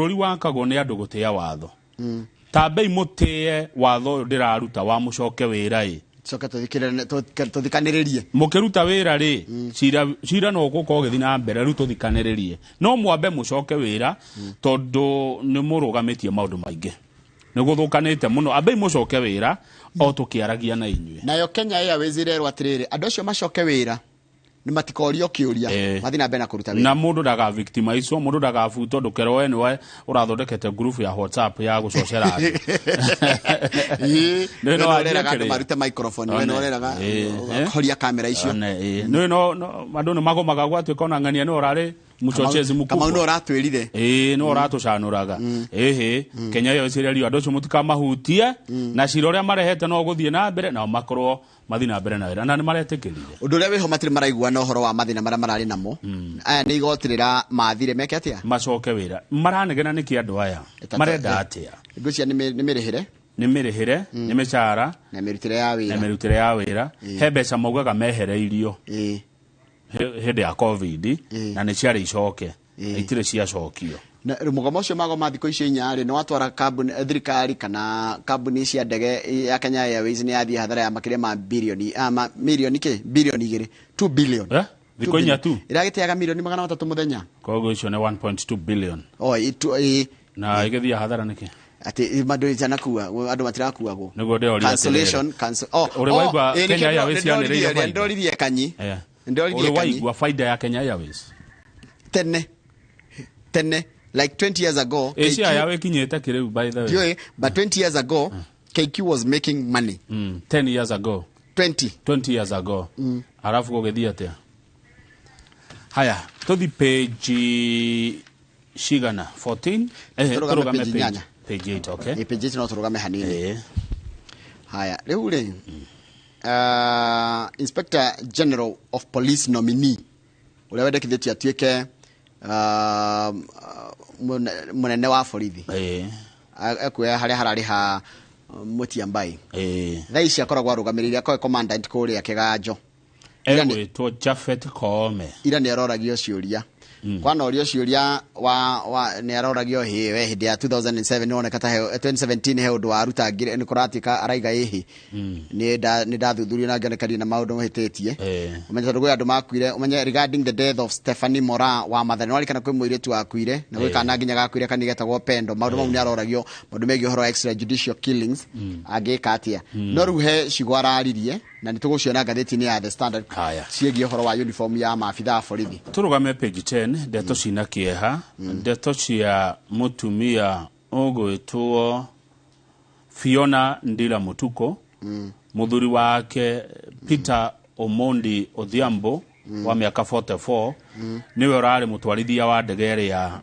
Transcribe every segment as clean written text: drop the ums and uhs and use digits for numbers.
Bũrũri wakagwo nĩ andũ gũtĩa watho. Tambei mũtĩe watho ũyũ ndĩraruta wa mũcoke wĩra ĩ. Coke tũthikanĩrĩrie. Mũkĩruta wĩra rĩ, cira no ũgũkorwo ũgĩthiĩ na mbere. Rĩu tũthikanĩrĩrie, no mwambe mũcoke wĩra, tondũ nĩ mũrũgamĩtie maũndũ maingĩ, nĩ gũthũkanĩte mũno. Ambei mũcoke wĩra o tũkĩaragia na inyuĩ. Nayo Kenya Airways ĩrerwo atĩrĩrĩ, andũ acio macoke wĩra nĩ matikorio kĩũria, mathiĩ na mbere na kũruta wĩra. Na mũndũ ndaga victimize, mũndũ ndagabutwo. Ndũkerwo we nĩwe ũrathondekete group ya WhatsApp ya gũcocera andũ. Nĩ Nĩ no we wanjie ũreraga andũ kĩrĩa. marute microphone, we One. nĩ ũreraga Ĩĩ. horia kamera icio. One, ĩĩ. Nĩ no andũ nĩ magomaga gwatuĩka ona ng'ania nĩ ũrarĩ mchochezi Kamau nĩ mkubwa. ũratwĩrire. Ĩĩ, nĩ ũratũcanũraga. Ĩhĩ, Kenya ĩyo ĩcirerio andũ acio mũtikamahutie, na cira ũrĩa marehete no ũgũthiĩ na mbere, nao makorwo mathiĩ na mbere na wĩra na nĩ maretĩkĩrire. Ũndũ ũrĩa wĩho, matirĩ maraiguana ũhoro wa mathĩna marĩa mararĩ namo. Aya nĩ igoti rĩra mathire meke atĩa? Macoke wĩra. Maranegena nĩkĩ andũ aya? Marenda atĩa? Ngwĩciria nĩ mĩrĩhĩre. Nĩ mĩrĩhĩre, nĩ mĩcara na mĩrutĩre ya na wĩra. Mĩrutĩre ya wĩra. He mbeca maugaga mehereirio hĩndĩ ya COVID, na nĩ ciarĩ icoke, itirĩ ciacokio. Na rĩu mũgomo ũcio magoma thikũ icio 4 rĩ, nĩ watwara kambuni, thirikari kana kambuni cia ndege ya Kenya Airways nĩ yathiĩ hathara ya makĩria ma bilioni, milioni kĩ, bilioni 2, 2 billion. Eh? Thikũ 4 tu? Ĩragĩteaga milioni 300 mũthenya. Koguo icio nĩ 1.2 billion. O itu. Na ĩgĩthiĩ hathara nĩkĩ? Atĩ andũ itanakua, andũ matirakuagwo. Nĩguo ndĩroria atĩrĩrĩ. Cancellation, cancel, oh. Ũrĩ Oh, waigua ĩ, Kenya nĩkĩo Airways yanĩrĩire nĩndoririe. baida? Nĩndoririe kanyi. Nĩndoririe Ũrĩ kanyi. waigua baida ya Kenya Airways? Tene tene, like 20 years ago, Asia KQ yawe ĩkinyĩte kĩrĩu, by the way? Ndiũĩ, but 20 years ago KQ was making money. 10 years ago? 20. 20 years ago. Arabu gũgĩthiĩ atĩa? Haya, tũthi page cigana? 14? Tũrũgame tũrũgame. page 8. Page 8, okay. Ĩ, page 8, no tũrũgame hanini. Haya, rĩu rĩ, Inspector General of Police nominee ũrĩa wendekithĩtio atuĩke mũnene wa borithi ekuoya harĩa hararĩ ha Mũtiambai. Thaa ici akoragwo arũgamĩrĩire, akoragwo commandant kũrĩa Kĩganjo. Egwĩtwo Japhet Koome. Ira nĩ aroragio ciũria, kwanorio ciũria wa nĩ aroragio hĩ we hĩndĩ ya 2007 nĩ woneka ta 2017 he ũndũ warutangire, nĩ kũratuĩka araiga ĩhĩ nĩ ndathuthurio na ngĩoneka na maũndũ mahĩtĩtie. Ũmenye tondũ kwĩ andũ makuire, ũmenye regarding the death of Stephanie Mora wa Mathare, nĩ warikana kwĩ mũirĩtu wakuire na gwĩ kana nginya gakuire kanini getagwo Pendo. Maũndũ mau nĩ aroragio maũndũ megiĩ ũhoro wa extrajudicial killings, angĩka atĩa. No rĩu he ciugo araririe na nĩ tũgũciona ngathĩti-inĩ ya The Standard Haya. ciĩgiĩ ũhoro wa uniform ya maabitha a borithi. Tũrũgame page 10, ndeto cina kĩeha, ndeto cia mũtumia ũgwĩtwo Fiona Ndira Mutuko. Mũthuri wake Peter Omondi Odhiambo wa mĩaka 44 nĩwe ũrarĩ mũtwarithia wa ndege ĩrĩa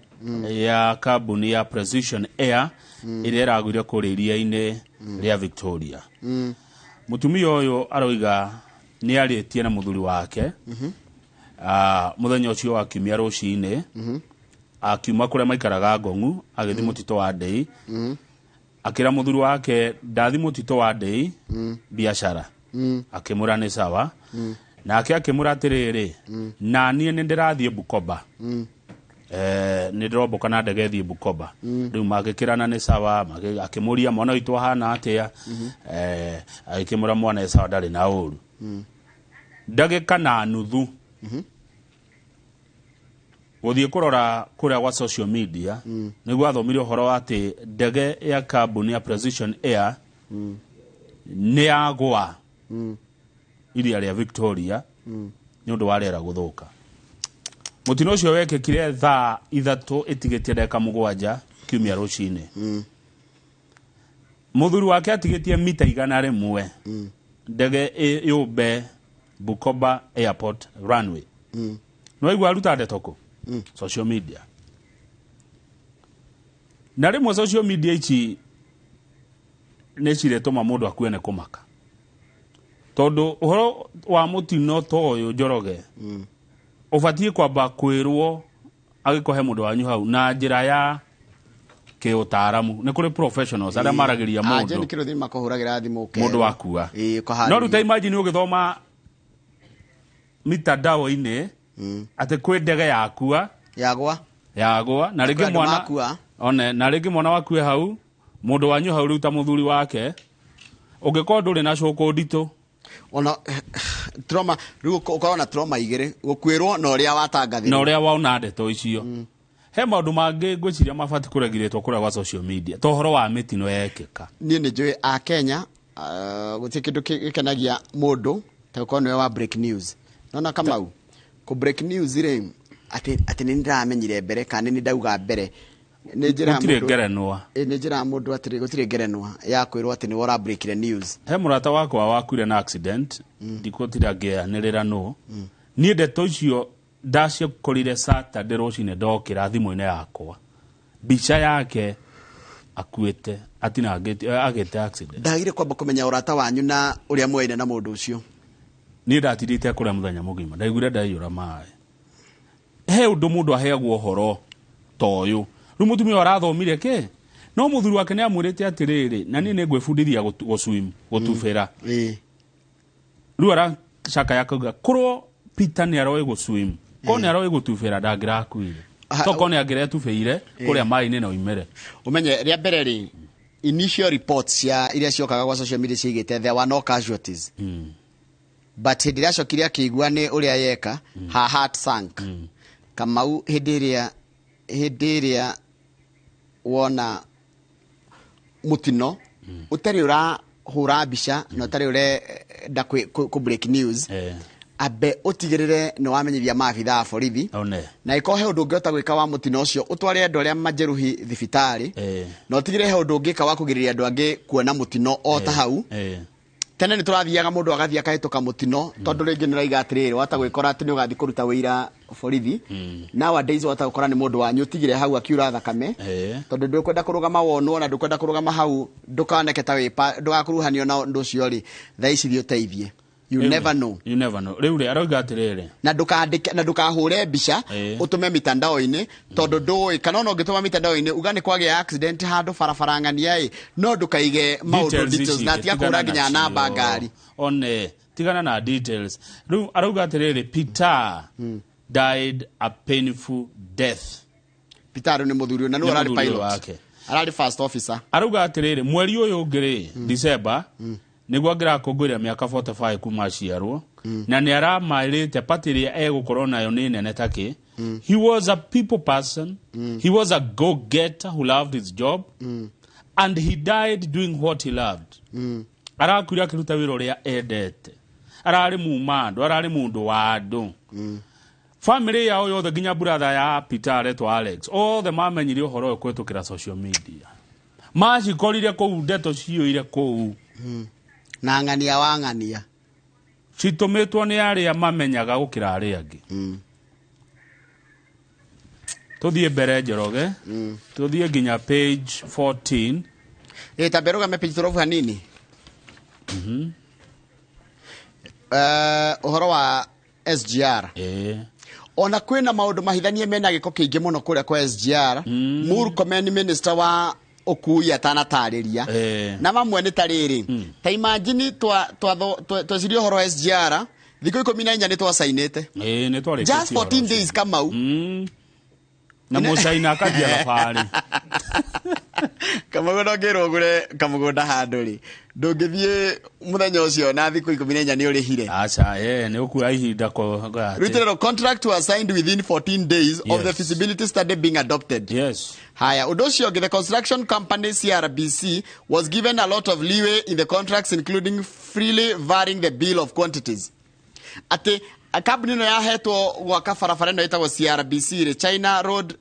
ya kambuni ya Precision Air ĩrĩa ĩragũire kũrĩa iria-inĩ rĩa Victoria. Mũtumia ũyũ aroiga nĩ arĩtie na mũthuri wake mũthenya ũcio wa kiumia rũcinĩ, akiuma kũrĩa maikaraga Ngong'u agĩthiĩ mũtitũ wa Ndei, akĩra mũthuri wake, "Ndathi mũtitũ wa Ndei biacara." Akĩmwĩra nĩ sawa. Nake akĩmwĩra atĩrĩrĩ, "Na niĩ nĩ ndĩrathiĩ Bukoba, nĩ ndĩromboka na ndege thiĩ Bukoba." Rĩu magĩkĩrana nĩ sawa. Akĩmũria mwana witũ ahana atĩa, agĩkĩmwĩra mwana e sawa, ndarĩ na ũru. Ndagĩka na nuthu gũthiĩ kũrora kũrĩa gwa social media nĩguo athomire ũhoro wa atĩ ndege ya kambuni ya Precision Air nĩ yagwa iria rĩa Victoria nĩ ũndũ wa rĩera gũthũka. Mũtino ũcio wekĩkire thaa 7:37 kiumia rũcinĩ. Mũthuri wake atigĩtie mita 100 ndege yũmbe Bukoba Airport runway. Nĩwaigua aruta ndeto kũ? Social media. Na rĩmwe social media ici nĩ ciretũma mũndũ akue nĩ kũmaka, tondũ ũhoro wa mũtino ta ũyũ, Njoroge, ũbatiĩ kwamba kwĩrwo angĩkorwo he mũndũ wanyu hau na njĩra ya kĩũtaaramu. Nĩ kũrĩ professionals arĩa maragĩria Jane mũndũ Kĩrũthi makũhũragĩra thimũ ũkerwo. Mũndũ akua. Ĩĩ, ũkaharĩria. No rĩu ta imagine ũgĩthoma mitandao-inĩ atĩ kwĩ ndege yakua yagwa yagwa na Kwĩ rĩngĩ andũ mwana makua. One na rĩngĩ mwana waku e hau, mũndũ wanyu hau rĩu ta mũthuri wake, ũngĩkorwo ndũrĩ na cũkũ nditũ. Ona trauma rĩu ũkorwo na trauma igĩrĩ, gũkuĩrwo na ũrĩa watangathirwo. Na ũrĩa waona ndeto icio. He maũndũ mangĩ ngwĩciria mabatiĩ kũregirĩtwo kũrĩa gwa social media, ta ũhoro wa mĩtino yekĩka. Niĩ nĩ njũĩ a Kenya, gũtirĩ kĩndũ gĩkenagia mũndũ ta gũkorwo nĩwe wa break news. Nona Kamau, kũ break news rĩ, atĩ nĩ ndĩramenyire mbere kana nĩ ndauga mbere. Nĩ njĩraga Gũtirĩ mũndũ- ngerenwa. Nĩ njĩraga mũndũ atĩrĩ, gũtirĩ ngerenwa ya kwĩrwo atĩ nĩwe ũra breakire news. He mũrata wakwa wakuire na accident, ndikũtira ngĩanĩrĩra nũ. Niĩ ndeto icio ndacikorire Saturday rũcinĩ ndokĩra thimũ-inĩ yakwa. Mbica yake akuĩte, atinangĩte, agĩte accident. Ndagire kwamba kũmenya ũrata wanyu na ũrĩa mwaine na mũndũ ũcio. Niĩ ndatirĩte kũrĩa mũthenya mũgima, ndaiguire ndaiyũra maĩ. He ũndũ mũndũ aheagwo ũhoro ta ũyũ. Rĩu mũtumia ũyũ arathomire kĩ? No mũthuri wake nĩ amwĩrĩte atĩrĩrĩ, na niĩ nĩ ngwĩbundithia gũswim, gũtubĩra. Rĩu aracakaya akauga, korwo Peter nĩ aroĩ gũswim, korwo nĩ aroĩ gũtubĩra ndangĩrakuire. Tokorwo nĩ angĩretubĩire kũrĩa maĩ-inĩ na oimĩre. Ũmenye rĩa mbere rĩ, initial reports cia iria ciokaga gwa social media ciaigĩte there were no casualties. But hĩndĩ ĩrĩa acokire akĩigua nĩ ũrĩa yeka, her heart sank. Kamau hĩndĩ ĩrĩa wona mũtino, ũtarĩ ũrahũra mbica na ũtarĩ ũrenda kũ break news, ambe ũtigĩrĩre nĩ wamenyithia maabitha a borithi. Na ĩkorwo he ũndũ ũngĩhota gwĩka wa mũtino ũcio, ũtware andũ arĩa majeruhi thibitarĩ. Na ũtigĩrĩre he ũndũ ũngĩka wa kũgirĩrĩria andũ angĩ kuona mũtino o ta hau. Tene nĩ tũrathiaga mũndũ agathiĩ akahĩtũka mũtino, tondũ rĩngĩ nĩ ũraiga atĩrĩrĩ, wata gwĩkora atĩ nĩ ũgathiĩ kũruta wĩira borithi. Nowadays wata gũkora nĩ mũndũ wanyu ũtigire hau akiura thakame. Tondũ ndũkwenda kũrũgama wonwo na ndũkwenda kũrũgama hau ndũkoneke ta wĩpa, ndũgakuruhanio na ũndũ ũcio rĩ, thaa ici thiĩ ũteithie. You Rĩu never know. You never know. Rĩu rĩ, arauga atĩrĩrĩ. Na ndũkandĩke, na ndũkahũre mbica, ũtũme mitandao-inĩ, tondũ ndũĩ, kana ona ũngĩtũma mitandao-inĩ, uga nĩ kwagĩa accident handũ barabara ng'ania ĩ, no ndũkaige maũndũ Details details, ici na ingĩ, tiga kũhũra tigana nginya nacio. namba ngari. One, tigana na details. Rĩu arauga atĩrĩrĩ, Peter died a painful death. Peter rĩu nĩ mũthuri ũyũ, na nĩwe Nĩ ũrarĩ mũthuri ũyũ pilot. wake. Ararĩ first officer. Arauga atĩrĩrĩ, mweri ũyũ ũngĩ rĩ, December, nĩguo angĩrakũngũĩra mĩaka 45 kuma aciarwo, na nĩ aramarĩte party ĩrĩa egũkorwo nayo nĩ nene ta kĩ. He was a people person. He was a go-getter who loved his job. And he died doing what he loved. Arakuire akĩruta wĩra ũrĩa endete. Ararĩ muma andũ, ararĩ mũndũ wa andũ. Family yao yothe nginya brother ya Peter aretwo Alex, othe mamenyire ũhoro ũyũ kũhĩtũkĩra social media. Macikorire kũu, ndeto ciyũire kũu. Na ng'ania wa ng'ania. Citũmĩtwo nĩ arĩa mamenyaga gũkĩra arĩa angĩ. Tũthiĩ mbere Njoroge. Tũthiĩ nginya page 14. Ta mbere ũgame page 12 hanini. Ũhoro wa SGR. Ona kwĩna maũndũ mahithanie mena gĩko kĩingĩ mũno kũrĩa kwa SGR. Murkomen minister wa ũkui atanatarĩria. Na mamwe nĩ ta rĩrĩ. Ta imagine twecirie ũhoro wa SGR, thikũ ikũmi na inya nĩ twacainĩte. Nĩ twarĩkĩtie Just 14 ũhoro days ũcio. Kamau. Na mũcaina akambia thabarĩ. Kamau no ngĩrwo ũgũre kamũgũnda handũ rĩ, ndũngĩthiĩ mũthenya ũcio na thikũ ikũmi na inya nĩ ũrĩhire. Aca, nĩ ũkuoya ihinda atĩ. Rĩu contract was signed within 14 days of the feasibility study being adopted. Haya, ũndũ ũcio ũngĩ, the construction company CRBC was given a lot of leeway in the contracts, including freely varying the bill of quantities. Atĩ kambuni ĩno yahetwo gwaka barabara ĩno ĩtagwo CRBC rĩ, China Road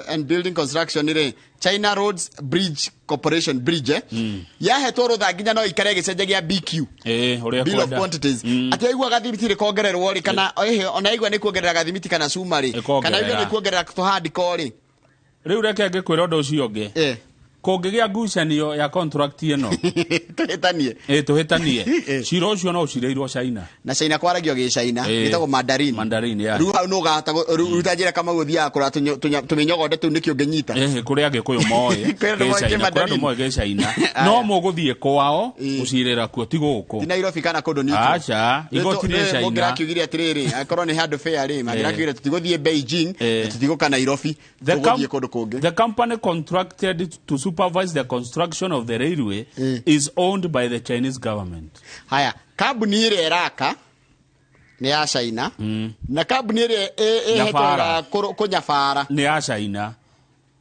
and Building Construction rĩ, China Roads Bridge Corporation Bridge, Yahetwo rũtha nginya no ikare ĩgĩcenjagia BQ. Ũrĩa Bill of kwenda. quantities. Atĩ aigua gathimiti rĩkongererwo rĩ, kana, ona aigua nĩ kuongerera gathimiti kana cuma rĩ, Ĩkongerera. kana aigua nĩ kuongerera tũhandiko rĩ. Rĩu reke ngĩkwĩra ũndũ ũcio ũngĩ. Kũngĩgĩa ngucanio ya contract ĩno, Tũhĩtanie. Ĩ, tũhĩtanie, cira ũcio no ũcirĩirwo China. Na China kwaragio gĩcaina. Ĩ. Gĩtagwo Mandarin. Mandarin, yeah. Rĩu hau nũgahota ruta njĩra kama gũthiaga kũrora tũmĩnyogonde tũu nĩkĩ ũngĩnyita. Ĩhĩ, kũrĩ Agĩkũyũ moĩ Kwĩ andũ moĩ gĩcaina, kwĩ andũ Kĩmandarin. moĩ gĩcaina. Aya. No mũgũthiĩ kwao gũcirĩra kuo, ti gũkũ. Ti Nairobi kana kũndũ neutral. Aca, igoti nĩ China. Mũngĩrakiugire atĩrĩrĩ, akorwo nĩ handũ fair rĩ, mangĩrakiugire tũtigũthiĩ Beijing, Ĩ. na tũtigũka Nairobi, tũgũthiĩ kũndũ kũngĩ. The company contracted to supervise the construction of the railway is owned by the Chinese government. Haya, kambuni ĩrĩa ĩraka nĩ ya China, na kambuni ĩrĩa ĩhetwo Nyabara. wĩra kũnyabara Nĩ ya China.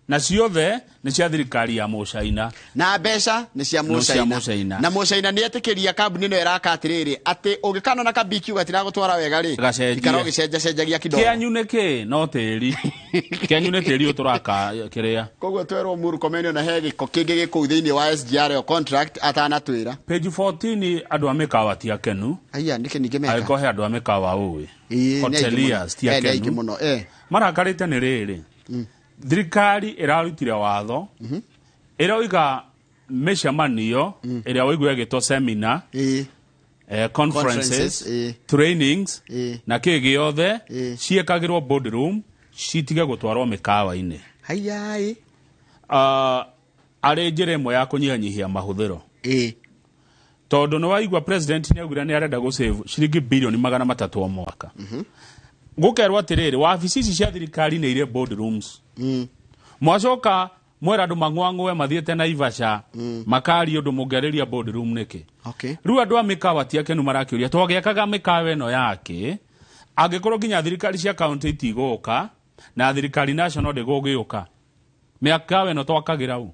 Na ciothe nĩ cia thirikari ya Mũcaina. Na mbeca nĩ cia No cia Mũcaina. Mũcaina. Na Mũcaina nĩ etĩkĩria kambuni ĩno ĩraka atĩrĩrĩ, atĩ ũngĩkanona na BQ gatiragũtwara wega rĩ, Gacenjie. ikara ũgĩcenjacenjagia kidogo. Kĩanyu nĩ kĩ? No tĩri. Kĩanyu nĩ tĩri ũyũ tũraka kĩrĩa. Koguo twerwo Murkomen ona he gĩko kĩngĩ gĩ kũu thĩinĩ wa SGR ĩyo contract atanatwĩra. Page 14, andũ a mĩkawa ti akenu. Aya, nĩkĩ ningĩ meka? Angĩkorwo he andũ a mĩkawa ũĩ. Ĩĩ, nĩ aingĩ mũno. Hoteliers ti Eh, nĩ aingĩ akenu. mũno, eh. Marakarĩte nĩ rĩrĩ, thirikari ĩrarutire watho ĩroiga mĩcemanio ĩrĩa waigua ĩgĩtwo seminar, conferences, Conferences, trainings, na kĩ gĩothe, ciĩkagĩrwo boardroom, citige gũtwarwo mĩkawa-inĩ. Haiya. Arĩ njĩra ĩmwe ya kũnyihanyihia mahũthĩro, tondũ nĩ waigua president nĩ augire nĩ arenda gũsave ciringi bilioni 300 o mwaka. Gũkerwo atĩrĩrĩ, wabici ici cia thirikari nĩ irĩ boardrooms, mwacoka mwera andũ mang'wang'we mathiĩte Naivasha makaria ũndũ mũngĩarĩria boardroom nĩkĩ? Rĩu andũ a mĩkawa ti akenu, marakĩũria twagĩakaga mĩkawa ĩno yake angĩkorwo nginya thirikari cia kaunti itigũka na thirikari national ndĩgũgĩũka, mĩkawa ĩno twakagĩra ũ?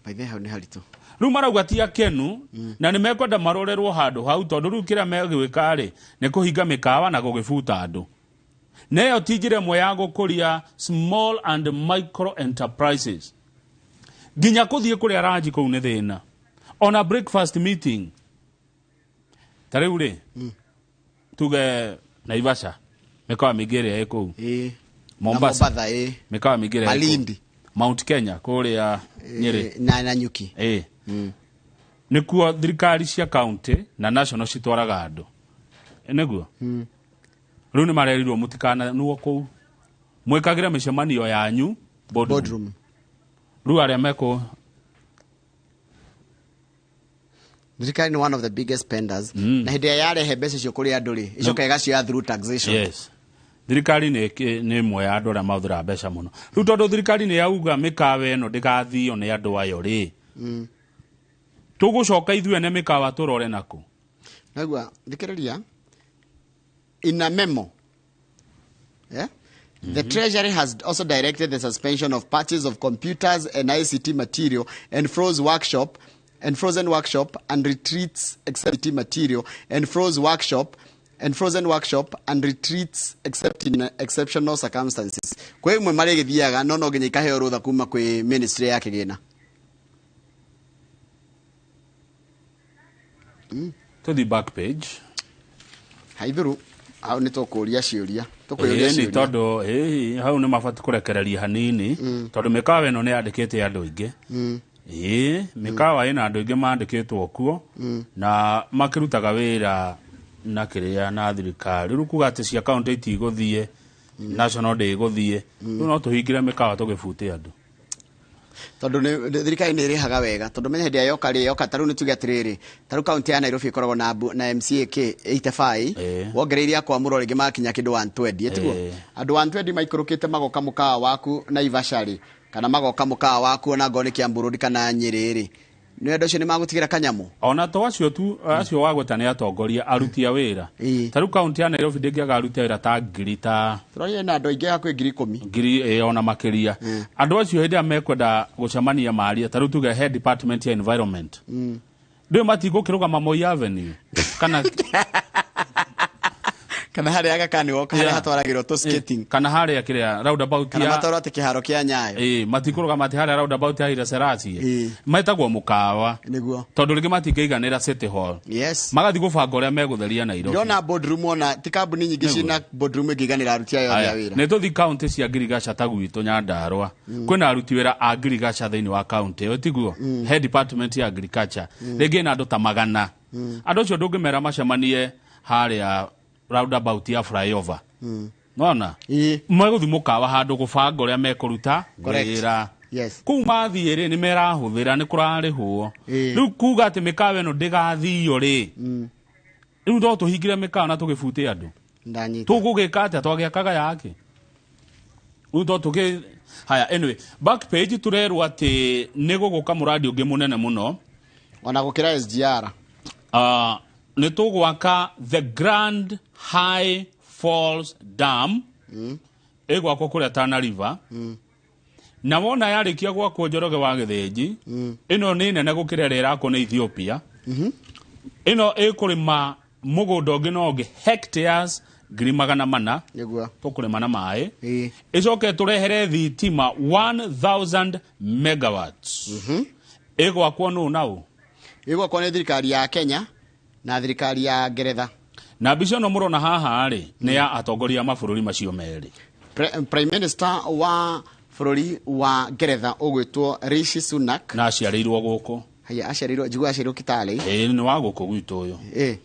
By the way, hau nĩ haritũ. Rĩu marauga ti akenu na nĩ mekwenda marorerwo handũ hau, tondũ rĩu kĩrĩa megwĩka rĩ nĩ kũhinga mĩkawa na gũgĩbuta andũ, na ĩyo ti njĩra ĩmwe ya gũkũria small and micro enterprises. Nginya kũthiĩ kũrĩa ranji kũu nĩ thĩna, ona breakfast meeting ta rĩu rĩ, tuge Naivasha, mĩkawa mĩingĩ ĩrĩa ĩ kũu, Mombasa. Na Mombatha, ĩĩ. Mĩkawa mĩingĩ ĩrĩa ĩ kũu. Malindi. Mount Kenya kũrĩa Nyĩrĩ. Na Nanyuki. Ĩ, nĩkuo thirikari cia county na national citwaraga andũ. Ĩ, nĩguo rĩu nĩ marerirwo mũtikananwo kũu, mwĩkagĩre mĩcemanio yanyu boardroom. Boardroom. Rĩu arĩa mekũ Thirikari nĩ one of the biggest spenders, na hĩndĩ ĩrĩa yarehe mbeca icio kũrĩ andũ rĩ, icoka ĩgacioya through taxation. Yes, thirikari nĩ ĩmwe ya andũ arĩa mahũthĩraga mbeca mũno. Rĩu tondũ thirikari nĩ yauga mĩkawa ĩno ndĩgathio nĩ andũ ayo rĩ, tũgũcoka ithuĩ ene mĩkawa tũrore nakũ? Naigua, thikĩrĩria. In a memo, yeah? The Treasury has also directed the suspension of purchase of computers and ICT material and froze workshop and frozen workshop and retreats except material and froze workshop and frozen workshop and retreats except in exceptional circumstances. Kwĩ imwe marĩgĩthiaga no nginya ikaheo rũtha kuma kwĩ ministry ya kĩgĩna. Tũthiĩ back page. Haithuru hau nĩ tũkũria ciũria, tũkwĩyũria Ĩĩ, nĩ ciũria. tondũ ĩĩ, hau nĩ mabatiĩ kũrekereria hanini, tondũ mĩkawa ĩno nĩ yandĩkĩte andũ aingĩ. Ĩĩ, mĩkawa ĩna andũ aingĩ mandĩkĩtwo kuo na makĩrutaga wĩra na kĩrĩa na thirikari. Rĩu kuga atĩ cia kaunti itigũthiĩ, national ndĩgũthiĩ, rĩu no tũhingĩre mĩkawa tũgĩbute andũ. Tondũ thirikari nĩ ĩrĩhaga wega, tondũ menya hĩndĩ ĩrĩa yoka rĩ, yoka tarĩu nĩ tuge atĩrĩrĩ, tarĩu kaunti ya Nairobi ĩkoragwo na MCA kĩ 85, wongereire akwamũrwo rĩngĩ makinya kĩndũ 120, ĩtiguo? Ĩĩ. Andũ 120 maikũrũkĩte magoka mũkawa waku Naivasha rĩ, kana magoka mũkawa waku ona ngorwo nĩ Kiambu Road kana Nyĩrĩ rĩ, nĩ andũ acio nĩ magũtigĩra kanyamũ. Ona to acio tu, acio wagweta nĩ atongoria, aruti a wĩra. Ta rĩu kaunti ya Nairobi ndĩngĩaga aruti a wĩra ta ngiri ta Tũrorire na andũ aingĩ hakuhĩ 10,000. Ngiri, ĩĩ, ona makĩria. Andũ acio hĩndĩ ĩrĩa mekwenda gũcemania maria, ta rĩu tuge he department ya environment, ndũĩ matigũkĩrũgama Moi Avenue kana Kana harĩa Aga Khan woka harĩa Yeah. hatwaragĩrwo tũ skating. Kana harĩa kĩrĩa roundabout Kana ya matwarwo atĩ kĩharo kĩa Nyayo. Ĩĩ, matikũrũgama atĩ harĩa roundabout ya Haile Selassie. Ĩĩ. Metagwo mũkawa. Nĩguo. Tondũ rĩngĩ matingĩiganĩra City Hall. Yes. Magathiĩ gũbanga ũrĩa megũtheria Nairobi. Ndĩrona boardroom, ona ti kambuni nyingĩ ciĩna boardroom ĩngĩiganĩra aruti ayo othe a Aya, wĩra. nĩ tũthi kaunti cia ngirigaca ta gwitũ Nyandarua. Kwĩna aruti wĩra a ngirigaca thĩinĩ wa kaunti ĩyo, tiguo? He department ya agriculture rĩngĩ ĩna andũ ta 100. Andũ acio ndũngĩmera macemanie harĩa roundabout ya flyover, nona? Ĩĩ. Megũthiĩ mũkawa handũ gũbanga ũrĩa mekũruta Correct. wĩra. Yes. Kũu mathiĩ rĩ, nĩ merahũthĩra, nĩ kũrarĩhwo. Rĩu kuga atĩ mĩkawa ĩno ndĩgathio rĩ, rĩu no tũhingire mĩkawa na tũgĩbute andũ? Ndanyita. Tũgũgĩka atĩa twagĩakaga yake rĩu to tũgĩ haya? Anyway, back page tũrerwo atĩ nĩ gũgũka mũradi ũngĩ mũnene mũno. Ona gũkĩra SGR. Nĩ tũgwaka the Grand High Falls Dam. Ĩgwakwo kũrĩa Tana River. Na wona yarĩkia gwakwo, Njoroge wa Gĩthĩnji, ĩno nĩ nene gũkĩra ĩrĩa ĩrakwo nĩ Ethiopia. Ĩno ĩkũrĩma mũgũnda ũngĩ na ũngĩ hectares 400,000. Nĩguo. Tũkũrĩma na maĩ. Ĩĩ. Ĩcoke tũrehere thitima 1000 megawatts. Ĩgwakwo nũ na ũ? Ĩgwakwo nĩ thirikari ya Kenya na thirikari ya Ngeretha. Na mbica ĩno mũrona haha rĩ, nĩ ya atongoria a mabũrũri macio merĩ. Prime Minister wa bũrũri wa Ngeretha ũgwĩtwo Rishi Sunak. Na aciarĩirwo gũkũ. Haya, aciarĩirwo, njigua aciarĩirwo Kitale. Ĩĩ, nĩ wa gũkũ gwitũ ũyũ. Ĩĩ.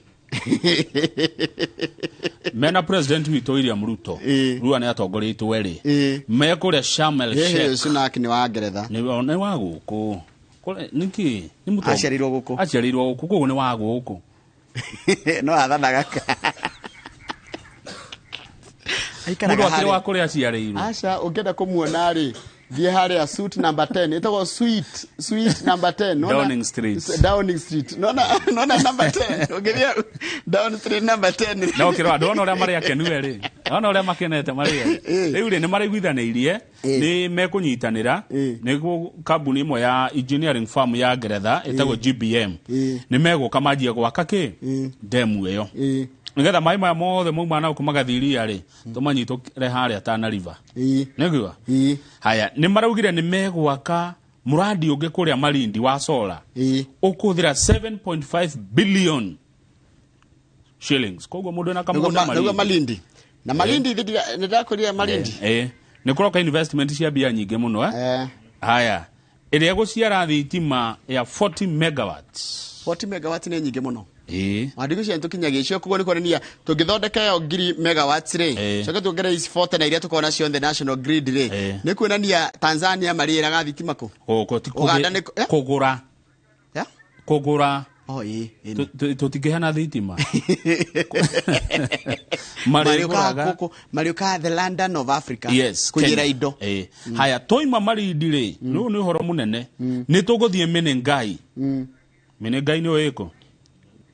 Mena president witũ William Ruto. Ĩĩ. Rua nĩ atongoria itũ erĩ. Ĩĩ. Me kũrĩa Sharm el Ĩĩ, Sheikh. Sunak nĩ wa Ngeretha. Nĩ wa gũkũ. Nĩkĩ nĩ Aciarĩirwo gũkũ. Aciarĩirwo gũkũ, koguo nĩ wa gũkũ. No athanaga, aikaraga Mũndũ akĩrĩ wa harĩa. kũrĩa aciarĩirwo. Aca, ũngĩenda kũmuona rĩ, thiĩ harĩa suite number 10, ĩtagwo suite number 10. Downing Street. Downing Street. Nona number 10, ũngĩthiĩ Downing Street number 10. No kĩrora ndona ũrĩa marĩ akenu erĩ, ndona ũrĩa makenete marĩ erĩ. Rĩu rĩ, nĩ maraiguithanĩirie, nĩ mekũnyitanĩra. Nĩguo kambuni ĩmwe ya engineering firm ya Ngeretha ĩtagwo GBM nĩ megũka manjie gwaka kĩ ndemu ĩyo, nĩgetha maĩ maya mothe mauma na gũkũ magathiĩ iria rĩ, tũmanyitũre harĩa Tana River. Nĩguo. Haya, nĩ maraugire nĩ megwaka mũradi ũngĩ kũrĩa Malindi wa solar ũkũhũthĩra 7.5 billion shillings. Koguo mũndũ ena kamũgũnda Nĩguo Malindi. Malindi na Malindi nĩ ndakũria Malindi. Nĩ kũroka investment cia mbia nyingĩ mũno, eh? Haya, ĩrĩa ĩgũciara thitima ya 40 megawatts. 40 megawatt nĩ nyingĩ mũno. Ĩĩ. Wandigũ cia tũkinyagia icio, koguo nĩ kuonania tũngĩthondeka ĩyo ngiri megawatts rĩ, coke tuongerere ici 40 na iria tũkorwo nacio on the national grid rĩ, nĩ kuonania Tanzania marĩraga thitima kũ? Gũkũ ti Uganda eh? kũgũra. Yeah? Kũgũra. Oh, ĩĩ, ĩĩ. Tũtingĩheana thitima. Marĩũkaga Marĩgũraga. gũkũ, marĩũkaga the London of Africa Yes. kũiyĩra Kenya. indo. Ĩĩ. Haya, twaima Malindi rĩ, rĩu nĩ ũhoro mũnene, nĩ tũgũthiĩ Menengai. Menengai nĩ ĩkũ?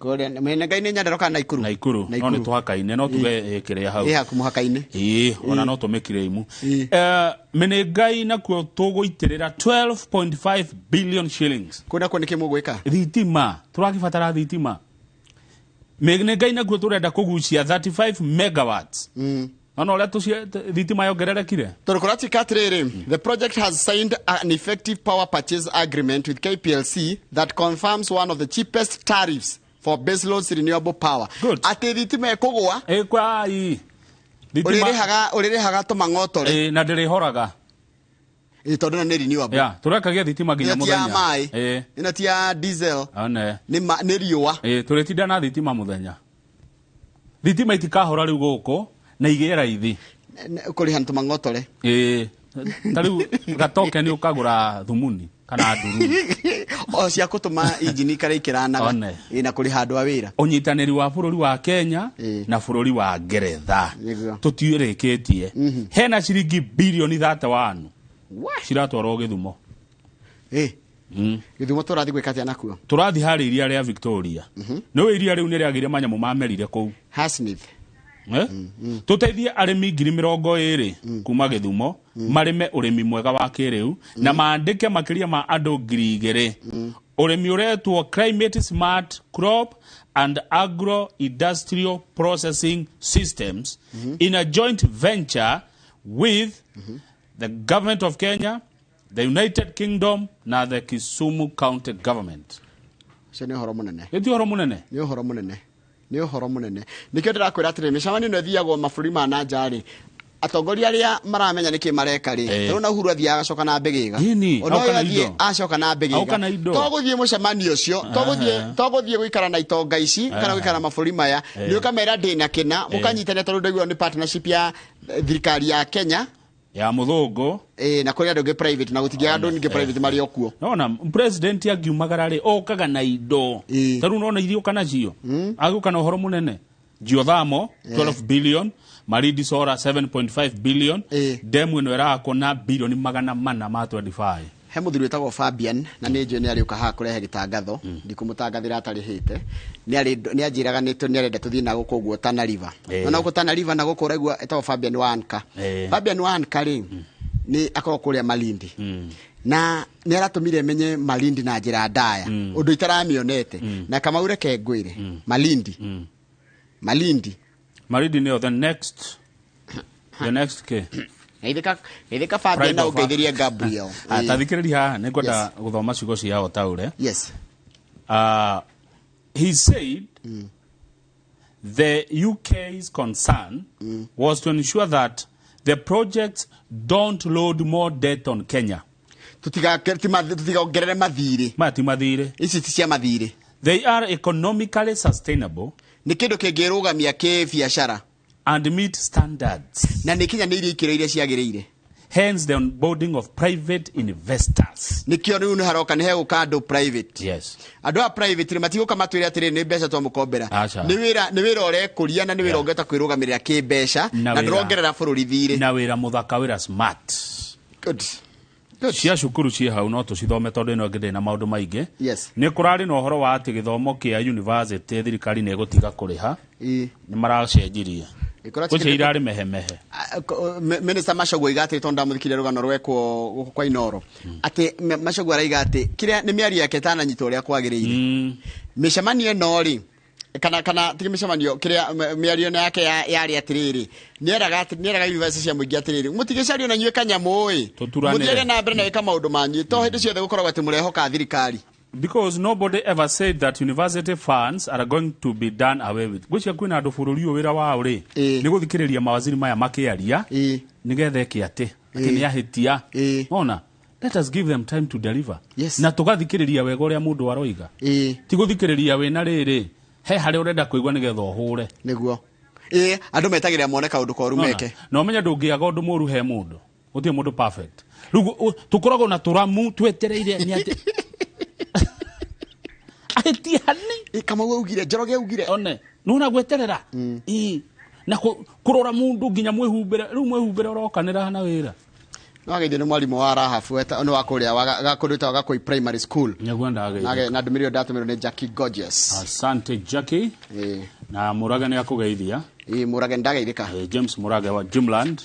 Kũrĩa Menengai nĩ Nyandarua kana Naikuru? Naikuru. No nĩ tũhakaine, no tuge kĩrĩa hau. Ĩ haku mũhaka-inĩ. Ĩĩ, ona no tũmĩkirĩimu. Ĩĩ. Menengai nakuo tũgũitĩrĩra 12.5 billion shillings. Kũu nakuo nĩkĩ mũgwĩka? Thitima, tũrakĩbatara thitima. Menengai nakuo tũrenda kũgucia 35 megawatts. Ona ũrĩa thitima yongererekire. Tondũ kũratuĩka atĩrĩrĩ, the project has signed an effective power purchase agreement with KPLC that confirms one of the cheapest tariffs for baseloads renewable power. Good. Atĩ thitima ĩkũgũa. Ĩkwai thitima. Ũrĩrĩhaga tũmang'otore. Ĩ, na ndĩrĩhoraga. Ĩ, tondũ ĩno nĩ renewable. Ya, tũrekagia thitima nginya Ĩno ti ya mũthenya. maĩ. Ĩ. Ĩno ti ya diesel. One. Nĩ riũa. Ĩ, tũrĩtinda na thitima mũthenya, thitima itikahora rĩu gũkũ na igĩe raithi. Kũrĩha nĩ tũmang'otore. Ĩ, ta rĩu gatokeni ũkagũra thumuni kana nduru. O cia kũtũma injini ikare ikĩranaga. One. Ĩ, na kũrĩha andũ a wĩra. Ũnyitanĩri wa bũrũri wa Kenya na bũrũri wa Ngeretha. Tũtiũrĩkĩtie, hena ciringi birioni 31 ciratwarwo Gĩthumo. Ĩ, Gĩthumo tũrathiĩ gwĩka atĩa nakuo? Tũrathiĩ harĩa iria rĩa Victoria. Nĩũĩ iria rĩu nĩ rĩagĩire manyamũ mamerire kũu. Hasmith. Tũteithie arĩmi 20,000 kuma Gĩthumo marĩme ũrĩmi mwega wa kĩrĩu na maandĩke makĩria ma andũ 2,000. Ũrĩmi ũretwo climate smart crop and agro industrial processing systems in a joint venture with the government of Kenya, the United Kingdom na the Kisumu County Government. Ũcio nĩ ũhoro mũnene. Gĩti ũhoro mũnene. Nĩ ũhoro mũnene, nĩ ũhoro mũnene. Nĩkĩo ndĩrakwĩra atĩrĩ, mĩcemanio ĩno ĩthiagwo mabũrũri ma na nja rĩ, atongoria arĩa maramenya nĩkĩ mareka rĩ, tarĩu na Uhuru athiaga agacoka na mbĩgĩga. Ona Aoka ũyũ na athiĩ indo. acoka na Aoka mbĩgĩga. na indo. To gũthiĩ mũcemanio ũcio, to gũthiĩ gũikara na itonga ici kana gũikara na mabũrũri maya, nĩ ũkamera ndĩna kĩna, mũkanyitanĩra tondũ ndaigua nĩ partnership ya thirikari ya Kenya Ya mũthũngũ. Na kũrĩ andũ angĩ private, na gũtingĩaga andũ ningĩ private marĩ o kuo. Nona president angiumagara rĩ, okaga na indo. Tarĩu nona iria ũka nacio, agũka na ũhoro mũnene. Geothermal 12 billion, Malindi Solar 7.5 billion, demu ĩno ĩrakwo na bilioni 425. He mũthuri wĩtagwo Fabian na nĩ njũĩ nĩ arĩũka haha kũrehe gĩtangatho, ndikũmũtangathĩra atarĩhĩte. Nĩ anjĩraga nĩ arenda tũthiĩ na gũkũ ũguo Tana River. Na gũkũ Tana River na gũkũ ũraigua ĩtagwo Fabian Wanka. Fabian Wanka rĩ, nĩ akoragwo kũrĩa Malindi. Na nĩ aratũmire menye Malindi na njĩra ndaya, ũndũ itaramĩonete. Na Kamau reke ngwĩre, Malindi. Malindi. Malindi nĩyo the next K. Geithĩka Fabian Pride na of ũngeithĩrie Gabriel. Ta thikĩrĩria haha, nĩ ngwenda gũthoma ciugo cia Otaure. He said the UK's concern was to ensure that the projects don't load more debt on Kenya. Tutigongerere mathirĩ. Maya ti mathirĩ. Ici ti cia mathirĩ. They are economically sustainable. Nĩ kĩndũ kĩngĩrũgamia kĩbiacara. And meet standards. Na nĩ kinyanĩirie ikĩro iria ciagĩrĩire. Hence the onboarding of private investors. Nĩkĩo rĩu nĩ haroka nĩ hegũka andũ private. Andũ a private rĩ matigũka matwĩre atĩrĩ nĩ mbeca twamũkombera. Aca. Nĩ wĩra ũrekũria na nĩ wĩra ũngĩhota kwĩrũgamĩrĩra kĩmbeca Na na wĩra. ndũrongerera bũrũri thirĩ. Na wĩra mũthaka, wĩra smart. Good. Good. Cia cukuru ciĩ hau no tũcithome tondũ ĩno ĩngĩ ndĩrĩ na maũndũ maingĩ. Nĩ kũrarĩ na ũhoro wa atĩ gĩthomo kĩa university thirikari nĩ ĩgũtiga kũrĩha. Nĩ maracenjirie. Ĩkorwo Gwĩcia irarĩ mehemehe. Minister Machogu oiga atĩ tondũ ndamũthikĩrĩria rũgano rwekwo gũkũ kwa Inoro atĩ Machogu araiga atĩ kĩrĩa nĩ mĩario yake ĩtananyita ũrĩa kwagĩrĩire. Mĩcemanio ĩno rĩ, kana ti mĩcemanio, kĩrĩa mĩario ĩno yake yarĩ atĩrĩrĩ, nĩeraga atĩ nĩeraga university cia mũingĩ atĩrĩrĩ, mũtigĩcario na inyuĩ kanyamũ ĩ, Tũturanĩre. mũthiage na mbere na gwĩka maũndũ manyu, to hĩndĩ ciothe gũkoragwo atĩ mũrehoka thirikari. Because nobody ever said that university funds are going to be done away with. Gwĩcia kwĩna andũ bũrũri ũyũ wĩra wao rĩ nĩ gũthikĩrĩria mawaziri maya makĩaria nĩgetha eke atĩ nĩ ahĩtia. Ona let us give them time to deliver. Na tũgathikĩrĩria wega ũrĩa mũndũ aroiga. Ti gũthikĩrĩria wĩna rĩrĩ he harĩa ũrenda kũigua nĩgetha ũhũre. Nĩguo. Andũ metagĩrĩra mone kaũndũ koru Nona? meke. Na ũmenye ndũngĩaga ũndũ mũru he mũndũ. Gũtirĩ mũndũ perfect. Rĩu tũkoragwo na tũramu twetereire nĩ atĩ ahĩtia nĩ Kamau augire, Njoroge augire. One, nona gweterera. Na kũrora mũndũ nginya mwĩhumbĩre, rĩu mwĩhumbĩre ũrokanĩra na wĩra. No ageithio nĩ mwarimũ wa Rahabu nĩ wa kũrĩa kũndũ gwĩtagwo Gakũi Primary School. Nĩguo ndageithio. Na ndũmĩrĩri ĩyo ndatũmĩrwo nĩ Jackie Gorgeous. Asante Jackie. Na Mũrage nĩ akũgeithia. Mũrage ndageithĩka. James Mũrage wa Jimland.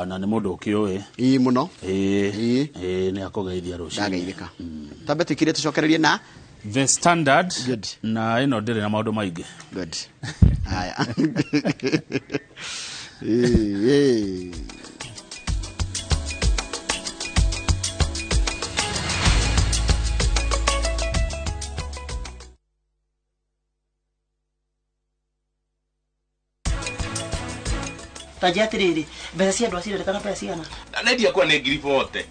Na nĩ mũndũ ũkĩũĩ. Mũno. Nĩ akũgeithia rũcinĩ. Ndageithĩka. Tambe tũikire tũcokererie na The Standard. Good. Na ĩno ndĩrĩ na maũndũ maingĩ. Good. Haya. Ta njĩra atĩrĩrĩ, mbeca cia andũ acio mbeca cigana? Nendia kwa nĩ 40,000.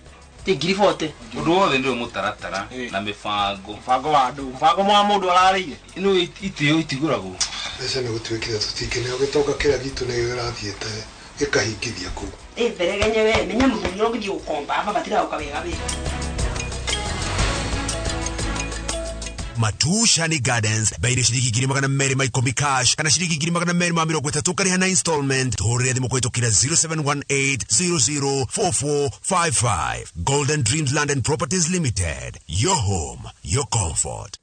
Ti 40,000. Ũndũ wothe nĩ mũtaratara na mĩbango. Mũbango wa andũ, mũbango wa mũndũ ararĩire. Ĩno itĩo itigũragwo. Mbeca nĩ gũtuĩkire tũtingĩneo gĩtonga kĩrĩa gitũ nĩ kĩrathiĩte gĩkahingithia kũu. Ĩ theregenye we, menya mũthuri ũrĩa ũngĩthiĩ gũkomba aba matiragũka wega we. Matushani Gardens baire ciringi 210,000 cash kana ciringi 230,000 ũkarĩha na installment. Tũhũrĩre thimũ kũhĩtũkĩra 0718004455. Golden Dreams Land and Properties Limited, your home, your comfort.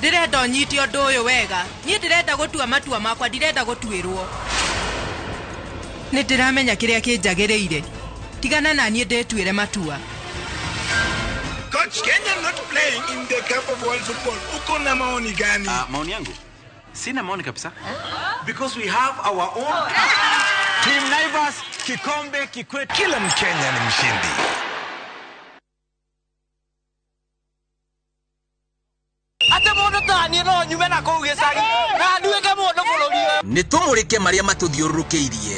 Ndĩrenda ũnyite ũndũ ũyũ wega. Niĩ ndĩrenda gũtua matua makwa, ndirenda gũtuĩrwo. Nĩ ndĩramenya kĩrĩa kĩnjagĩrĩire. Tigana na niĩ ndĩtuĩre matua. Coach, Kenya not playing in the Cup of World Football. Uko na maoni gani? Maoni yangu? Sina maoni kabisa. Because we have our own Team Naivas, kikombe kikwetu. Kila Mkenya ni mshindi. Ate mundu tanie no nyume na kuu gicagi na nduike mundu bururi uyu. Nĩ tũmũrĩke marĩa matũthiũrũrũkĩirie.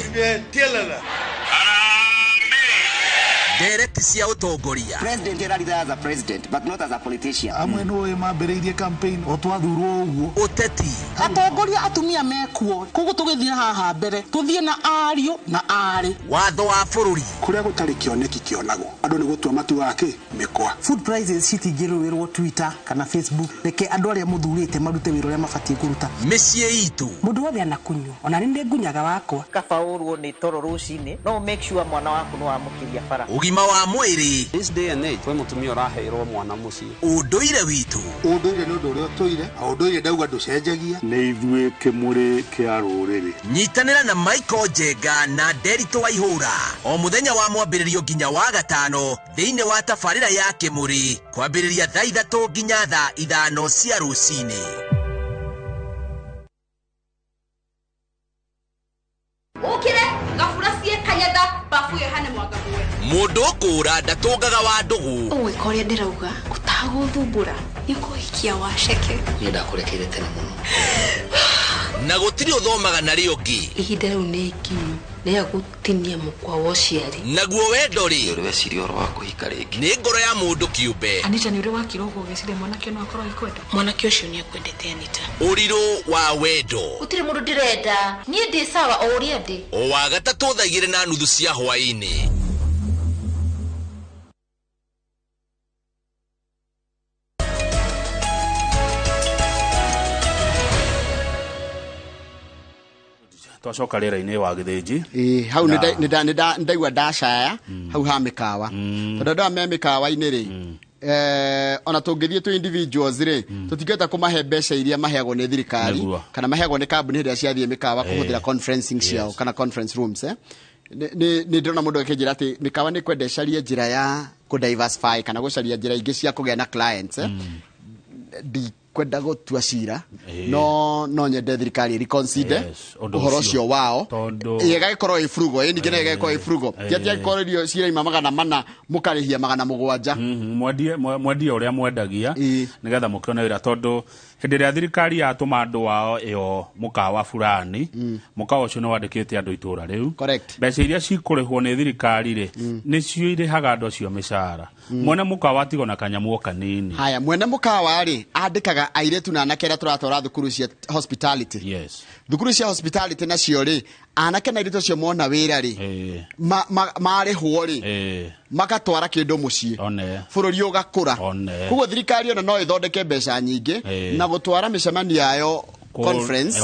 Ndereti cia ũtongoria. President eraritha as a president but not as a politician. Amwe nĩ mambĩrĩirie campaign o twathurwo ũguo. Ũteti. Atongoria atumia mekuo koguo tũgĩthiĩ haha mbere tũthiĩ na ariũ na aarĩ. Watho wa bũrũri. Kũrĩa gũtarĩ kĩoneki kĩonagwo andũ nĩ gũtua matuaga kĩ mĩkwa. Food prices citingĩrũĩrwo Twitter kana Facebook. Reke andũ arĩa mũthurĩte marute wĩra ũrĩa mabatiĩ kũruta. Mĩciĩ itũ. Mũndũ wothe anakunyua ona nĩ ndĩ ngunyaga wakwa. Kaba ũrwo nĩ toro rũcinĩ no make sure mwana waku nĩ wamũkĩria bara. Ũgima wa mwĩrĩ. This day and age kwĩ mũtumia ũraheirwo mwana mũciĩ. Ũndũire witũ. Ũndũire nĩ ũndũ ũrĩa ũtũire, ũndũire ndauga ndũcenjagia. Nĩ ithuĩ kĩmũrĩ kĩa rũrĩrĩ. Nyitanĩra na Michael Njenga na Nderitu Waihũra o mũthenya wa mwambĩrĩrio nginya wa gatano thĩinĩ wa tabarĩra ya Kĩmũrĩ kwambĩrĩria thaa 3 nginya thaa 5 cia rũcinĩ. Ũkĩre ngabura cie kanyatha bafu yohane mwanga muwe. Mũndũ ũkũra ndatũngaga wa ndũgũ. Ũgwĩka ũrĩa ndĩrauga ũtagũthumbũra nĩ ũkũhikia waceke. Niĩ ndakũrekeire tene mũno. Na gũtirĩ ũthomaga na rĩo ũngĩ. Ihinda rĩu nĩ ikinyu rĩa gũtinia mũkwa wa ũciari. Naguo wendo rĩ, ũrĩ weciria ũhoro wa kũhika rĩngĩ? Nĩ ngoro ya mũndũ kĩũmbe. Anita nĩ ũrĩ wakira ũguo ũgĩciria mwanake no akorwo agĩkwenda? Mwanake ũcio nĩ akwendete Anita. Ũrirũ wa wendo. Gũtirĩ mũndũ ndĩrenda. Niĩ ndĩ sawa o ũrĩa ndĩ. O wa gatatũ thaa 2:30 cia hwaĩ-inĩ. Twacoka rĩera-inĩ wa Gĩthĩnji. Ĩĩ hau nĩ ndaigua ndacaya hau ha mĩkawa. Tondũ andũ aya me mĩkawa-inĩ rĩ, ona tũngĩthiĩ twĩ individuals rĩ, tũtingĩhota kũmahe mbeca iria maheagwo nĩ thirikari kana maheagwo nĩ kambuni hĩndĩ ĩrĩa ciathiĩ mĩkawa kũhũthĩra conferencing ciao kana conference rooms. Nĩ ndĩrona mũndũ akĩnjĩra atĩ mĩkawa nĩ kwenda ĩcarie njĩra ya kũ diversify kana gũcaria njĩra ingĩ cia kũgĩa na clients. Ndikwenda gũtua cira no nyende thirikari reconsider ũhoro ũcio wao ĩgagĩkorwo ĩ frugal. Ĩ ningĩ nayo ĩgagĩkorwo ĩ frugal, ti atĩ angĩkorwo irio ciraima 400 mũkarĩhia 700. Mwendie ũrĩa mwendagia nĩgetha mũkĩone wĩra, tondũ hĩndĩ ĩrĩa thirikari yatũma andũ ao ĩyo mũkawa fulani, mũkawa ũcio nĩ wandĩkĩte andũ itũra rĩu. Mbeca iria cikũrĩhwo nĩ thirikari rĩ, nĩcio irĩhaga andũ acio mĩcara. Mwene mũkawa atigwo na kanyamũ o kanini. Haya, mwene mũkawa rĩ andĩkaga airĩtu na anake arĩa tũratwara thukuru cia hospitality. Yes. Thukuru cia hospitality nacio rĩ, anake na airĩtu acio mona wĩra rĩ, marĩhwo rĩ, magatwara kĩndũ mũciĩ, bũrũri ũgakũra. Koguo thirikari ona no ĩthondeke mbeca nyingĩ na gũtwara mĩcemanio yayo conference.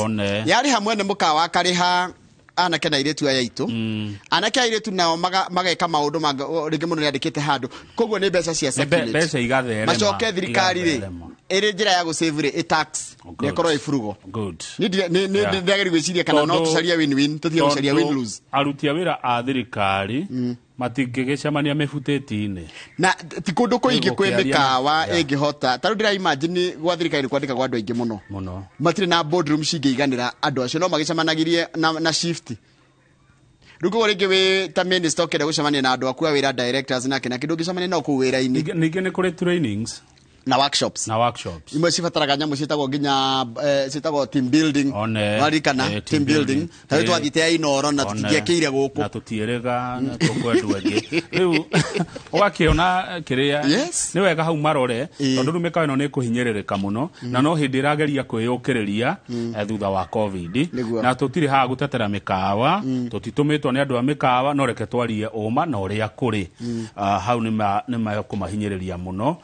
Yarĩha mwene mũkawa akarĩha anake na airĩtu aya aitũ. Anake airĩtu nao mageka maũndũ rĩngĩ mũndũ nĩandĩkĩte handũ. Koguo nĩ mbeca cia circulate. Mbeca igatherema. Macoke thirikari rĩ, ĩrĩ njĩra ya gũsave rĩ, ĩ tax nĩ ĩkorwo ĩ frugal. Nĩ ndĩrageria gwĩciria kana no tũcarie win win, tũtige gũcaria win lose. Aruti a wĩra a thirikari matingĩgĩcemania mĩbutĩti-inĩ. Na ti kũndũ kũingĩ kwĩ mĩkawa ĩngĩhota. Ta rĩu ndĩra imagine gwa thirikari nĩ kwandĩkagwo andũ aingĩ mũno. Matirĩ na boardroom cingĩiganĩra andũ acio, no magĩcemanagirie na shift. Rĩu koguo rĩngĩ wĩ ta minister ũkĩenda gũcemania na andũ aku a wĩra directors nake na kĩndũ ũngĩcemania nao kũu wĩra-inĩ. Ningĩ nĩ kũrĩ trainings na workshops. Imwe cibataraga nyamũ ciĩtagwo nginya ciĩtagwo team building. Waririkana team building. Ta rĩu twathiĩte ya Inooro na tũtingĩakĩire gũkũ. Na tũtiĩrĩga na tũkwendwo ĩngĩ. Rĩu ũgakĩona kĩrĩa nĩ wega hau marore, tondũ rĩu mĩkawa ĩno nĩ ĩkũhinyĩrĩrĩka mũno na no hĩndĩ ĩrageria kwĩyũkĩrĩria thutha wa COVID. Na tũtirĩ haha gũtetera mĩkawa, tũtitũmĩtwo nĩ andũ a mĩkawa, no reke twarie ũma na ũrĩa kũrĩ. Hau nĩ makũmahinyĩrĩria mũno.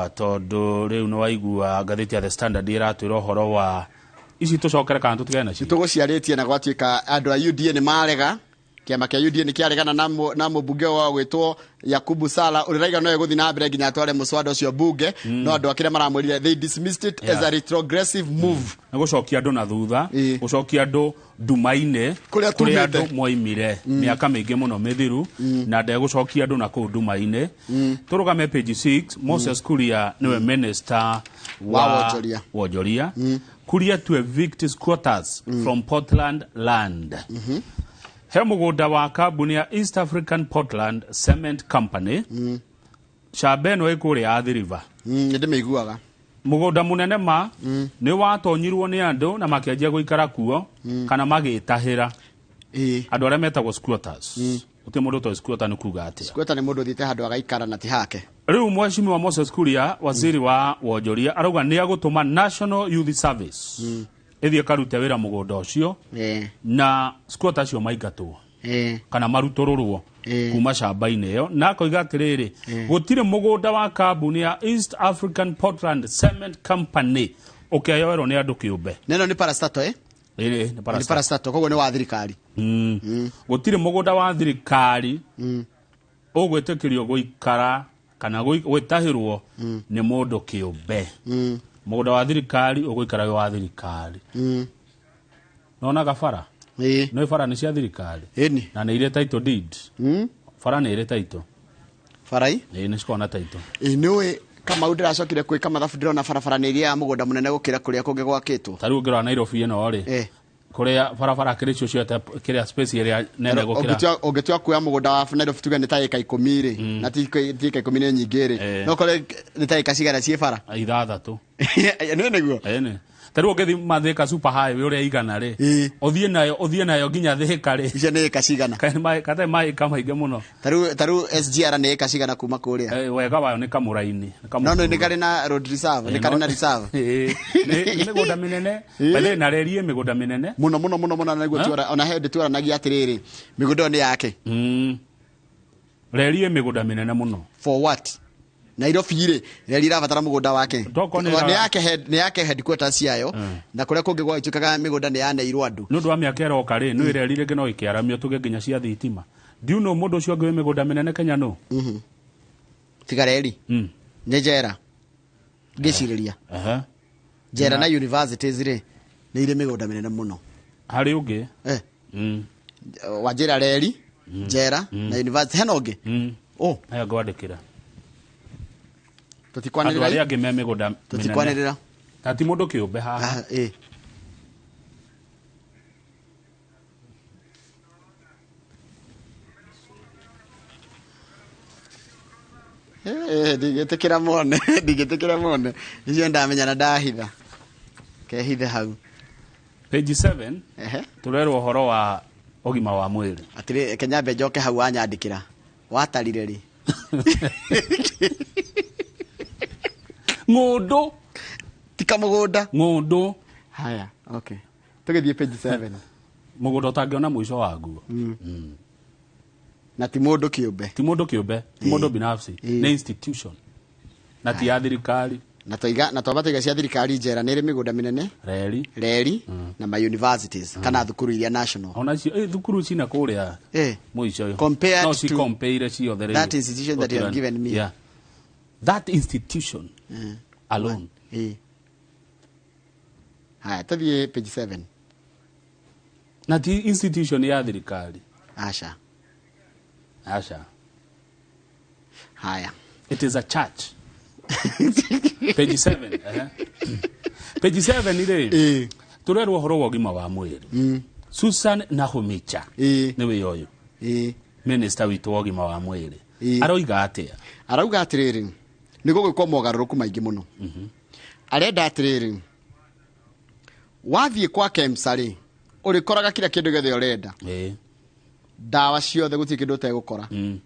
Tondũ rĩu nĩ waigua ngathĩti ya The Standard ĩratwĩra ũhoro wa ici tũcokere kana tũtigane nacio. Tũgũciarĩtie na gwatuĩka andũ a UDA nĩ marega Kĩama kĩa UDA nĩ kĩaregana na mũmbunge wa gwĩtwo Yakubu Sala ũrĩa raiga no egũthiĩ na mbere nginya atware mũswada ũcio bunge, no andũ akĩrĩa maramwĩrire they dismissed it as a retrogressive move. Nĩ gũcokia andũ na thutha, gũcokia andũ nduma-inĩ kũrĩa kũrĩa tumĩte. Andũ moimire mĩaka mĩingĩ mũno mĩthiru, na ndegũcokia andũ na kũu nduma-inĩ. Tũrũgame page 6. Moses Kuria nĩwe minister wa wonjoria. Wonjoria. Kuria to evict squatters from Portland land. He mũgũnda wa kambuni ya East African Portland Cement Company, camba ĩno ĩ kũrĩa Athi River. Nĩ ndĩmĩiguaga. Mũgũnda mũnene ma nĩ watonyirwo nĩ andũ na makĩanjia gũikara kuo kana magĩtahĩra, andũ arĩa metagwo squatters. Gũtirĩ mũndũ ũtoĩ squatter nĩ kuga atĩa. Squatter nĩ mũndũ ũthiĩte handũ agaikara na ti hake. Rĩu mheshimiwa Moses Kuria, waziri wa wonjoria, arauga nĩ agũtũma National Youth Service ĩthiĩ ĩkarute wĩra mũgũnda ũcio na squatter acio maingatwo kana marutũrũrwo kuma camba-inĩ ĩyo, na akoiga atĩrĩrĩ, gũtirĩ mũgũnda wa kambuni ya East African Portland Cement Company ũkeyoerwo nĩ andũ kĩũmbe. Neno nĩ parastato, eh? Ĩĩ, nĩ nĩ parastatal. Parastato, koguo nĩ wa thirikari. Gũtirĩ mũgũnda wa thirikari ũgwĩtĩkĩrio gũikara kana gwĩtahĩrwo nĩ mũndũ kĩũmbe. Mũgũnda wa thirikari ũgũikara wĩ wa thirikari. Nonaga bara nĩ bara nĩ cia thirikari na nĩ irĩ title deed. Bara nĩ irĩ title. Barai. Ĩĩ, nĩ cikoragwo na title. Ĩ, nĩ ũĩ Kamau, ndĩracokire gwĩka mathabu, ndĩrona barabara nĩ ĩrĩa mũgũnda mũnene gũkĩra kũrĩa kũngĩ gwakĩtwo. Ta rĩu ũngĩrora Nairobi ĩno rĩ, kũrĩa barabara kĩrĩ cio ciothe, kĩrĩa space ĩrĩa nene gũkĩra. Ũngĩtua kuoya mũgũnda wa Nairobi, tuge nĩ ta ĩka 10 rĩ, na ti ĩka 10 nĩ nyingĩ rĩ, no kore nĩ ta ĩka cigana ciĩ bara? 6. Nĩ nĩguo. Ĩni, ta rĩu ũngĩthiĩ Mathika super highway ũrĩa igana rĩ, ũthiĩ nayo nginya Thika rĩ, icio nĩ ĩka cigana? Kate maĩka maingĩ mũno. Ta rĩu SGR nĩ ĩka cigana kuma kũrĩa? Wega wayo nĩ kamũraini. No nĩ karĩ na road reserve, nĩ karĩ na reserve. Nĩ mĩgũnda mĩnene. By na reri ĩ mĩgũnda mĩnene. Mũno mũno mũno mũno, na nĩguo ona hĩndĩ twaranagia atĩrĩrĩ, mĩgũnda ĩyo nĩ yake. Reri ĩ mĩgũnda mĩnene mũno. For what? Nairobi rĩ, reri ĩrabatara mũgũnda wake? Tokorwo nĩ nĩ yake nĩ yake headquarters ciayo, na kũrĩa kũngĩ gwagĩtuĩkaga mĩgũnda nĩ yaneirwo andũ. Nĩ ũndũ wa mĩaka ĩroka rĩ, nĩ reri rĩngĩ no ĩkĩaramio tũge nginya cia thitima. Do you know mũndũ ũcio ũngĩ wĩ mĩgũnda mĩnene Kenya nũ? Tiga reri, nĩ njera ngĩcirĩria. Njera na universities rĩ, nĩ irĩ mĩgũnda mĩnene mũno. Harĩ ũngĩ. Wanjĩra reri, njera na university, hena ũngĩ? Oh. Aya, ngwandĩkĩra. Andũ Tũtikwanĩrĩra. Arĩa angĩ me mĩgũnda mĩnene. Tũtikwanĩrĩra. Na ti mũndũ kĩũmbe haha. Ah, ĩ. Ndingĩtĩkĩra mone, ndingĩtĩkĩra mone icio, ndamenya na ndahitha kehithe hau. Page 7, tũrerwo ũhoro wa ũgima wa mwĩrĩ. Atĩrĩ, kenyambe njoke hau wanyandĩkĩra, watarire rĩ? Ng'ũndũ. Tika mũgũnda. Ng'ũndũ. Haya, okay, tũgĩthiĩ page 7. Mũgũnda ũtangĩona mũico waguo. Na ti mũndũ kĩũmbe. Ti mũndũ kĩũmbe, ti mũndũ binafsi, nĩ institution na ti ya thirikari. Na toiga na twamba toiga cia thirikari, njera nĩ ĩrĩ mĩgũnda mĩnene. Reri. Reri na ma universities kana thukuru iria national. Ona cio thukuru cina kũrĩa mũico. Compared no to cikompeire ciothe rĩu. that institution that you have given me. Yeah. That institution alone. Haya, tũthiĩ page 7. Na ti institution ya thirikari. Aca. Aca. Haya. It is a church. Page 7. Page 7 rĩ, tũrerwo ũhoro wa ũgima wa mwĩrĩ. Susan Nakhumicha nĩwe ũyũ minister witũ wa ũgima wa mwĩrĩ. Aroiga atĩa? Arauga atĩrĩrĩ, nĩ gũgwĩkwo mogarũrũku maingĩ mũno. Arenda atĩrĩrĩ, wathiĩ kwa KEMSA rĩ, ũrĩkoraga kila kĩndũ gĩothe ũrenda, ndawa ciothe, gũtirĩ kĩndũ ũtegũkora.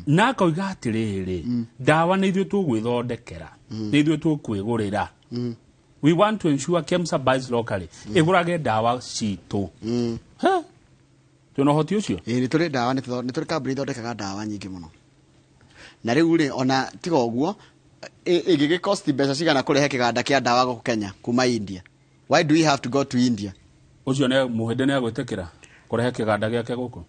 Na akoiga atĩrĩrĩ, ndawa nĩ ithuĩ tũgwĩthondekera, nĩ ithuĩ tũkwĩgũrĩra. We want to ensure KEMSA buys locally, ĩgũrage ndawa citũ. Ha? Twĩna ũhoti ũcio? Ĩĩ, nĩ tũrĩ ndawa, nĩ tũrĩ kambuni ithondekaga ndawa nyingĩ mũno. Na rĩu rĩ, ona tiga ũguo, ĩngĩgĩ cost mbeca cigana kũrehe kĩganda kĩa ndawa gũkũ Kenya kuma India? Why do we have to go to India? Ũcio nĩ mũhĩndĩ, nĩ agwĩtĩkĩra kũrehe kĩganda gĩake gũkũ?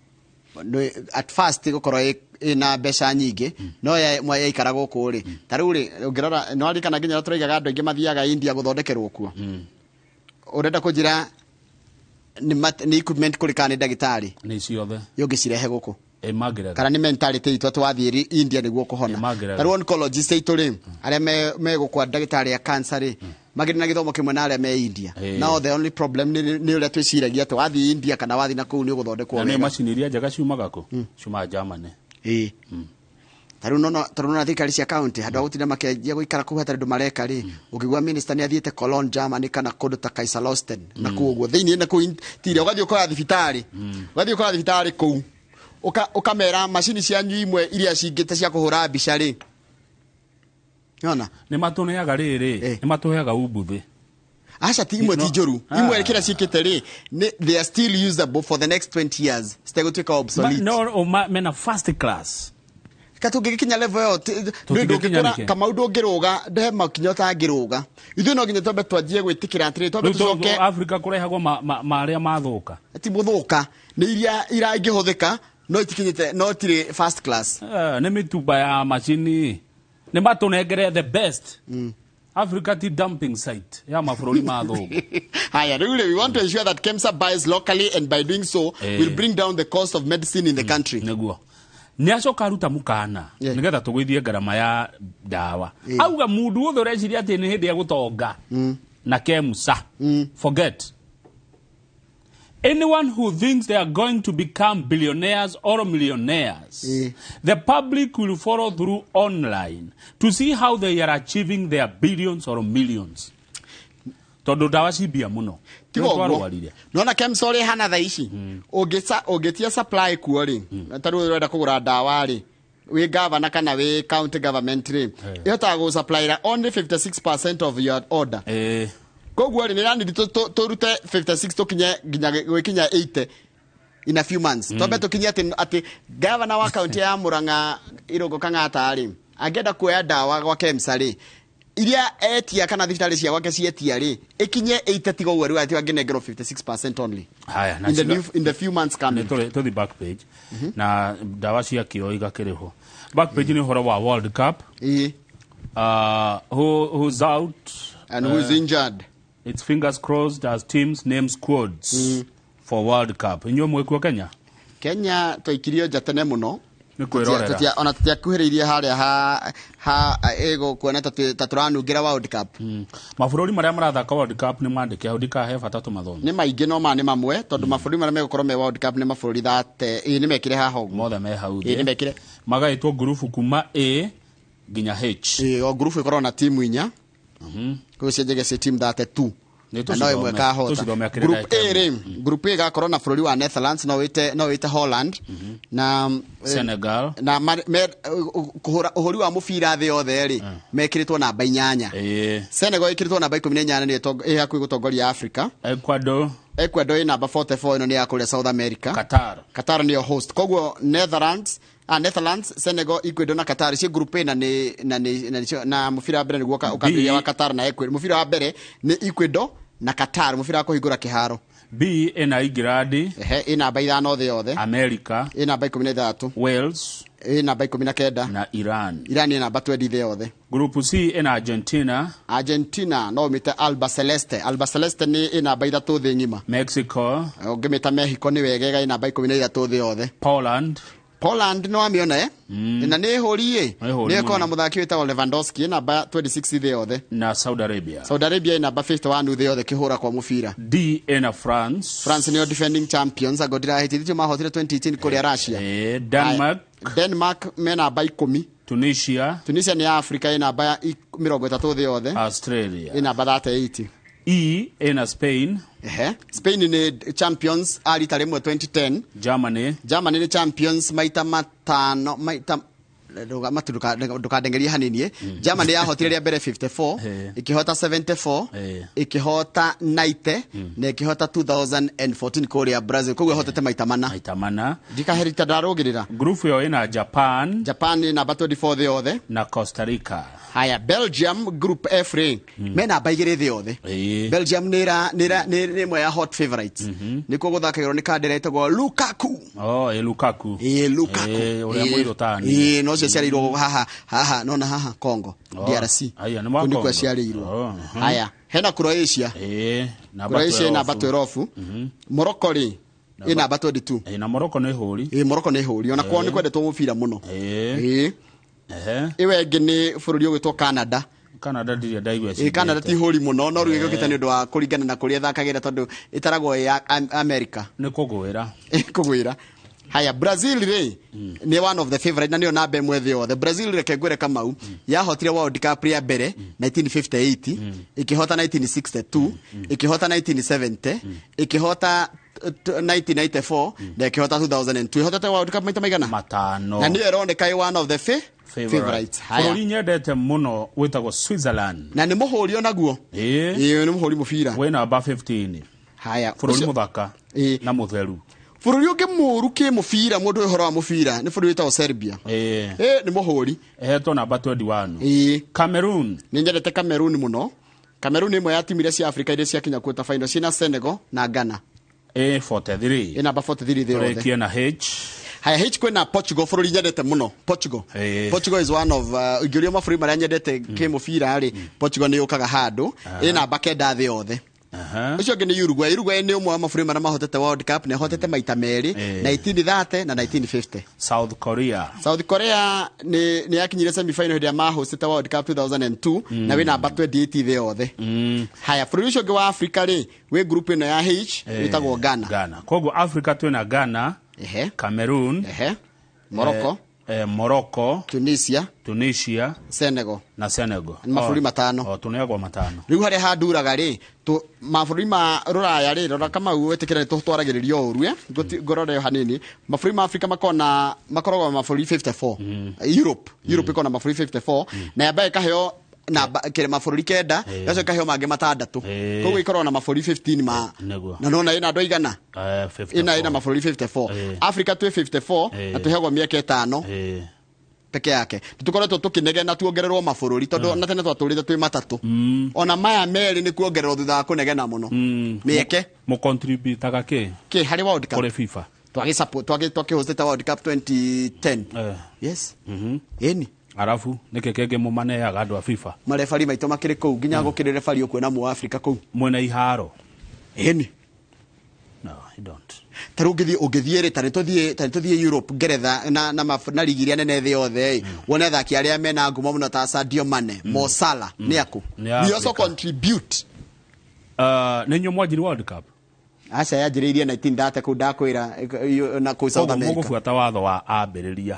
At first ĩgũkorwo ĩna mbeca nyingĩ, no yaikara gũkũ rĩ, ta rĩu rĩ, ũngĩrora no aririkana nginya ũrĩa tũraigaga andũ aingĩ mathiaga India gũthondekerwo kuo. Ũrenda kũnjĩra nĩ equipment kũrĩ kana nĩ ndagĩtarĩ Nĩ ciothe. Yũngĩcirehe gũkũ? Ĩ mangĩrega. Kana nĩ mentality itũ atĩ wathiĩ India nĩguo kũhona? Mangĩrega. Ta rĩu oncologist aitũ rĩ, arĩa me gũkwa ndagĩtarĩ a cancer rĩ, magĩrĩ na gĩthomo kĩmwe na arĩa me India. Now the only problem nĩ ũrĩa twĩciragia atĩ wathiĩ India kana wathiĩ na kũu nĩ ũgũthondekwo Na nĩ wega. macini iria njega ciumaga kũ? Ciumaga Germany. Ĩĩ. Ta rĩu nona, ta rĩu nona thirikari cia county, handũ ha gũtinda makĩanjia gũikara kũu hatarĩ ũndũ mareka rĩ, ũngĩigua minister nĩ athiĩte Cologne, Germany, kana kũndũ ta Kaiserslautern na kũu ũguo thĩinĩ na kũu tire, ũgathiĩ ũkoya thibitarĩ, ũgathiĩ ũkoya thibitarĩ kũu, ũkamera macini cianyu imwe iria cingĩte cia kũhũra mbica rĩ, nona. Nĩ matũneaga rĩrĩ, nĩ matũheaga umbuthĩ. Aca, ti imwe, ti njũru. Ah. Imwe kĩrĩa ciĩkĩte rĩ, they are still usable for the next 20 years, citegũtuĩka obsolete. No, mena first class. Ka tũngĩgĩkinya level ĩyo Tũtingĩkinya ndũngĩkũra nĩkĩ? Kamau, ndũngĩrũga ndehe makinya ũtangĩrũga. Ithuĩ no nginya twambe twanjie gwĩtĩkĩra atĩrĩ, twambe Rĩu tũcoke. Africa kũrehagwo marĩa mathũka. Ti mũthũka, nĩ iria iraingĩhũthĩka, no itikinyĩte, no tirĩ first class. Nĩ mĩtumba ya macini, nĩ matũnengere the best. Africa ti dumping site ya mabũrũri mathũngũ. Haya, rĩu rĩ, we want to ensure that KEMSA buys locally, and by doing so will bring down the cost of medicine in the country. Nĩguo nĩ acoka aruta mũkana nĩgetha tũgũithie ngarama ya ndawa. Auga mũndũ wothe ũreciria atĩ nĩ hĩndĩ ya gũtonga na KEMSA, forget. Anyone who thinks they are going to become billionaires or millionaires, the public will follow through online to see how they are achieving their billions or millions, tondũ ndawa ci mbia mũno. Tiga Nĩ ũguo. twarwarire. Nona KEMSA ũrĩa ĩhana thaa ici, ũngĩtia supply kuo rĩ, ta rĩu ũrenda kũgũra ndawa rĩ, wĩ governor kana wĩ county government rĩ, ĩhotaga gũ only 56% of your order. Koguo rĩ, nĩ ranidi tũrute 56 tũkinye nginya gwĩkinya 80 in a few months. Twambe tũkinye atĩ governor wa county ya Murang'a, Irũngũ Kang'ata rĩ, angĩenda kuoya ndawa gwa KEMSA rĩ, iria etia kana thibitarĩ cia gwake cietia rĩ, ĩkinye 80. Tiga ũguo rĩu atĩ angĩnengerwo 56% only Haya, na in the new, in the few months coming. Nĩ tũthi back page na ndawa cia kĩo igakĩrĩhwo. Back page nĩ ũhoro wa World Cup. Who's out And who's injured. It's fingers crossed as teams name squads for World Cup. Inyuĩ mwĩkuo Kenya? Kenya twaikirio nja tene mũno. Nĩ kwĩrorera. Ona tũtiakuhĩrĩirie harĩa ha ĩgũ kuona ta tũranungĩra World Cup. Mabũrũri marĩa marathaka World Cup nĩ mandĩke hau, ndikahe bata tũmathome. Nĩ maingĩ, no ma nĩ mamwe, tondũ mabũrũri marĩa megũkorwo me World Cup nĩ mabũrũri thate. Ĩ nĩ mekire haha ũguo. Mothe me hau Ĩ thĩ. nĩ mekire. Magaĩtwo ngurubu kuma A nginya H. Ĩ o ngurubu ĩkorwo na timu inya. Koguo cianjagia ciĩ team 32. Nĩ Na no ĩmwe ĩkahota. tũcithome akĩrĩ Group ndagĩka A rĩ, group A ĩgakorwo na bũrũri wa Netherlands, no wĩte Holland na Senegal. Na kũhũra ũhũri wa mũbira thĩ yothe rĩ, mekĩrĩtwo namba 8. Senegal ĩkĩrĩtwo namba 18, nĩ ĩ hakuhĩ gũtongoria Africa. Ecuador. Ecuador ĩ namba 44, ĩno nĩ ya kũrĩa South America. Qatar. Qatar nĩyo host. Koguo Netherlands, Senegal, Ecuador na Qatar ciĩ group A, na nĩ na nĩ na nĩcio- na mũbira wa mbere nĩguo ũkambĩrĩria wa Qatar na Ecuador. Mũbira wa mbere nĩ Ecuador na Qatar, mũbira wa kũhingũra kĩharo. B ĩna England. Ehe, ĩ namba 5 thĩ yothe. America. Ĩ namba 16. Wales. Ĩ namba 19. Na Iran. Iran ĩ namba 20 thĩ yothe. Group C ĩna Argentina. Argentina no ũmĩte Alba Celeste. Alba Celeste nĩ ĩ namba 3 thĩ ng'ima. Mexico. Ũngĩmĩta Mexico nĩ wegega, ĩ namba 13 thĩ yothe. Poland. Poland no amĩona, eh? Na nĩ hũri ĩ. Nĩ hũri Nĩ ĩkoragwo na mũno. mũthaki wĩtagwo Lewandowski, ĩ namba 26 thĩ yothe. Na Saudi Arabia. Saudi Arabia ĩ namba 51 thĩ yothe kĩhũra kwa mũbira. D ĩna France. France nĩo defending champions, ango ndirahĩtithio, mahotire 2018 kũrĩa Russia. Denmark. Denmark me namba 10. Tunisia. Tunisia nĩ ya Africa, ĩ namba ya 30 thĩ yothe. Australia. Ĩ namba 38. E ĩna Spain. Ehe. Spain nĩ champions a rita rĩmwe 2010. Germany. Germany nĩ champions maita matano, maita Ndukandengerie hanini. Germany yahotire rĩa mbere 54, ĩkĩhota 74, ĩkĩhota 90 na ĩkĩhota 2014 kũrĩa Brazil. Koguo ĩhotete maita mana. Maita mana. Ndikaherita ndarũgĩrĩra. Group ĩyo ĩna Japan. Japan ĩ namba 24 thĩ yothe. Na Costa Rica. Haya, Belgium group F rĩ, me namba 2 thĩ yothe. Belgium nĩ nĩ ĩmwe ya hot favorites. Nĩkuo gũthakagĩrwo nĩ kandĩra ĩtagwo Lukaku. Oh, Lukaku. Lukaku. Ũrĩa mũirũ tani. No cio ciarĩirwo haha haha nona haha Congo, DRC. Aya, nĩ wa Kũu nĩkuo Congo. ciarĩirwo. Haya, hena Croatia. Namba Croatia ĩ 12. namba 12. Morocco rĩ, ĩ namba 22. Na Morocco nĩ hũri. Morocco nĩ hũri. Ona kwao nĩ kwendetwo mũbira mũno. Ĩyo ĩngĩ nĩ bũrũri ũgwĩtwo Canada. Canada ndirĩ ndaigua ĩcindĩte. Canada ti hũri mũno no rĩu ĩgũkĩte nĩ ũndũ wa kũringana na kũrĩa ĩthakagĩra tondũ ĩtaragwo ĩ ya America. Nĩ kũgwĩra. Kũgwĩra. Haya, Brazil rĩ nĩ one of the favorite na nĩyo namba 1 thĩ yothe. Brazil reke ngwĩre Kamau yahotire World Cup rĩa mbere 1958, ĩkĩhota 1962, ĩkĩhota 1970, ĩkĩhota 1994 na ĩkĩhota 2002. Ĩhotete World Cup maita maigana? Matano. Na nĩyo ĩroneka ĩ one of the favorites. Haya. Bũrũri nyendete mũno wĩtagwo Switzerland. Na nĩ mũhũri onaguo. Nĩ mũhũri mũbira. Wĩ namba 15. Haya. Bũrũri mũthaka na mũtheru. Bũrũri ũngĩ mũũru kĩ mũbira, mũndũ ũhoro wa mũbira nĩ bũrũri wĩtagwo Serbia. Nĩ mũhũri. Ehetwo namba 21. Cameroon. Nĩ nyendete Cameroon mũno. Cameroon ĩmwe ya timu iria cia Africa iria ciakinya quarter final ciĩna Senegal na Ghana. 43. Ĩ namba 43 thĩ yothe. Tũrĩkie na H. Haya, H kwĩna Portugal, bũrũri nyendete mũno. Portugal. Portugal is one of ingĩũrio mabũrũri marĩa nyendete kĩ mũbira rĩ, Portugal nĩ yũkaga handũ. Ĩ namba 9 thĩ yothe. Ũcio ũngĩ nĩ Uruguay. Uruguay nĩ ũmwe wa mabũrũri marĩa mahotete World Cup na ĩhotete maita merĩ, 1930 na 1950. South Korea. South Korea nĩ yakinyire semi final hĩndĩ ĩrĩa mahostĩte World Cup 2002 na wĩ namba 28 thĩ yothe. Haya, bũrũri ũcio ũngĩ wa Africa rĩ, wĩ group ĩno ya H wĩtagwo Ghana. Ghana. Koguo Africa twĩna Ghana, Cameroon, Morocco, Morocco, Tunisia, Senegal na Senegal. Nĩ mabũrũri matano. Tũneagwo matano. Rĩu harĩa handuraga rĩ, mabũrũri ma rũraya rĩ, rora Kamau wĩtĩkĩra nĩ tũtwaragĩrĩrio ũru, ngorore hanini. Mabũrũri ma Afrika makoragwo mabũrũri 54. Europe ĩkoragwo na mabũrũri 54 na yambaga ĩkaheo namba kĩrĩ mabũrũri 9, gacoka ĩkaheo mangĩ 6. Koguo ĩkoragwo na mabũrũri 15 ma na nona ĩna andũ aigana? Ĩna mabũrũri 54. Africa twĩ 54 na twĩheagwo mĩaka 5 peke yake. Tũkoretwo tũkĩnegena tuongererwo mabũrũri tondũ na tene twatũrĩte twĩ matatũ. Ona maya merĩ nĩ kuongererwo thutha wa kũnegena mũno. Mĩeke. Mũcontributaga kĩ? Kĩ harĩ World Cup? Kũrĩ FIFA. Twakĩhostĩte World Cup 2010. Yes. Ĩni. Arabu nĩkĩ kĩngĩ mũmaneaga andũ a FIFA? Marebari maitũ makĩrĩ kũu nginya gũkĩrĩ rebari ũkuona mũ Afrika kũu. Mwena iharo. Ĩni. No, you don't. Ta rĩu ũngĩthiĩ rĩ, ta nĩtũthiĩ Europe, Ngeretha na ligi iria nene thĩ yothe, wone athaki arĩa mena ngumo mũno ta Sadio Mane, Mo Salah, nĩ akũ? We also contribute. Nĩ inyuĩ mwanjirie World Cup? Aca yanjĩrĩirie 1930 kũu ndakwĩra na kũu South America. Mũgũbuata watho wa ambĩrĩria.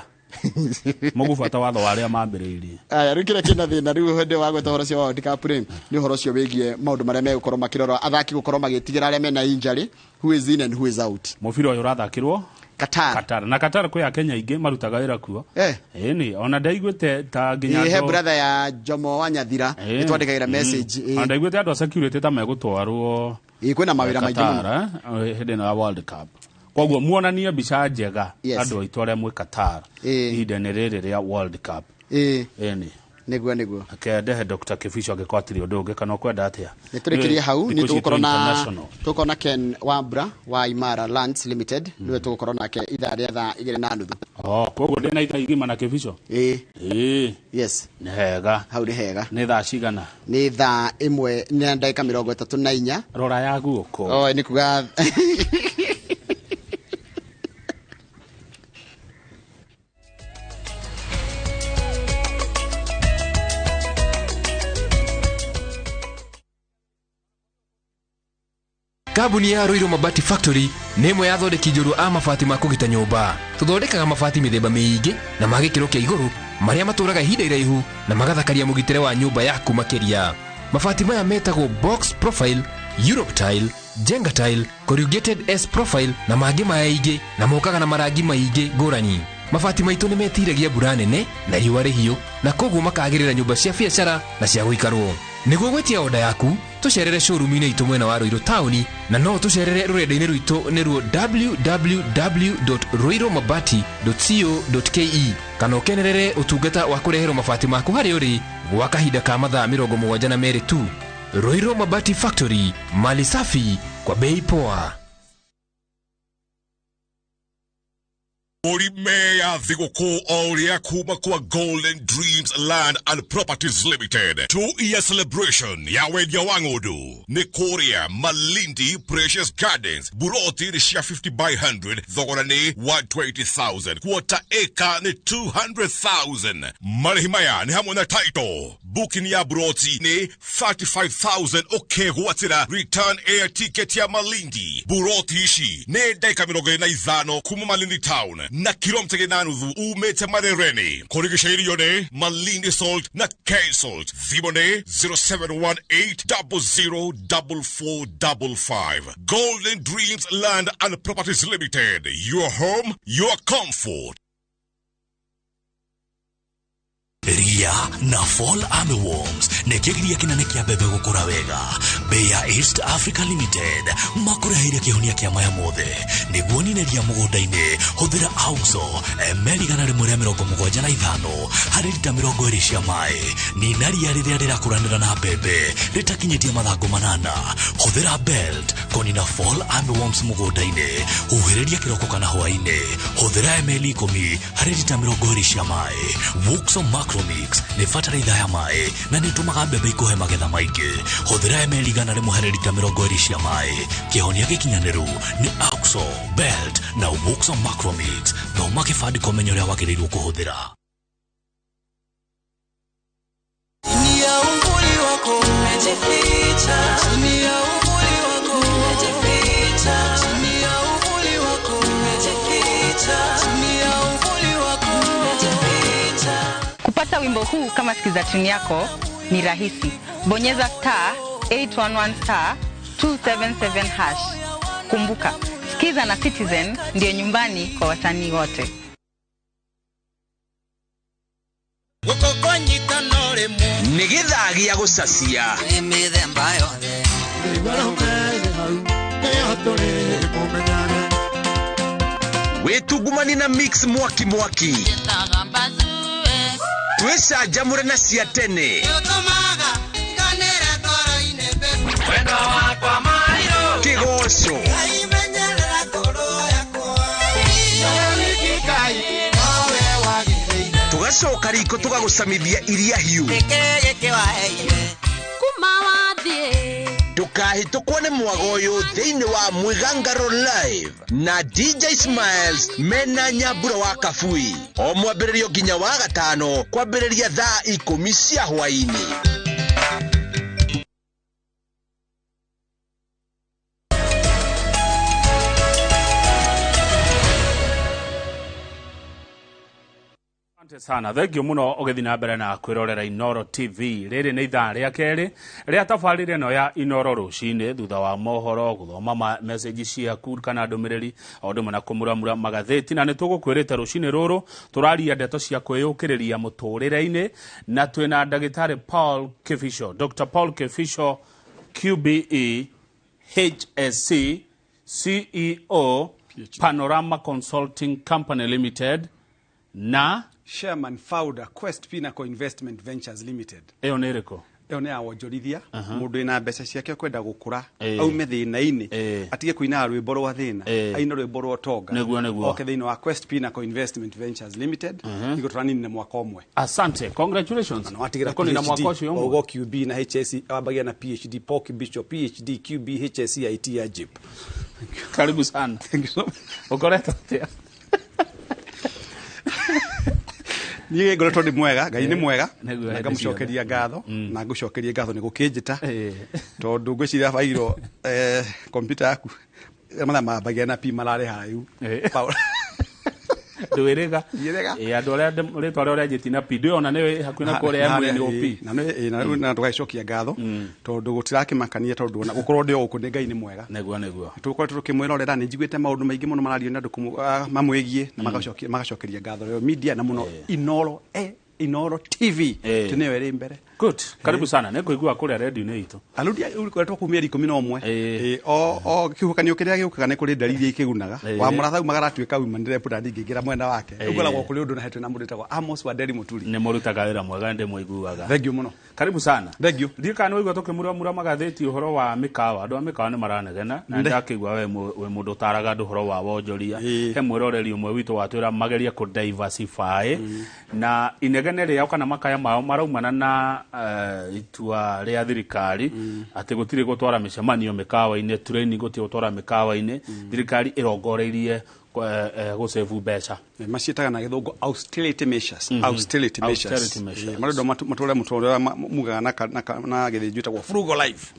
Mũgũbuata watho wa arĩa mambĩrĩirie. Aya, rĩu kĩrĩa kĩna thĩna rĩu hĩndĩ wa gweta ũhoro ũcio wa World Cup rĩ, nĩ ũhoro ũcio wĩgiĩ maũndũ marĩa megũkorwo makĩrora athaki gũkorwo magĩtigĩra arĩa mena injury, who is in and who is out. Mũbira ũyũ ũrathakĩrwo Qatar. Na Qatar kwĩ Akenya aingĩ marutaga wĩra kuo. Ĩni, ona ndaiguĩte ta nginya he brother ya Jomo wa Nyathira ĩtwandĩkagĩra message. Ona ndaiguĩte andũ a security ta megũtwarwo. Kwĩna mawĩra maingĩ mũno hĩndĩ ĩno ya World Cup. Koguo muonanie mbica njega andũ aitũ arĩa mwĩ Qatar ihinda-inĩ rĩrĩ rĩa World Cup. Ĩni. Nĩguo. Akendehe Dr. Kibicho angĩkorwo atirĩ ũndũ ũngĩ kana ũkwenda atĩa. Nĩ tũrĩkĩrie hau nĩ tũgũkorwo na Ken Wambura wa Imara Lands Limited, nĩwe tũgũkorwo nake ithaa rĩa thaa 2:30. Koguo ndĩna ithaa igima na Kibicho? Ĩĩ. Yes. Nĩ hega. Hau nĩ hega. Nĩ thaa cigana? Nĩ thaa 1:34. Rora ya guoko. Nĩ kuga Kambuni ya Ruiru Mabati Factory nĩ ĩmwe ya athondeki njorua a mabati ma kũgita nyũmba. Tũthondekaga mabati mĩthemba mĩingĩ na ma gĩkĩro kĩa igũrũ marĩa matũraga ihinda iraihu na magathakaria mũgitĩre wa nyũmba yaku makĩria. Mabati maya metagwo box profile, Europe tile, Jenga tile, corrugated S profile na mangĩ maingĩ na mokaga na marangi maingĩ ngũrani. Mabati maitũ nĩ metiragia mbura nene na riũa rĩhiũ, na koguo makagĩrĩra nyũmba cia biacara na cia gũikarwo. Nĩguo gwĩtia oda yaku, tũcerere showroom-inĩ itũ mwena wa Ruiru taũni, na no tũcerere rũrenda-inĩ rwitũ nĩruo www.ruirumabati.co.ke, kana ũkenerere ũtungata wa kũreherwo mabati maku harĩa ũrĩ gwa kahinda ka mathaa 72 tu. Ruiru Mabati Factory, mali safi kwa bei poa. Mũrime ya thigũkũ o ũrĩa kuma kwa Golden Dreams Land and Properties Limited 2-year celebration ya wendia wa ng'ũndũ nĩ kũrĩa Malindi Precious Gardens. Buroti nĩ cia 50 by 100, thogora nĩ 120,000, quarter acre nĩ 200,000. Marĩhi maya nĩ hamwe na title. Booking ya buroti nĩ 35,000 ũkegwatĩra return air ticket ya Malindi. Buroti ici nĩ ndagĩka 25 kuma Malindi town na kilomita 4.5 umĩte Marereni. Kũrigicĩirio nĩ Malindi Salt na K Salt. Thimũ nĩ 0718004455. Golden Dreams Land and Properties Limited. Your home, your comfort. Ria na Fall Armyworms nĩ kĩgiria kĩnene kĩa mbembe gũkũra wega. Bei ya East Africa Limited makũreheire kĩhonia kĩa maya mothe. Nĩguo nine ria mũgũnda-inĩ, hũthĩra Auxo ml 175 harĩ rita 20 cia maĩ. Nina ria rĩrĩa rĩrakũranĩra na mbembe rĩtakinyĩtie mathangũ 8. Hũthĩra Belt kũnina Fall Armyworms mũgũnda-inĩ. Huhĩrĩria kĩroko kana hwaĩ-inĩ. Hũthĩra ml 10 harĩ rita 20 cia maĩ. Wuxo Macromix nĩ bataraitha ya maĩ na nĩ ĩtũmaga mbembe ikũhe magetha maingĩ. Hũthĩra ml 100 harĩ rita 20 cia maĩ. Kĩhonia gĩkinyanĩru nĩ Auxo, Belt na Wuxo Macromix. Thoma kĩbandĩko ũmenye ũrĩa wagĩrĩirwo kũhũthĩra. Chini ya uvuli wako nimejificha, chini ya uvuli wako nimejificha, chini ya uvuli wako nimejificha, chini ya uvuli wako nimejificha. Kupata wimbo huu kama sikiza tune yako ni rahisi. Bonyeza star 811 star 277 hash. Kumbuka, Sikiza na Citizen ndio nyumbani kwa wasanii wote. Nĩ gĩthaa gĩa gũcacia. Nĩ mĩthemba yothe. Wĩtungumani na mix mwaki mwaki. Twĩcanjamũre na cia tene. Kĩgoco. Tũgacoka riko tũgagũcamithia iria hiũ. Ndũkahĩtũkwo nĩ mwago ũyũ thĩinĩ wa Mwĩgangaro Live na DJ Smiles mena Nyambura wa Kabui. O mwambĩrĩrio nginya wa gatano kwambĩrĩria thaa 10 cia hwaĩ-inĩ. Asante sana, thengio muno ũgĩthiĩ na mbere na kwĩrorera Inooro TV. Rĩrĩ nĩ ithaa rĩa kerĩ rĩa tabarĩra ĩno ya Inooro rũcinĩ, thutha wa mohoro, gũthoma message ciaku kana ndũmĩrĩri, o ũndũ ũmwe na kũmuramura magathĩti. Na nĩ tũgũkwĩrĩte rũcinĩ rũrũ tũraria ndeto cia kwĩyũkĩrĩria mũtũrĩre-inĩ, na twĩna ndagĩtarĩ Paul Kibicho, Dr. Paul Kibicho, QBE HSC CEO Panorama Consulting Company Limited na Chairman founder Quest Pinnacle Investment Ventures Limited. Ĩyo nĩ ĩrĩkũ? Ĩyo nĩ ya wonjorithia, mũndũ wĩna mbeca ciake kwenda gũkũra, aume thĩna-inĩ, atige kũinaga rwĩmbo rwa thĩna, aine rwĩmbo rwa ũtonga. Nĩguo. Oke thĩinĩ wa Quest Pinnacle Investment Ventures Limited, nĩguo tũraninire mwaka ũmwe. Asante, congratulations. Na watigĩra Kũnina mwaka ũcio ũmwe. Ogo QB na HSC, wambagia na PhD, Paul Kibicho, PhD, QB, HSC, IT ya JIP. Karibu sana. Thank you so much. Ũkoretwo atĩa? Niĩ ngoretwo ndĩ mwega, Ngai nĩ mwega, na ngamũcokeria ngatho, na ngũcokerie ngatho nĩ gũkĩnjĩta, tondũ ngwĩciria bairwo kompiuta yaku mathaa mambagia na P mararĩ haraihu. Ndwĩrĩga. Ĩ, andũ arĩa rĩtwa rĩao rĩanjĩtie na P ndĩona nĩ hakuhĩ na kũrĩa MNOP. Na nĩ na tũgagĩcokia ngatho tondũ gũtirakĩmakania, tondũ ona gũkorwo ndĩ o gũkũ nĩ Ngai nĩ mwega. Nĩguo nĩguo. Tũkoretwo tũkĩmwĩrorera, nĩ njiguĩte maũndũ maingĩ mũno marario nĩ andũ mamwĩgiĩ na magacokeria ngatho rĩo media na mũno Inoro TV tĩ nĩyo ĩrĩ mbere. Good, karibu sana, nĩ ngũigua kũrĩa redio-inĩ itũ. Aludia ũkoretwo kuu mĩeri 11. O kĩhuhũkanio kĩrĩa gĩũkaga nĩ kũrĩ ndari iria ikĩgunaga. Wa mũratha umaga aratuĩka women rep na ndingĩingĩra mwena wake. Ũkoragwo kũrĩ ũndũ na hetwe na mũndũ wĩtagwo Amos Wanderi Mũturi. Nĩ mũrutaga wĩra mwega, ndĩmũiguaga. Thank you mũno. Karibu sana. Thank you. Ndiũĩ kana nĩ waigua tũkĩmuramura magathĩti ũhoro wa mĩkawa. Andũ a mĩkawa nĩ maranegena na ndakĩigua we wĩ mũndũ ũtaraga andũ ũhoro wa wonjoria. He mwĩroreri ũmwe witũ watwĩra magerie kũ diversify na inegene rĩao kana makaya mao maraumana na itua rĩa thirikari atĩ gũtirĩ gũtwara mĩcemanio mĩkawa-inĩ, training gũtirĩ gũtwara mĩkawa-inĩ. Thirikari ĩrongoreirie gũsave mbeca. Maciĩtaga na gĩthũngũ austerity measures. Austerity measures. Austerity measures. Marenda matũre mũtũrĩre mugaga na gĩthĩnjũ ĩtagwo frugal life.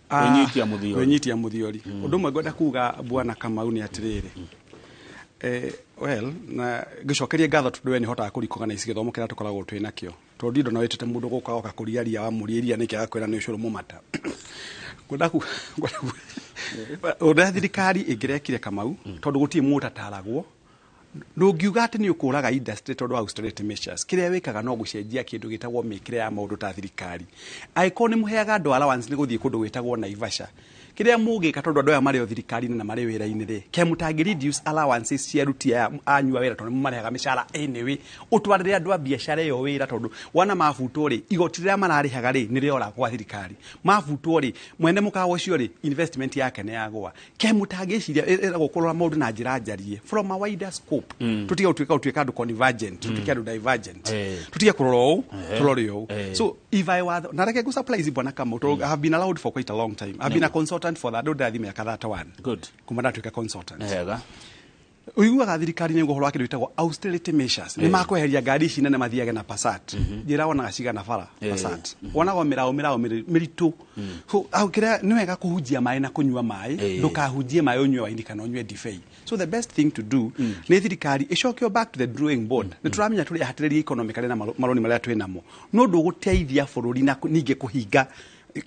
Kwĩnyitia mũthiori. Kwĩnyitia mũthiori. Ũndũ ũmwe ngwenda kuga bwana Kamau nĩ atĩrĩrĩ, well, na ngĩcokerie ngatho tondũ we nĩ hotaga kũrikogana ici gĩthomo kĩrĩa tũkoragwo twĩ nakĩo, tondũ ndindo no wĩtĩte mũndũ gũka oka kũria ria wamũria iria nĩkĩ agakwĩra nĩ ũcũrũ mũmata. Ngwenda ku ũrĩa thirikari ĩngĩrekire Kamau, tondũ gũtirĩ mũtataragwo, ndũngiuga atĩ nĩ ũkũraga industry tondũ wa austerity measures. Kĩrĩa wĩkaga no gũcenjia kĩndũ gĩtagwo mĩkĩre ya maũndũ ta thirikari. Angĩkorwo nĩ mũheaga andũ allowance nĩ gũthiĩ kũndũ gwĩtagwo Naivasha, kĩrĩa mũngĩka tondũ andũ aya marĩ o thirikari-inĩ na marĩ wĩra-inĩ rĩ, ke mũtangĩ reduce allowances cia aruti aya anyu a wĩra tondũ nĩ mũmarehaga mĩcara anyway, ũtwarĩre andũ a biacara ĩyo wĩra, tondũ wana mabutwo rĩ, igoti rĩrĩa mararĩhaga rĩ nĩ rĩora gwa thirikari. Mabutwo rĩ, mwene mũkawa ũcio rĩ, investment yake nĩ yagũa. Ke mũtangĩciria ĩragwo kũrora maũndũ na njĩra njarie from a wider scope. Tũtige gũtuĩka andũ convergent, tũtuĩke andũ divergent. Tũtige kũrora ũũ, tũrore ũũ. So if I were, na reke ngũ surprise bwana Kamau, tondũ I have been allowed for quite a long time. I've been a consultant for that, ndĩrathiĩ mĩaka 31. Good. Kuma ndatuĩka consultant. Wega. Ũiguaga thirikari nĩ ũhoro wa kĩndũ gĩtagwo austerity measures. Nĩ makweheria ngari ici nene mathiage na Passat. Njĩra wonaga cigana bara Passat. Wonaga mĩraũ mĩritũ. So au kĩrĩa nĩ wega kũhunjia maĩ na kũnyua maĩ, ndũkahunjie maĩ ũnyue waini kana ũnyue ndibei. So the best thing to do nĩ thirikari ĩcokio back to the drawing board. Nĩ tũramenya tũrĩ ahatĩrĩrie economically na marũni marĩa twĩ namo. No ndũgũteithia bũrũri na ningĩ kũhinga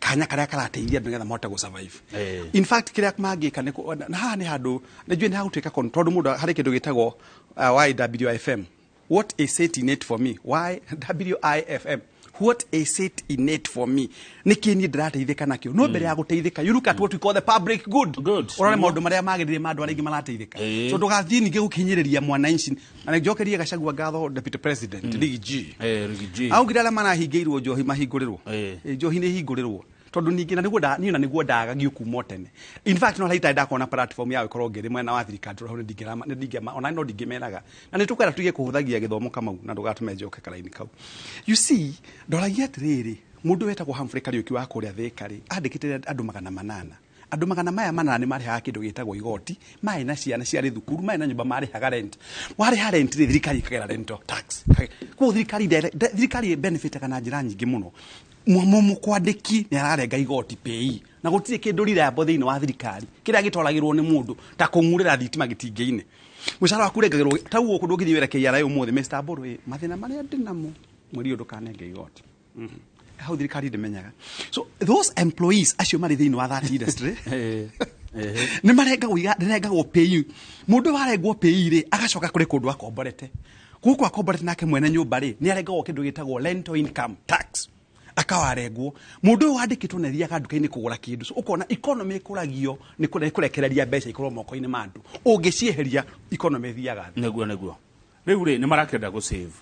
kanya karĩa karateithia andũ nĩgetha mahote gũ-survive. In fact kĩrĩa mangĩka nĩ na haha nĩ handũ nĩ njũĩ nĩ hagũtuĩka tondũ mũndũ harĩ kĩndũ gĩtagwo YWIFM. What is it in it for me? YWIFM. What is it in it for me? Nĩ kĩ niĩ ndĩrateithĩka nakĩo? No mbere ya gũteithĩka, you look at what we call the public good. Ũrore maũndũ marĩa magĩrĩire ma andũ arĩa aingĩ marateithĩka. So ndũgathiĩ ningĩ gũkinyĩrĩria mwananchi. Na njokerie Gachagua ngatho Deputy President, Riggy G. Riggy G. Augire arĩa marahingĩirwo njohi mahingũrĩrwo. Njohi nĩ ihingũrĩrwo. Tondũ ningĩ na nĩguo niĩ na nĩguo ndagagio kuma o tene. In fact no later ndakona platform ya gũkorwo ngĩrĩ mwena wa thirikari tondũ hau nĩ ndingĩrama, nĩ ndingĩama, ona no ndingĩmeraga. Na nĩ tũkwenda tuige kũhũthagia gĩthomo Kamau na ndũgatũme njoke karaini kau. You see, ndoragia atĩrĩrĩ, mũndũ wetagwo Humphrey Kariuki wa kũrĩa Thĩka rĩ, andĩkĩte andũ 800. Andũ magana maya manana nĩ marĩhaga kĩndũ gĩtagwo igoti, marĩ na ciana ciarĩ thukuru, marĩ na nyũmba marĩhaga rent. Warĩha rent rĩ, thirikari ĩkagera rental tax. Koguo thirikari benefitaga na njĩra nyingĩ mũno. Mũkwandĩki nĩ ararenga igoti pay. Na gũtirĩ kĩndũ reliable thĩinĩ wa thirikari kĩrĩa gĩtwaragĩrwo nĩ mũndũ ta kũng'urĩra thitima gĩtingĩ-inĩ. Mũcara waku ũrengagĩrwo ta ũguo kũndũ ũngĩthiĩ wĩra KRA ũmũthĩ, Mr. Mbũrũ, mathĩna marĩa ndĩnamo mweri ũyũ ndũkanenge igoti. Hau thirikari ndĩmenyaga. So those employees acio marĩ thĩinĩ wa that industry nĩ marengagwo nĩrengagwo pay. Mũndũ warengwo pay rĩ, agacoka kũrĩ kũndũ akomborete. Gũkũ akomborete nake mwene nyũmba rĩ, nĩ arengagwo kĩndũ gĩtagwo rental income tax. Akawarengwo. Mũndũ ũyũ wandĩkĩtwo nĩ athiaga nduka-inĩ kũgũra kĩndũ. So ũkona economy ĩkũragio nĩ kũrekereria mbeca ikorwo moko-inĩ ma andũ. Ũngĩcieheria economy ĩthiaga thĩ. Nĩguo, nĩguo. Rĩu rĩ, nĩ marakĩenda gũ-save.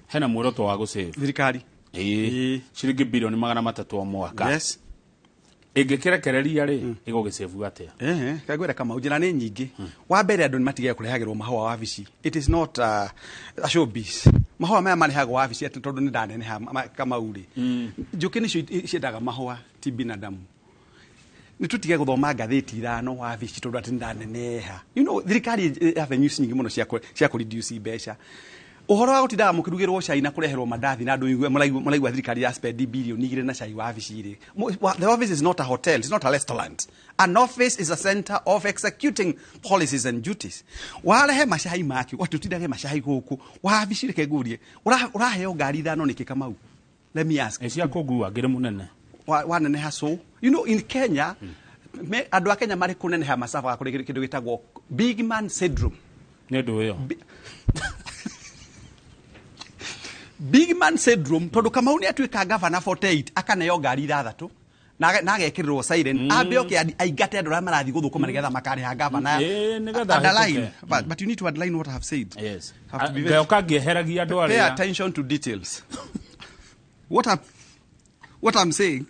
Hena muoroto wa gũ-save. Thirikari. Ciringi bilioni 300 o mwaka. Ĩngĩkĩrekereria rĩ, ĩgũgĩsave atĩa? Kangwĩra Kamau, njĩra nĩ nyingĩ. Wa mbere andũ nĩ matigage kũrehagĩrwo mahũa wabici. It is not a showbiz. Mahũa maya marehagwo wabici atĩ tondũ nĩ ndaneneha Kamau rĩ. Njũkĩ nĩcio ciendaga mahũa, ti binadamu. Nĩ tũtige gũthoma ngathĩti ithano wabici tondũ atĩ nĩ ndaneneha. You know, thirikari ĩ avenues nyingĩ mũno cia kũ reduce mbeca. Ũhoro wa gũtindaga mũkĩrugĩrwo cai na kũreherwo mandathi na andũ igue mũraigua thirikari ya spend bilioni 2 na cai wa wabici rĩ. The office is not a hotel, it's not a restaurant. An office is a center of executing policies and duties. Warehe macai makĩo, watutindage macai gũkũ wabici, reke ngurie, ũraheo ngari 5 nĩkĩ, Kamau? Let me ask. Cia kũngua ngĩrĩ mũnene. Waneneha. So in Kenya, andũ a Kenya marĩ kũneneha macabaga kũrĩ kĩndũ gĩtagwo big man syndrome. Nĩ ũndũ ũyũ. Big man syndrome, tondũ Kamau nĩ atuĩka gavana 48, akaneo ngari 6 na agekĩrĩrwo siren, ambe oke aingate andũ arĩa marathiĩ gũthũkũma nĩgetha makarĩha gavana. Nĩgetha Underline. ahĩtũke. But you need to underline what I have said. Yes. Have to be very- Ngayoka ngĩeheragia andũ Pay arĩa attention to details. What I'm saying,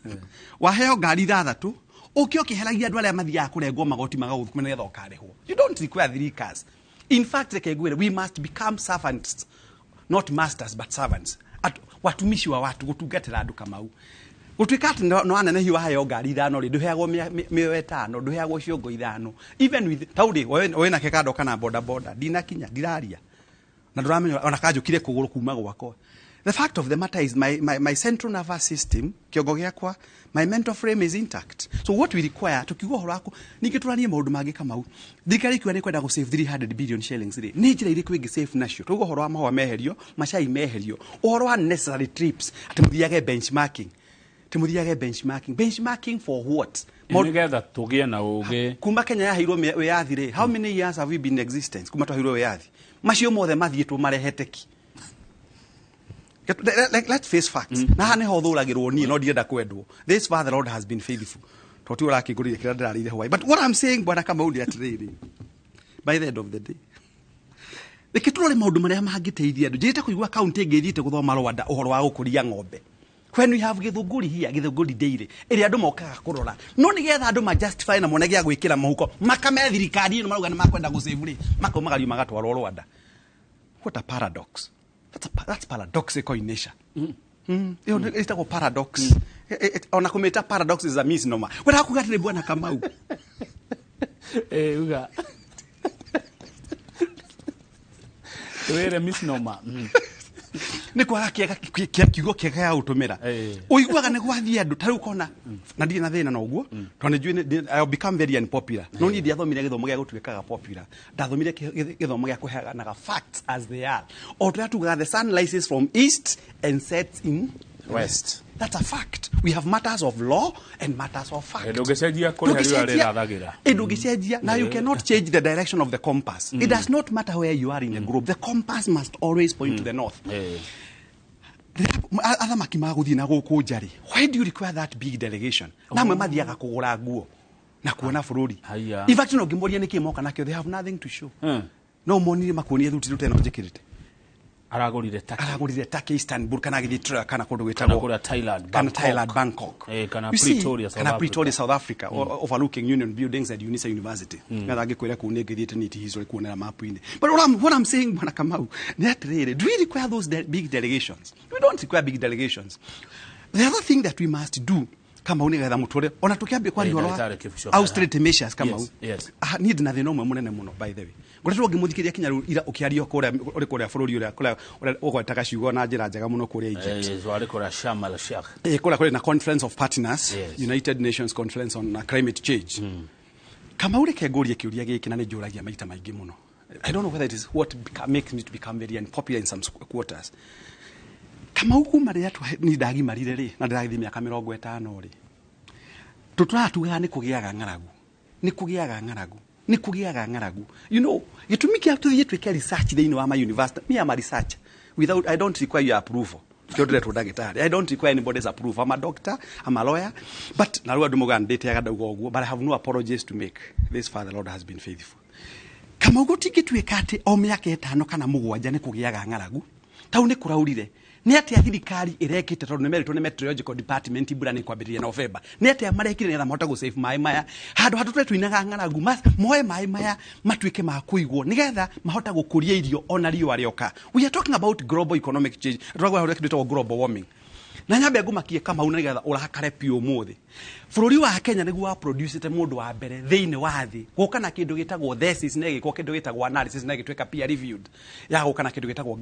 waheo ngari 6, ũke ũkĩheragia andũ arĩa mathiaga kũrengwo magoti magagũthũkũma nĩgetha ũkarĩhwo. You don't require three cars. In fact, reke ngwĩre, we must become servants, not masters but servants. Watumishi wa watu, gũtungatĩra andũ, Kamau. Gũtuĩka atĩ no anenehio waheo ngari 5 rĩ, ndũheagwo mĩoyo 5, ndũheagwo ciongo 5, even with tau rĩ wĩnake kando kana boda boda ndinakinya ndiraria na ndũramenya ona kanjũkire kũgũrũ kuma gwakwa. The fact of the matter is my central nervous system, kĩongo gĩakwa, my mental frame is intact. So what we require, tukiuga ũhoro waku ningĩ tũranie maũndũ mangĩ, Kamau, thirikari ikiuga nĩ kwenda gũ save 300 billion shillings rĩ, nĩ njĩra irĩkũ ĩngĩ save nacio? Tuuga ũhoro wa mahũa meherio, macai meherio, ũhoro wa necessary trips, atĩ mũthiage benchmarking, atĩ mũthiage benchmarking. Benchmarking for what? Nĩgetha tũgĩe na ũgĩ. Kuma Kenya yaheirwo wĩyathi rĩ, how many years have we been in existence kuma twaheirwo wĩyathi? Macio mothe mathiĩtwo marehete ki? Let's face facts. Na haha nĩho thũragĩrwo niĩ, no ndirenda kwendwo. This far the Lord has been faithful, tondũ ti ũrakĩngũrire kĩrĩa ndĩrarĩire hwaĩ. But what I'm saying, bwana Kamau, nĩ atĩrĩrĩ, by the end of the day, reke tũrore maũndũ marĩa mangĩteithia andũ. Njĩrĩte kũigua kaunti ĩngĩ ĩthiĩte gũthoma Rwanda ũhoro wa gũkũria ng'ombe when we have Gĩthũngũri here, Gĩthũngũri Dairy, ĩrĩa andũ mokaga kũrora. No nĩgetha andũ ma justify na mone gĩa gwĩkĩra mũhuko, makame thirikari ĩno marauga nĩ makwenda gũsave rĩ, makaumagario magatwarwo Rwanda. What a paradox! That's paradoxical in nature. Ĩyo ĩtagwo paradox. Ona kũmĩta paradox is a misnomer. Wenda kuga atĩrĩ, bwana Kamau, Uga wĩre misnomer. Nĩ kwaga kĩega kĩa kiugo kĩega gĩa gũtũmĩra. Ũiguaga nĩ gwathiĩ andũ ta rĩu kona na ndirĩ na thĩna na ũguo, tondũ nĩ njũĩ I'll become very unpopular, no niĩ ndiathomire gĩthomo gĩa gũtuĩkaga popular, ndathomire gĩthomo gĩa kũheanaga facts as they are. O tũrĩa tugaga, the sun rises from east and sets in west. That's a fact. We have matters of law and matters of fact. Ndũngĩcenjia kũrĩa riũa rĩrathagĩra. Ndũngĩcenjia. Now you cannot change the direction of the compass. It does not matter where you are in the globe, the compass must always point to the north. Athamaki magũthiĩ na gũkũ nja rĩ, why do you require that big delegation? Na amwe mathiaga kũgũra nguo na kuona bũrũri. Haya. In fact, no ngĩmoria nĩkĩ moka nakĩo, they have nothing to show. No monire makuonie thuti rĩu teno njĩkĩrĩte. Aragũrire Turkey. Aragũrire Turkey, Istanbul, kana agĩthiĩ Troya, kana kũndũ Kana gwĩtagwo kũrĩa Thailand, kana Bangkok. Thailand, Bangkok. Kana You see, Pretoria, South kana Africa. Pretoria, South Africa, overlooking Union Buildings and UNISA University. Ngatha ngĩkwĩra kũu nĩ ngĩthiĩte nĩ history kuonera mapu-inĩ. But what I'm saying, bwana Kamau, nĩ atĩrĩrĩ, do we require those big delegations? We don't require big delegations. The other thing that we must do, Kamau, nĩgetha mũtũre ona tũkĩambia kwaria ũhoro wa Ndagĩtarĩ Kĩbisho. austerity measures, Kamau, Yes. Ah, niĩ ndĩna thĩna ũmwe mũnene mũno, by the way. Ngoretwo ngĩmũthikĩria kinya rĩu ira ũkĩaria kũrĩa ũrĩ kũrĩa bũrũri ũrĩa kũrĩa ũrĩa ũgwetaga ciugo na njĩra njega mũno kũrĩa Egypt. Warĩ kũrĩa Sharm el Sheikh. Kũrĩa kũrĩ na conference of partners, United Nations Conference on Climate Change. Kamau, reke ngũrie kĩũria gĩkĩ, na nĩ njũragia maita maingĩ mũno. I don't know whether it is what makes me to become very unpopular in some quarters. Kamau, kuma rĩrĩa niĩ ndagimarire rĩ, na ndĩragĩthiĩ mĩaka 50 rĩ, tũtũraga tugaga nĩ kũgĩaga ng'aragu, nĩ kũgĩaga ng'aragu, nĩ kũgĩaga ng'aragu. Gĩtũmi kĩa tũthiĩ twĩke research thĩinĩ wa ma university, me am a researcher without, I don't require your approval. Kĩo ndĩretwo ndagĩtarĩ, I don't require anybody's approval. I'm a doctor, I'm a lawyer, but na rĩu andũ maugaga ndĩteaga ndauga ũguo, but I have no apologies to make. This far the Lord has been faithful. Kamau, gũtingĩtuĩka atĩ o mĩaka 5 kana 7 nĩ kũgĩaga ng'aragu. Tau nĩ kũraurire, nĩ atĩa thirikari ĩrekĩte? Tondũ nĩ meritwo nĩ meteorological department mbura nĩ kwambĩrĩria November. Nĩ atĩa marekire nĩgetha mahote gũ save maĩ maya handũ hatũ tũrĩa tũinaga ng'aragu? Moe maĩ maya matuĩke ma kũigwo nĩgetha mahote gũkũria irio ona riũa rĩoka. We are talking about global economic change. Tũragwa ũrĩa kĩndũ gĩtagwo global warming. Na nyambe ngumakie Kamau na nigetha urakare piũ ũmũthĩ. Bũrũri wa Kenya nĩguo wa producete mũndũ wa mbere thĩinĩ wa thĩ gũka na kĩndũ gĩtagwo thesis na ĩgĩkwo kĩndũ gĩtagwo analysis na ĩgĩtuĩka peer reviewed ya gũka na kĩndũ gĩtagwo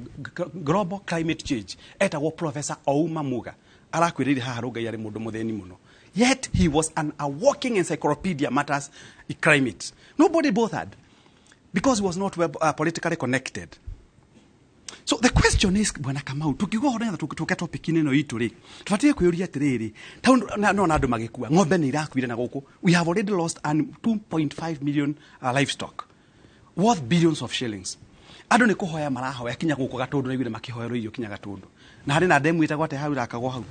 global climate change. Etagwo Professor Ouma Muga. Arakwĩrĩire haha Rũngai arĩ mũndũ mũthĩni mũno. Yet he was a walking encyclopedia matters climate. Nobody bothered because he was not well, politically connected. So the question is, Bwana Kamau, tukiuga ũhoro nĩgetha tũke topic-inĩ ĩno itũ rĩ, tũbatiĩ kwĩyũria atĩrĩrĩ, tondũ no na andũ magĩkua, ng'ombe nĩ irakuire na gũkũ. We have already lost 2.5 million livestock worth billions of shillings. Andũ nĩ kũhoya marahoya kinya gũkũ Gatũndũ, naiguire makĩhoerwo irio kinya Gatũndũ. Na harĩ na ndemu ĩtagwo atĩa hau ĩrakagwo hau?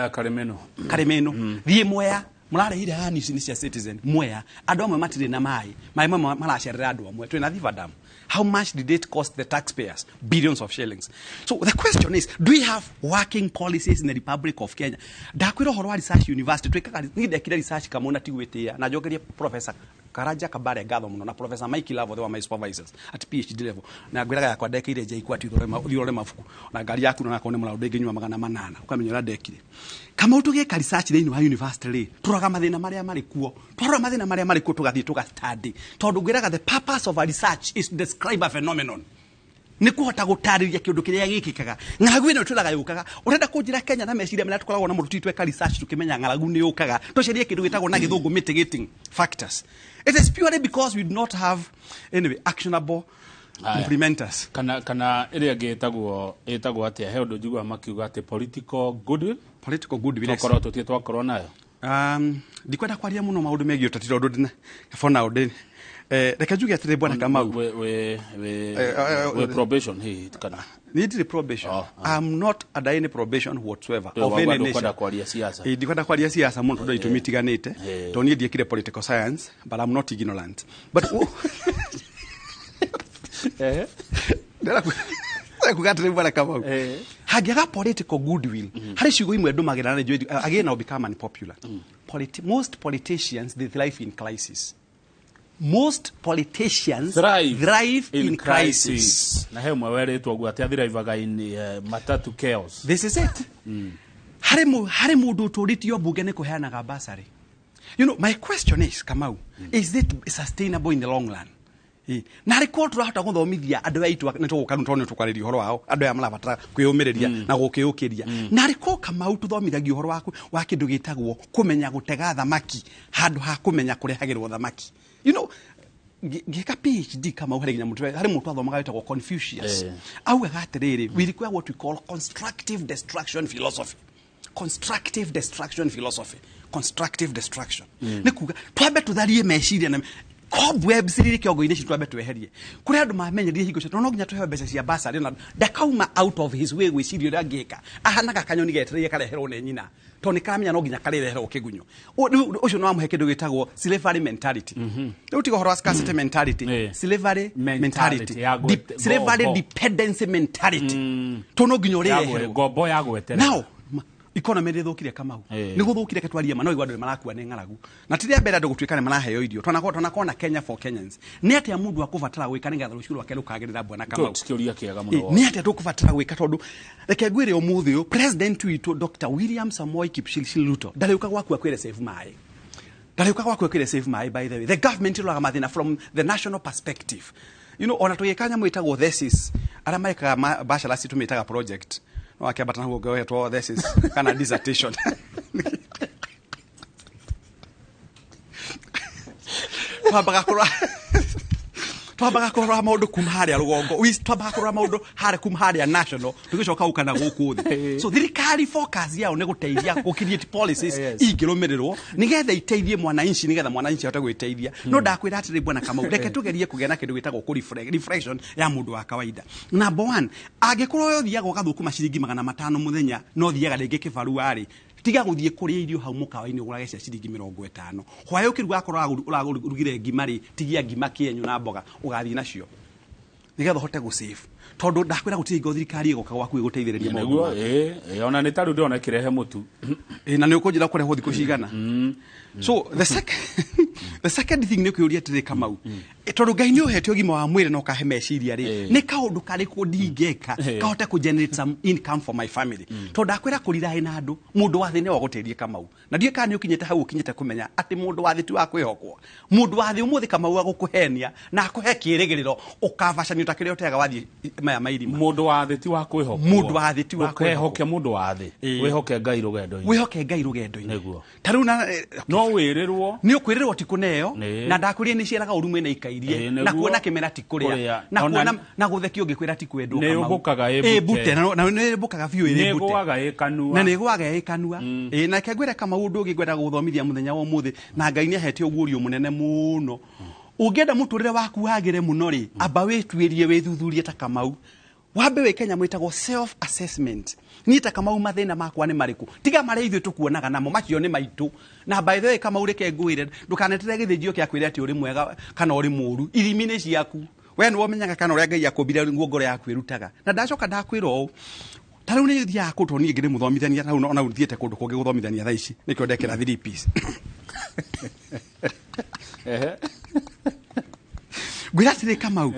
Karĩmĩno. Karĩmĩno. Thiĩ Mwea, mũrarĩhire haha news nĩ cia Citizen. Mwea, andũ amwe matirĩ na maĩ. Maĩ mamwe maracerera andũ amwe. Twĩna Thiba Dam. How much did it cost the taxpayers? Billions of shillings. So the question is, do we have working policies in the Republic of Kenya? Ndakwĩra ũhoro wa research university, twĩkaga niĩ ndekire research Kamau na ti gwĩtĩĩa, na njokerie Professor Karanja Kabare ngatho mũno na Professor Mike Lavo, they were my supervisors at PhD level. Na ngwĩraga yakwa ndekeire JKUAT thiĩ ũrore mabuku. Na ngari yaku na nakorwo nĩ mũraũ ndĩngĩnyua 800, ũkamenya ũrĩa ndekire. Kamau tũgĩka research thĩinĩ wa university rĩ, tũroraga mathĩna marĩa marĩ kuo. Twarora mathĩna marĩa marĩ kuo tũgathiĩ tũga-study. Tondũ ngwĩraga the purpose of a research is to describe a phenomenon. Nĩ kũhota gũtarĩria kĩũndũ kĩrĩa gĩkĩkaga. Ng'aragu ĩno twĩraga yũkaga. Ũrenda kũnjĩra Kenya na meciria marĩa tũkoragwo namo tũthiĩ tweka research tũkĩmenya ng'aragu nĩ yũkaga. Tũcarie kĩndũ gĩtagwo na gĩthũngũ mitigating factors. It is purely because we do not have anyway actionable implementers. Kana ĩrĩa ĩngĩ ĩtagwo atĩa? He ũndũ njiguaga makiuga atĩ political goodwill. Political goodwill, yes. Tũkorwo tũtirĩ twakorwo nayo. Ndikwenda kwaria mũno maũndũ megiĩ ũteti tondũ ndina for now ndĩ reke njuge atĩrĩ Bwana Kamau. We probation hihi kana? Niĩ ndirĩ probation. I'm not under any probation whatsoever of any nation. Ndikwenda kwaria siasa. Ndikwenda kwaria siasa mũno tondũ itũmi itiganĩte. Tondũ niĩ ndiekire political science, but I'm not ignorant. But ndĩrenda kuga atĩrĩ Bwana Kamau. Hangĩaga political goodwill, harĩ ciugo imwe ndũmagĩra na nĩnjũĩ, again I'll become unpopular. Most politicians, they thrive in crisis. Most politicians thrive in crisis. Na he ũmwe werĩtwo ũguo atĩ athrivaga in matatu chaos. This is it. Harĩ mũndũ ũtũrĩtio mbunge nĩ kũheanaga bursary. You know, my question is, Kamau, is it sustainable in the long run? Na harĩ korwo tũrahota gũthomithia andũ aya aitũ nĩ tũgũka rĩu tondũ nĩ tũkwarĩria ũhoro wao, andũ aya marabatara kwĩyũmĩrĩria na gũkĩũkĩria. Na harĩ korwo Kamau tũthomithagia ũhoro wa kĩndũ gĩtagwo kũmenya gũtega thamaki handũ ha kũmenya kũrehagĩrwo thamaki. You know, ngĩka PhD Kamau harĩ nginya mũndũ, harĩ mũndũ athomaga wĩtagwo Confucius. Augaga atĩrĩrĩ, we require what we call constructive destruction philosophy. Constructive destruction philosophy. Constructive destruction. Nĩ kuga twambe tũtharie meciria na cobwebs iria kĩongo-inĩ citũ twambe tweherie. Kũrĩ andũ mamenyerire hingo ciothe, no nginya tũheo mbeca cia bursary na ndakauma out of his way gwĩciria ũrĩa angĩka. Ahanaga kanyoni getereire kareherwo nĩ nyina, tondũ nĩ karamenya no nginya karĩreherwo kĩgunyũ. Rĩu ũcio no amũhe kĩndũ gĩtagwo slavery mentality. Rĩu tiga ũhoro wa scarcity mentality, slavery mentality, slavery dependency mentality. Tondũ no nginya ũrĩreherwo. Ngombo ya gweterera. Now, economy nĩ ĩthũkire Kamau. Nĩ gũthũkire ke twarie ma no igua andũ nĩ marakua nĩ ng'aragu. Na ti rĩa mbere andũ gũtuĩka nĩ maraheo irio. Twanakorwo na Kenya for Kenyans. Nĩ atĩa mũndũ akũbatara gwĩka nĩgetha rũciũ rwake rũkagĩrĩra Bwana Kamau? Good, kĩũria kĩega mũno. Nĩ atĩa tũkũbatara gwĩka tondũ reke ngwĩre ũmũthĩ ũyũ president witũ Dr. William Samoei Kipchirchir Ruto ndarĩũka gwaku akwĩre save maĩ. Ndarĩũka gwaku akwĩre save maĩ by the way. The government ĩroraga mathĩna from the national perspective. You know, ona tũgĩka nyamũ ĩtagwo thesis, arĩa marekaga bachelors tũmĩtaga project. No akĩambata na guo thesis kana dissertation. Twambaga kũrora maũndũ kuma harĩa rũgongo. Twambaga kũrora maũndũ harĩa kuma harĩa national, tũgĩcoka gũka na gũkũ thĩ. So thirikari focus yao nĩ gũteithia gũ create policies ingĩrũmĩrĩrwo nĩgetha iteithie mwananchi, nĩgetha mwananchi ahote gwĩteithia. No ndakwĩra atĩrĩ Bwana Kamau, reke tũgerie kũgĩa na kĩndũ gĩtagwo reflection ya mũndũ wa kawaida. Number one, angĩkorwo we ũthiaga ũgathũkũma ciringi 500 mũthenya, no ũthiaga rĩngĩ kĩbarua rĩ, tiga gũthiĩ kũrĩa irio hau mũkawa-inĩ ũgũrage cia ciringi 50. Hwaĩ ũkĩruga akorwo ũragũrugire ngima rĩ, tigia ngima kĩenyu na mboga ũgathiĩ nacio nĩgetha ũhote gũ-save. Tondũ ndakwĩra gũtirĩ hingo thirikari ĩgoka gwaku ĩgũteithĩrĩrie maũndũ maku. Ona nĩ ta rĩu ndĩrona ĩkĩrehe mũtu. Na nĩ ũkũnjĩra kũrehwo thikũ cigana. So the The second thing nĩ kwĩyũria atĩrĩ, Kamau, tondũ Ngai nĩ ũhete ũgima wa mwĩrĩ na ũkahe meciria rĩ, nĩ kaũndũ karĩkũ ndingĩka kahote kũ generate some income for my family? Tondũ ndakwĩra kũrira na andũ, mũndũ wa thĩ nĩwe ũgũtĩrie, Kamau, na ndiũĩ kana nĩ ũkinyĩte hau, ũkinyĩte kũmenya atĩ mũndũ wa thĩ ti wa kwĩhokwo. Mũndũ wa thĩ ũmũthĩ, Kamau, agũkũhenia na akũhe kĩrĩgĩrĩro ũkavacanio ta kĩrĩa ũteaga wathiĩ maya mairima. Mũndũ wa thĩ ti wa kwĩhokwo. Mũndũ wa thĩ ti wa Ndũkehoke mũndũ wa thĩ, wĩhoke Ngai rũgendo-inĩ. Wĩhoke Ngai rũgendo-inĩ. Nĩguo. Ta rĩu na no wĩrĩrwo. Nĩ ũkwĩrĩrwo ti kũneo. Na ndakwĩrire nĩ ciaraga ũru mwena ikairie. Na kuona kĩmera ti kũrĩa. Kũrĩa. Na kuona na gũthekio ũngĩkwĩra ti kwendwo. Nĩ Kamau. ũmbũkaga ĩ Ĩ mbute. mbute, na nĩ ĩmbũkaga biũ ĩrĩ Nĩ mbute. ĩgũaga ĩ kanua. Na nĩ ĩgũaga ĩ kanua. Ĩ na reke ngwĩre, Kamau, ũndũ ũngĩ ngwenda gũthomithia mũthenya wa ũmũthĩ, na Ngai nĩ ahete ũguũrio mũnene mũno. Ũngĩenda mũtũrĩre waku wagĩre mũno rĩ, amba wĩtuĩrie, wĩthuthurie ta Kamau, wambe wĩke nyamũ ĩtagwo self assessment. Niĩ ta Kamau, mathĩna makwa nĩ marĩkũ, tiga marĩa ithuĩ tũkuonaga namo, macio nĩ maitũ. Na by the way, Kamau, reke ngwĩre, ndũkanetere gĩthĩnjio kĩa kwĩre atĩ ũrĩ mwega kana ũrĩ mũũru. Ithimi nĩ ciaku, we nĩwe ũmenyaga kana ũrĩa Ngai akũmbire nguo ngoro yaku ĩrutaga. Na ndacoka ndakwĩra ũũ, ta rĩu nĩ thiaga kũndũ, niĩ ngĩrĩ mũthomithania, ta rĩu ona thiĩte kũndũ kũngĩ gũthomithania thaa ici, nĩkĩo ndekĩra three piece. Ngwĩra atĩrĩ, Kamau,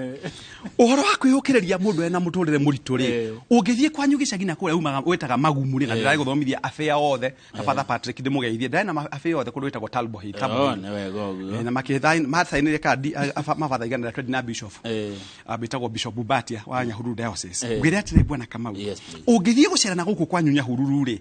ũhoro wa kwĩyũkĩrĩria mũndũ ena mũtũrĩre mũritũ rĩ, ũngĩthiĩ kwanyu gĩcagi na kũrĩa umaga wĩtaga magumu rĩ, na ndĩrarĩ gũthomithia abĩa othe na Father Patrick ndĩmũgeithie, ndarĩ na abĩa othe kũndũ wĩtagwo Talbohill. Oh, nĩ wega ũguo. Na makĩthainĩre kandi mabatha 120 na bishop wĩtagwo Bishop Bubatia wa Nyahururu Diocese. Ngwĩre atĩrĩ, bwana Kamau, ũngĩthiĩ gũcera na gũkũ kwanyu Nyahururu rĩ,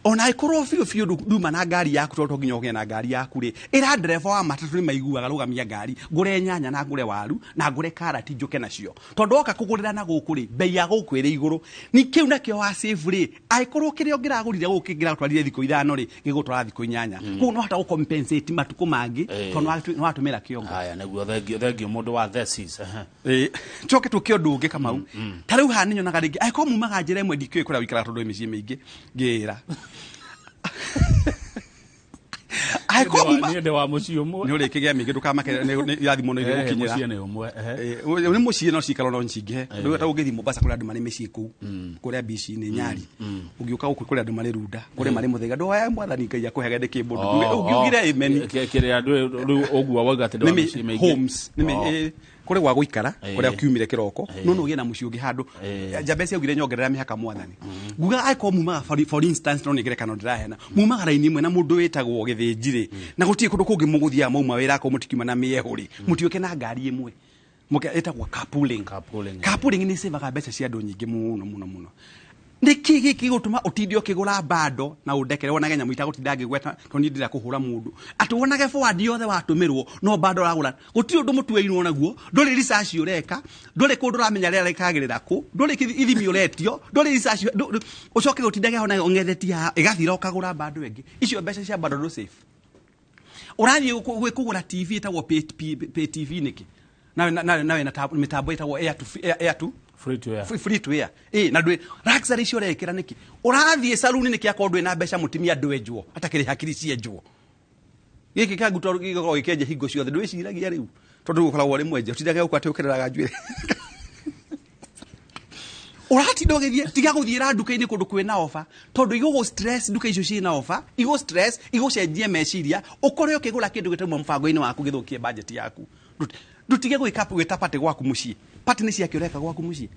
ona ĩkorwo biũ biũ nduma na ngari yaku, tondũ to nginya ũgĩe na ngari yaku rĩ, ĩra ndereba wa matatũ nĩ maiguaga, rũgamia ngari ngũre nyanya na ngũre waru na ngũre karati njũke nacio, tondũ woka kũgũrĩra na gũkũ rĩ, bei ya gũkũ ĩrĩ igũrũ. Ni kĩu nakĩo wa save rĩ, angĩkorwo kĩrĩa ũngĩragũrire gũkũ kĩngĩratwarire thikũ 5 rĩ, gĩgũtwara thikũ 8. Koguo no hota gũ-compensate matukũ mangĩ, tondũ nĩ watũmĩra kĩongo. Haya, nĩguo, thengio, thengio mũndũ wa thesis. Njoke tũke ũndũ ũngĩ, Kamau. Ta rĩu haha nĩ nyonaga rĩngĩ angĩkorwo mumaga njĩra ĩmwe, ndikĩũĩ kũrĩa ũikaraga tondũ wĩ mĩciĩ mĩingĩ, ngĩĩra angĩkorwo muma Niĩ ndĩ wa mũciĩ ũmwe. Nĩ ũrĩkĩgĩa mĩingĩ, ndũkamake, irathimo nĩ igũgũkinyĩra. Mũciĩ nĩ ũmwe, ehe. Nĩ mũciĩ no cikaro no cingĩhe. Rĩu ta ũngĩthiĩ Mombasa, kũrĩ andũ marĩ mĩciĩ kũu kũrĩa bici-inĩ Nyari, ũngĩũka gũkũ kũrĩ andũ marĩ Runda, kũrĩ marĩ Mũthaiga. Ndũhoya Mwathani Ngai akũhege ndĩkĩ mũndũ ũngiugire amen. Kĩrĩa rĩu ũguo wauga atĩ ndĩ wa Nĩ mĩciĩ mĩingĩ. Homes nĩ kũrĩ gwa gũikara kũrĩa kiumire kĩroko, no ũgĩe na mũciĩ ũngĩ handũ. Jabesi augire nyongerera mĩhaka Mwathani. Nguga angĩkorwo mumaga for instance, no nĩ ngerekano ndĩraheana, mumaga raini ĩmwe na mũndũ wĩtagwo Gĩthĩnji rĩ, na gũtirĩ kũndũ kũngĩ mũgũthiaga mauma wĩra, akorwo mũtikiuma na mĩehu rĩ, mũtiũke na ngari ĩmwe. Ĩtagwo carpooling. Carpooling. Carpooling nĩ savaga mbeca cia andũ nyingĩ mũno mũno mũno. Nĩ kĩ gĩkĩ gĩgũtũma ũtinde ũkĩgũra bando na ũndekere wonage nyamũ itagũtinda ngĩgweta, tondũ niĩ ndĩrenda kũhũra mũndũ atĩ wonage forward yothe watũmĩrwo no bando ũragũra, gũtirĩ ũndũ mũtuĩirwo naguo, ndũrĩ research ũreka, ndũrĩ kũndũ ũramenya rĩera rĩkagĩrĩra kũ, ndũrĩ ithimi ũretio, ndũrĩ research, ũcoke ũtindage ho na ũng'ethetie haha ĩgathira ũkagũra bando ĩngĩ. Icio mbeca cia bando ndũ save. Ũrathiĩ kũgũra TV ĩtagwo pay TV nĩkĩ, nawe na mĩtambo ĩtagwo air to air to Free to air. Free to air, na ndwĩ luxury icio ũrekĩra nĩkĩ? Ũrathiĩ saluni nĩkĩ akorwo ndwĩ na mbeca? Mũtumia ndwenjwo atakĩrĩ hakiri cienjwo, gĩkĩ kĩa nguto gĩkoragwo gĩkĩenja hingo ciothe, ndwĩciragia rĩu tondũ ũkoragwo ũrĩ mwenje, ũtindage gũkũ atĩ ũkĩreraga njuĩrĩ, ũratinda ũgĩthiĩ. Tiga gũthiĩra nduka-inĩ kũndũ kwĩna ofa, tondũ igũgũ stress. Nduka icio ciĩna ofa igũ stress, igũcenjie meciria, ũkore ũkĩgũra kĩndũ gĩtauma mũbango-inĩ waku, gĩthũkie budget yaku. Ndũtige gwĩka gwĩta party gwaku mũciĩ. Party nĩ ciake ũreka gwaku mũciĩ?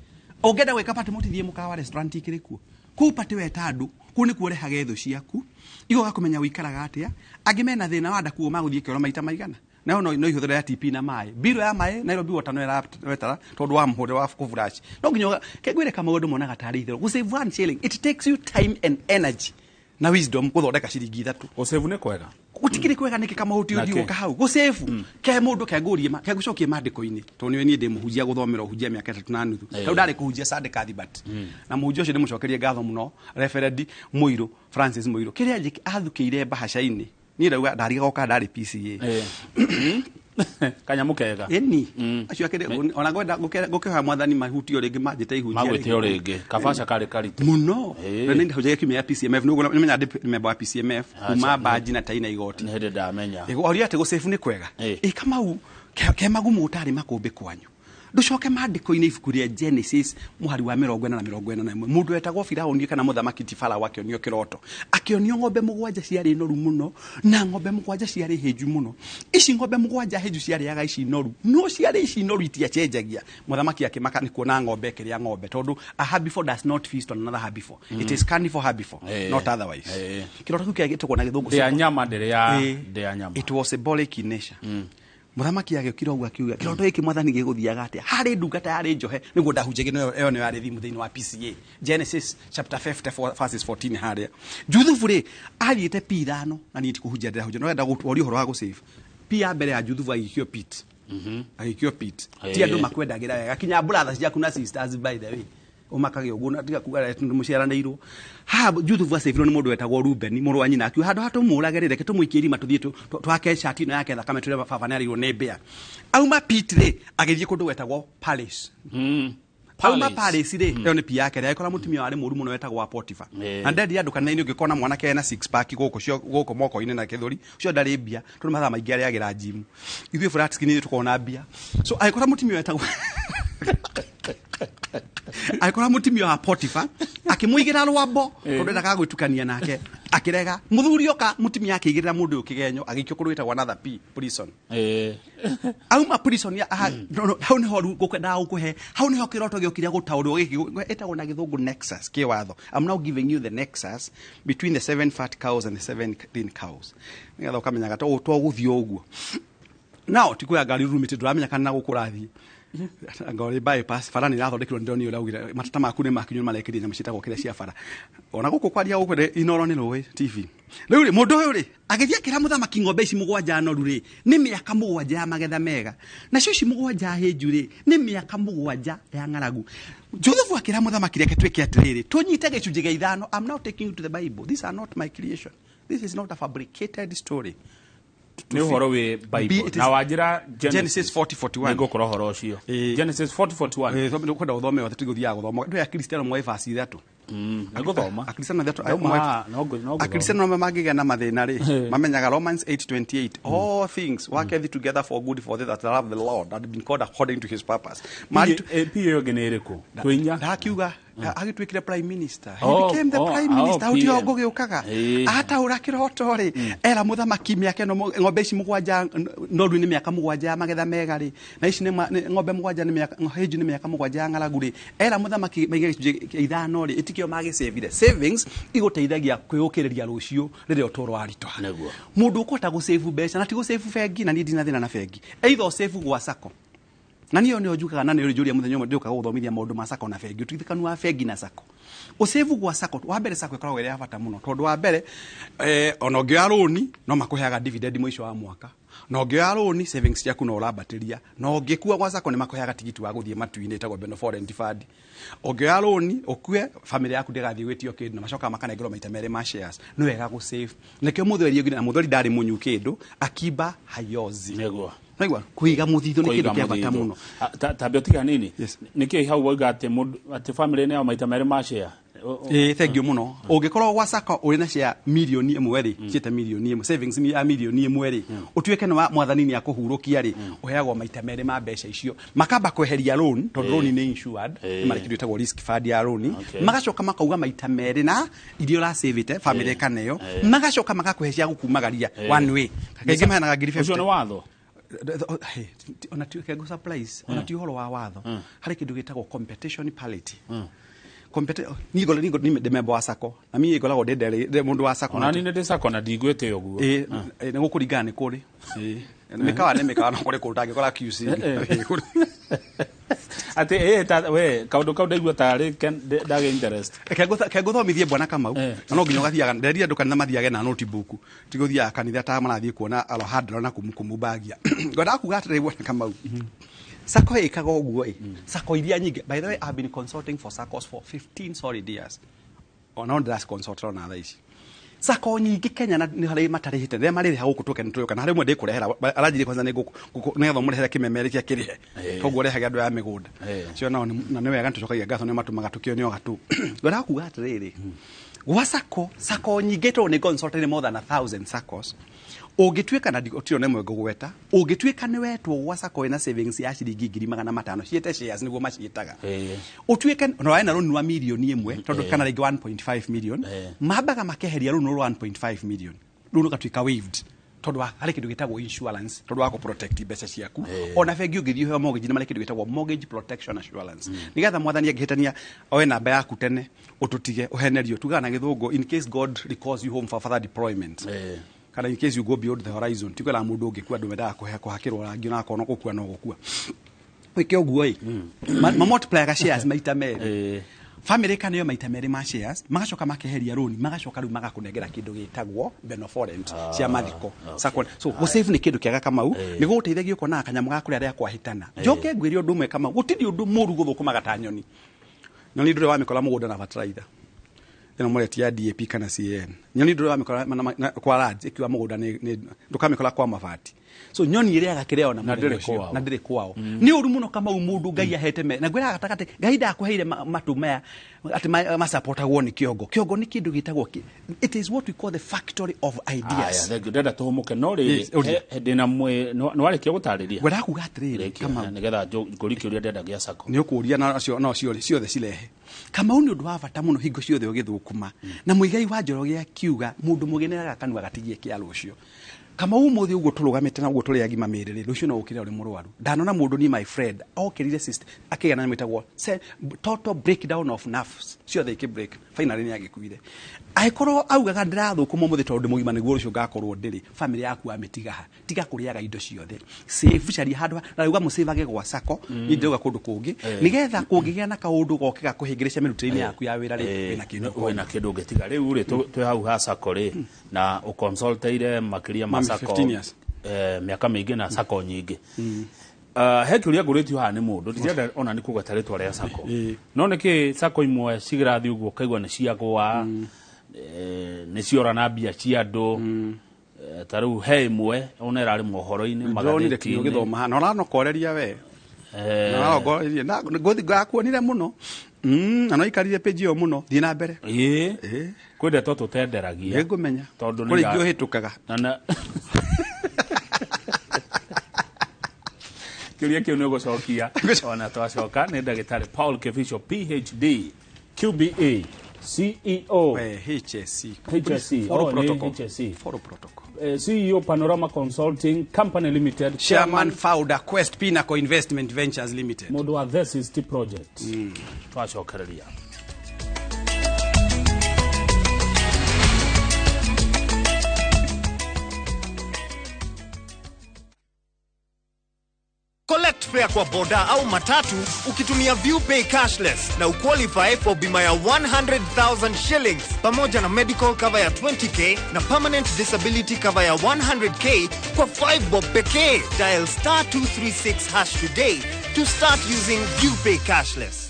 Ũngĩenda gwĩka party, mũtithiĩ mũkawa, restaurant ikĩrĩ kuo kũu. Party weta andũ kũu nĩkuo ũrehage thũ ciaku, igoka kũmenya ũikaraga atĩa. Angĩ mena thĩna wa nda kuo magũthiĩ kĩoro maita maigana nayo no ihũthĩro ya TP na maĩ mbiro ya maĩ Nairobi Water no ĩrawetara tondũ wa mũhũrĩre wa kũburaci no nginya kengwĩre kama maũndũ monaga tarĩ itherũ. Gũ save one shilling, it takes you time and energy na wisdom gũthondeka ciringi 3. Gũsave nĩ kwega. Gũtikĩrĩ kwega nĩkĩ, kamahuti? Na ũthiĩ kĩ? gũka hau gũsave ke mũndũ kengũrie kengũcokie mandĩko-inĩ, tondũ nĩwe niĩ ndĩ mũhunjia gũthomera ũhunjia mĩaka 3.5. Rĩu ndarĩ kũhunjia Sunday Cuthbert, na mũhunjia ũcio ndĩmũcokerie ngatho mũno, Reverend Mũirũ Francis Mũirũ, kĩrĩa athukĩire mbahaca-inĩ, niĩ ndauga ndarigaga kana ndarĩ PCA. Kanyamũ kega. Ĩni acio akĩrĩ ona ngwenda gũkĩhoya Mwathani mahutio rĩngĩ manjĩte ihunjia. Magwĩte o rĩngĩ kabaca karĩ karitũ. Mũno. Na nĩ ndahunjagia kiumia ya PCMF, nĩguo nĩmenya ndĩ member wa PCMF kuma banji na tai na igoti. Nĩ hĩndĩ ndamenya. Oria atĩ gũsave nĩ kwega. Ĩ Kamau, ke magumu ũtarĩ makũmbĩ kwanyu, Ndũcoke maandĩko-inĩ ibuku rĩa Genesis mũhari wa 41 mũndũ wetagwo Firaũni kana mũthamaki ti Farao akĩonio kĩroto, akĩonio ng'ombe 7 ciarĩ noru mũno na ng'ombe 7 ciarĩ hĩnju mũno. Ici ng'ombe 7 hĩnju ciarĩaga ici noru, no ciarĩ ici noru itiacenjagia. Mũthamaki akĩmaka nĩ kuona ng'ombe ĩkĩrĩa ng'ombe, tondũ a herbivore does not feast on another herbivore. It is carnivore herbivore, not otherwise. Kĩroto kĩu kĩagĩtagwo na gĩthũngũ Ndĩa nyama ndĩrĩa ndĩa nyama. It was symbolic in nature. Mũthamaki agĩũkira ũguo akiuga kĩroto gĩkĩ mwathani gĩgũthiaga atĩa? Harĩ ndungata yarĩ njohe nĩguo ndahunjagia ĩyo nĩyo yarĩ thimu thĩinĩ wa PCA Genesis chapter 54 verses 14 harĩa Juthubu rĩ athiĩte P 5 na niĩ tikũhunjia ndĩrahunjia no enda gũtwaria ũhoro wa gũsave. P ya mbere ya Juthubu agĩikio pit. Agĩikio pit. Ti andũ makwendagĩra wega kinya brothers ciaku na sisters by the way umakage ũguo na tiga kuga atĩ mũciaranĩirwo. Haha Juthubu acĩbirwo nĩ mũndũ wetagwo Rubeni mũrũ wa nyina akiuga handũ ha tũmũrage rĩ reke tũmũikie irima tũthiĩ twake cati ĩno yake thakame tũrĩa baba nĩarĩirwo nĩ mbĩa. Auma pit rĩ agĩthiĩ kũndũ gwetagwo Palace. Auma Palace rĩ ĩyo nĩ pi yake rĩ agĩkora mũtumia warĩ mũru mũno wetagwo wa Potiphar. Na ndendia andũ kanitha-inĩ ũngĩkona mwanake ena six pack gũkũ gũkũ moko-inĩ na gĩthũri ũcio ndarĩ mbia tondũ mathaa maingĩ arĩagĩra gym. Ithuĩ flat skin ithuĩ tũkoragwo na mbia. So agĩkora mũtumia wetagwo agĩkora mũtumia wa Potiphar akĩmũigĩra rwambo tondũ endaga gwĩtukania nake akĩrega. Mũthuri oka mũtumia akĩigĩrĩra mũndũ ũyũ kĩgenyo agĩikio kũndũ gwĩtagwo another P prison. Auma prison ya hau nĩho ngũkwendaga gũkũhe hau nĩho kĩroto gĩokire gũtaũrwo gĩkĩ ĩtagwo na gĩthũngũ nexus kĩwatho. I'm now giving you the nexus between the 7 fat cows and the 7 lean cows nĩgetha ũkamenyaga to gũthiĩ ũguo. Now tikuoya ngari rurumĩte ndũramenya kana gũkũ ũrathiĩ ngori bypass bara nĩ irathondekirwo ndĩronire ũraugire matata maku nĩ makinywo marekĩria nyamũ ciĩtagwo kĩrĩa cia bara ona gũkũ kwaria gũkũ inoro nĩ rũĩ TV. Rĩu rĩ mũndũ ũyũ rĩ agĩthiĩ akĩra mũthamaki ng'ombe ici 7 noru rĩ nĩ mĩaka 7 ya magetha mega nacio ici 7 hĩnju rĩ nĩ mĩaka 7 ya ng'aragu. Joseph akĩra mũthamaki reke twĩke atĩrĩrĩ tũnyite gĩcunjĩ gĩa 5. I'm now taking you to the Bible. These are not my creation. This is not a fabricated story. Nĩ ũhoro wĩ Bible na wanjĩra Genesis 40:41 nĩngũkora ũhoro ũcio. Genesis 40:41 kwenda ũthome othe tigũthiaga gũthoma andũ aya Kristiano moe verse 3 nĩngũthoma Akristiano 3 Akristiano mangĩgĩa na mathĩna rĩ mamenyaga Romans 8:28 all things worketh together for good for they that love the Lord and been called according to his purpose. P ĩyo ĩngĩ nĩ ĩrĩkũ? Twĩnya ndakiuga agĩtuĩkire prime minister. He became the prime minister. Hau tiho ngũgĩũkaga ataũra kĩroto rĩ era mũthamaki mĩaka ĩno ng'ombe ici 7 noru nĩ mĩaka 7 ya magetha mega rĩ na ici nĩ ng'ombe 7 nĩ mĩaka hĩnju nĩ mĩaka 7 ya ng'aragu rĩ era mũthamaki maige gĩcunjĩ kĩa 5 rĩ ĩtikĩo magĩcĩvire. Savings igũteithagia kwĩũkĩrĩria rũciũ rĩrĩa ũtũũro waritũha. Mũndũ ũkũhota gũsave mbeca na ti gũsave bengi na niĩ ndina thĩna na bengi either ũsave gwa sacco na niyo nĩyo njugaga na nĩyo njũria mũthenya ũmwe ndĩũkaga gũthomithia maũndũ ma sacco na bengi ũtigithũkanu wa bengi na sacco. Ũsave gwa sacco wa mbere sacco ĩkoragwo ĩrĩ ya bata mũno tondũ wa mbere ona ũngĩoya rũni no makũheaga dividend mũico wa mwaka na ũngĩoya rũni savings ciaku no ũrambatĩria na ũngĩkua gwa sacco nĩ makũheaga tigiti wa gũthiĩ matu-inĩ ĩtagwo benevolent fund. Ũngĩoya rũni ũkue family yaku ndĩgathiĩ gwĩtio kĩndũ na macokaga makanengerwo maita merĩ ma shares. Nĩ wega gũsave nĩkĩo mũthweri ũngĩ na mũthweri ndarĩ mũnyu kĩndũ akiba hayozi. Nĩguo naigua kũiga mũthithũ nĩ kĩndũ kĩa bata mũno. Tambia ũtiga nini nĩkĩ hau wauga atĩ atĩ family nĩ ya maita merĩ ma share? Thank you mũno. Ũngĩkorwo gwa sacco ũrĩ na share mirioni 1 rĩ ciĩte mirioni 1 savings ya mirioni 1 rĩ ũtuĩke nĩ mwathani nĩ akũhurũkia rĩ ũheagwo maita merĩ ma mbeca icio makamba kweheria loan tondũ loan nĩ insured nĩ marĩ kĩndũ gĩtagwo risk fund ya loan magacoka makauga maita merĩ na iria ũracĩvĩte family ĩkaneo magacoka magakũhe cia gũkumagaria one way kaingĩ maheanaga ngiri 50. Ũcio nĩ watho ona ti kengo supplies ona ti ũhoro wa watho harĩ kĩndũ gĩtagwo competition parity. Niĩ ndĩ member wa sacco na niĩ ngoragwo ndĩ mũndũ wa sacco ona niĩ nĩ ndĩ sacco na ndiguĩte ũguo. Nĩ gũkũringana nĩ kũrĩ mĩkawa nĩ mĩkawa no kũrĩ kũndũ ũtangĩkora QC atĩ we kaũndũ kau ndaigua tarĩ ndagĩa interest. Ke ngũthomithie bwana Kamau na no nginya ũgathiaga nderire andũ kanitha mathiage na notebook ti gũthiaga kanitha ta marathiĩ kuona Alejandro na kũmumbagia. Ngwendaga kuga atĩrĩrĩ bwana Kamau sacco ĩkaga ũguo ĩ sacco iria nyingĩ by the way I've been consulting for saccos for 15 solid years ona no ndĩraci consult ona thaa ici. Sacco nyingĩ Kenya na nĩ harĩ matarĩhĩte rĩrĩa marĩrĩha gũkũ tũke nĩ tũrĩũka na harĩ ũmwe ndĩkũrehera aranjĩrire kwanza nĩgetha ũmũrehere kĩmemerekia kĩrĩhe koguo ũrehage andũ aya mĩgũnda cio nao na nĩ wega nĩtũcokagia ngatho nĩ matũmaga tũkĩonio gatũ. Ngwendaga kuga atĩrĩrĩ gwa sacco sacco nyingĩ tondũ nĩ consulted more than 1,000 saccos Ũngĩtuĩka na gũtirĩ ona ĩmwe ngũgweta, ũngĩtuĩka nĩ wetwo gwa sacco ĩna savings ya ciringi 500,000 ciĩte shares nĩguo maciĩtaga, ũtuĩke na wena rũni rwa mirioni 1 tondũ kana rĩngĩ 1.5 million, mambaga makeheria rũni rwa 1.5 million, rũu rũgatuĩka waived tondũ wa harĩ kĩndũ gĩtagwo insurance, tondũ wa kũ-protect mbeca ciaku. Ona bengi ũngĩthiĩ ũheo mortgage, nĩ marĩ kĩndũ gĩtagwo mortgage protection assurance, nĩgetha mwathani angĩhĩtania oe namba yaku tene ũtũtige ũhenerio, tugaga na gĩthũngũ, in case God recalls you home for further deployment, kana in case you go beyond the horizon. Ti kwĩra mũndũ ũngĩkua, andũ mendaga kũhakĩrwo rangi ona akorwo no gũkua no gũkua wĩke ũguo ĩ ma multiplyaga shares maita merĩ, family kaneo maita merĩ ma shares, magacoka makeheria rũni, magacoka rĩu magakũnengera kĩndũ gĩtagwo benevolent cia mathiko. So gũsave nĩ kĩndũ kĩega, Kamau, nĩ gũgũteithagia ũkonaga kanyamũ ga kũrĩa rĩa kwahĩtana. Njoke ngwĩre ũndũ ũmwe, Kamau, gũtirĩ ũndũ mũru gũthũkũmaga ta nyoni. Nyoni ndũrĩ wamĩkora mũgũnda na bataraitha ĩno mũreti ya DAP kana CAN. Nyoni ndũrĩ wamĩkora kwa lands ĩkiwa mũgũnda, ndũkamĩkora kwa mabati. So nyoni ĩrĩaga kĩrĩa ona Na mũthenya ndĩrĩ ũcio, kwao. Na ndĩrĩ kwao. Nĩ ũru mũno, Kamau, mũndũ Ngai ahete me na ngwĩraga gatagatĩ Ngai ndakũheire matũ maya atĩ macapotagwo nĩ kĩongo. Kĩongo nĩ kĩndũ gĩtagwo it is what we call the factory of ideas. Aya, thank you. Ndenda tũhũmũke no Yes, rĩrĩ ũria. ndĩna mwĩ nĩ warĩkia gũtarĩria? Ngwendaga kuga atĩrĩrĩ, Rĩkia, Kamau, nĩgetha ngũrie kĩũria ndenda gĩa sacco. Nĩ ũkũria na cio no ciothe ciothe cirehe. Kamau, nĩ ũndũ wa bata mũno hingo ciothe ũgĩthũkũma na Mũigai wa Njoroge akiuga mũndũ mũgeneraga kanua gatigie kĩa rũciũ. Kamau, ũmũthĩ ũguo tũrũgamĩte na ũguo tũrĩ agima mĩĩrĩ rĩ, rũciũ no ũkĩre ũrĩ mũrwaru. Ndanona mũndũ ni my friend okĩrire cyst akĩgĩa na nyamũ ĩtagwo total breakdown of nerves, ciothe ikĩ break, finally nĩ agĩkuire. Angĩkorwo augaga ndĩrathũkũma ũmũthĩ tondũ ndĩ mũgima nĩguo rũciũ ngakorwo ndĩrĩ, family yaku amĩtiga ha? Tiga kũrĩaga indo ciothe, save, caria handũ na rauga mũcĩvage gwa sacco. Niĩ ndĩrauga kũndũ kũngĩ, nĩgetha kũngĩgĩa na kaũndũ goke gakũhĩngĩrĩca mĩrutĩre-inĩ yaku ya wĩra rĩ, wĩna kĩndũ. Wĩna kĩndũ ũngĩtiga. Rĩu rĩ, twĩ hau ha sacco rĩ, na ũconsulteire makĩria ma Mami, sacco 15 years. Mĩaka mĩingĩ na sacco nyingĩ. He kĩũria ngũrĩtio haha nĩ mũndũ, ndĩrenda ona nĩ kũgweta rĩtwa rĩa sacco, no nĩkĩ sacco imwe cigĩrathiĩ ũguo ũkaigua nĩ ciagwa, nĩ ciora na mbia cia andũ? Ta rĩu he ĩmwe ona ĩrarĩ mohoro-inĩ, Ndĩronire kinya magathĩti-inĩ. ũgĩthoma haha na ũranokoreria we na ũrarongoreria na ngakuonire mũno na no ikarire page ĩyo mũno. Thiĩ na mbere. Ĩĩ, kwĩ ndeto tũtenderagia. Nĩngũmenya. Tondũ Kũrĩ ingĩ ũhĩtũkaga. Na kĩũria kĩu nĩ ũgũcokia ona twacoka. Nĩ ndagĩtarĩ Paul Kibicho, PhD, QBA, CEO HSC. HSC. Follow Oh, nĩ protocol. HSC. Follow protocol. CEO Panorama Consulting Company Limited, Chairman, founder, Quest Pinnacle Investment Ventures Limited, mũndũ wa The City Project. Twacokereria. Collect fare kwa boda au matatu ukitumia ViewPay cashless na uqualify for bima ya 100,000 shillings pamoja na medical cover ya 20K na permanent disability cover ya 100K kwa 5 bob pekee. Dial star 236 hash today to start using ViewPay cashless.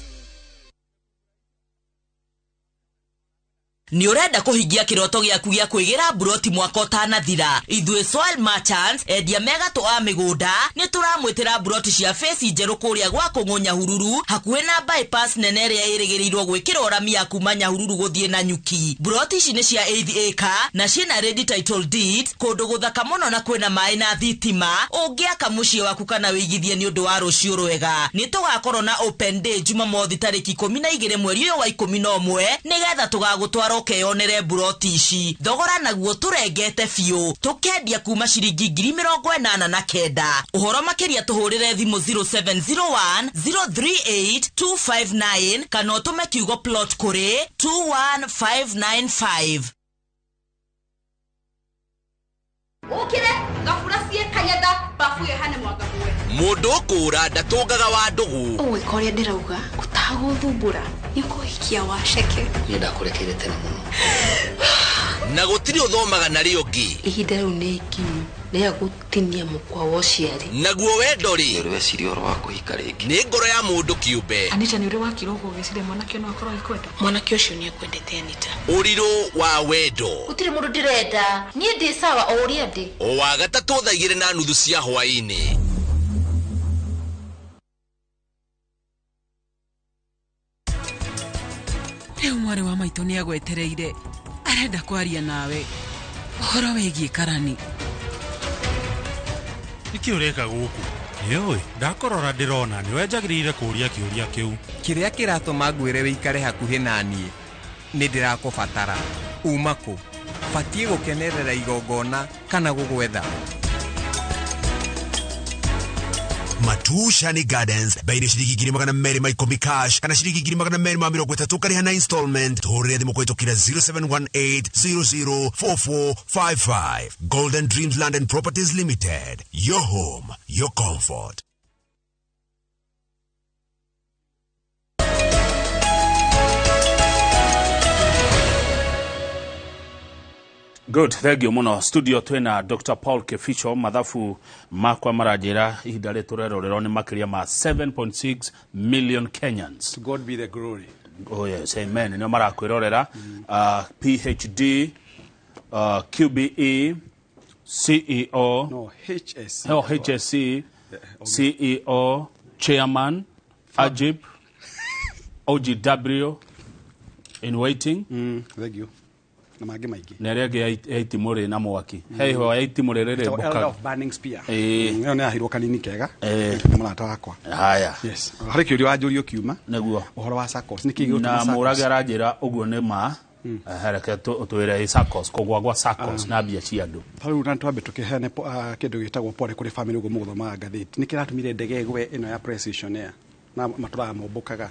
Nĩ ũrenda kũhingia kĩroto gĩaku gĩa kwĩgĩra mburoti mwaka ũtanathira? Ithuĩ Soil Merchants, endia megatũ a mĩgũnda, nĩ tũramwĩtĩra mburoti cia feci njerũ kũrĩa gwa Kũng'ũ Nyahururu, hakuhĩ na bypass nene ĩrĩa ĩrĩgĩrĩirwo gwĩkĩrwo rami ya kuma Nyahururu gũthiĩ na Nyuki. Mburoti ici nĩ cia eighth acre na ciĩna ready title deeds, kũndũ gũthaka mũno na kwĩna maĩ na thitima. Ũngĩaka mũciĩ waku kana wĩigithie nĩ ũndũ wa rũciũ rwega. Nĩ tũgakorwo na open day Jumamothi tarĩki 12 mweri ũyũ wa 11, nĩgetha tũgagũtwara ũkeyonere mburoti ici. Thogora naguo tũrengete biũ, tũkendia kuma ciringi 89,000. Ũhoro makĩria tũhũrĩre thimũ 0701 038 259 kana ũtũme kiugo plot kũrĩ 21595. Ũkĩre ngabura ciĩ kanyatha babu ĩyo ĩhane mwangague. Mũndũ ũkũra ndatũngaga wa ndũgũ. Ũgwĩka ũrĩa ndĩrauga ũtagũthumbũra, nĩ ũkũhikia waceke. Niĩ ndakũrekeire tene mũno. Na gũtirĩ ũthomaga na rĩ ũngĩ. Ihinda rĩu nĩ ikinyu rĩa gũtinia mũkwa wa ũciari. Naguo wendo rĩ, Nĩ weciria ũhoro wa kũhika rĩngĩ? Nĩ ngoro ya mũndũ kĩũmbe. Anita, nĩ ũrĩ wakira ũguo ũgĩciria mwanake no akorwo agĩkwenda? Mwanake ũcio nĩ akwendete, Anita. Ũrirũ wa wendo. Gũtirĩ mũndũ ndĩrenda, niĩ ndĩ sawa o ũrĩa ndĩ. O wa gatatũ thaa 2:30 cia hwaĩ-inĩ. Rĩu mwarĩ wa maitũ nĩ agwetereire, arenda kwaria nawe ũhoro wĩgiĩ karani. Nĩkĩ ũreka gũkũ? Nĩũĩ, ndakũrora ndĩrona nĩwe njagĩrĩire kũũria kĩũria kĩu. Kĩrĩa kĩratũma ngwĩre wĩikare hakuhĩ na niĩ nĩ ndĩrakũbatara. Uma kũ? Batiĩ gũkenerera igongona kana gũgwetha? Matushani Gardens bei nĩ ciringi 210,000 cash kana ciringi 230,000 ũkarĩha na installment. Tũhũrĩre thimũ kũhĩtũkĩra 0718004455. Golden Dreams Land and Properties Limited, your home, your comfort. Good, thank you muno. Studio twina Dr. Paul Kificho. Mathabu makwa maranjĩra ihinda rĩ tũrerorerwo nĩ makĩria ma 7.6 million Kenyans. To God be the glory. Oh yes, amen. Nĩo marakwĩrorera. PhD, QBE, CEO, No, HSC. Oh, HSC, CEO, Chairman, AGIP, OGW in waiting. Thank you. Na mangĩ maingĩ. Na ĩrĩa ĩngĩ ya itimũ rĩ na mwaki. He ihũa ya itimũ rĩrĩ Ĩtagwo Elder rĩmbũkaga. of Burning Spear. Ĩĩ. Ĩyo nĩ yaheirwo kanini kega. Ĩĩ. Nĩ mũrata wakwa. Haya. Yes. Harĩ kĩũria wanjũria ũkiuma. Nĩguo. Ũhoro wa SACCOS. Nĩkĩ gĩgũtũma Na SACCOS? mũrage aranjĩra ũguo nĩ ma. Reke twĩre ĩ SACCOS, kũgwa gwa SACCOS na mbia cia andũ. Ta rĩu na twambe tũkĩheane kĩndũ gĩtagwo pole kũrĩ family ũguo mũgũthomaga ngathĩti. Nĩ kĩratũmire ndege ĩgwe ĩno ya Precision Air na matũraga mombũkaga.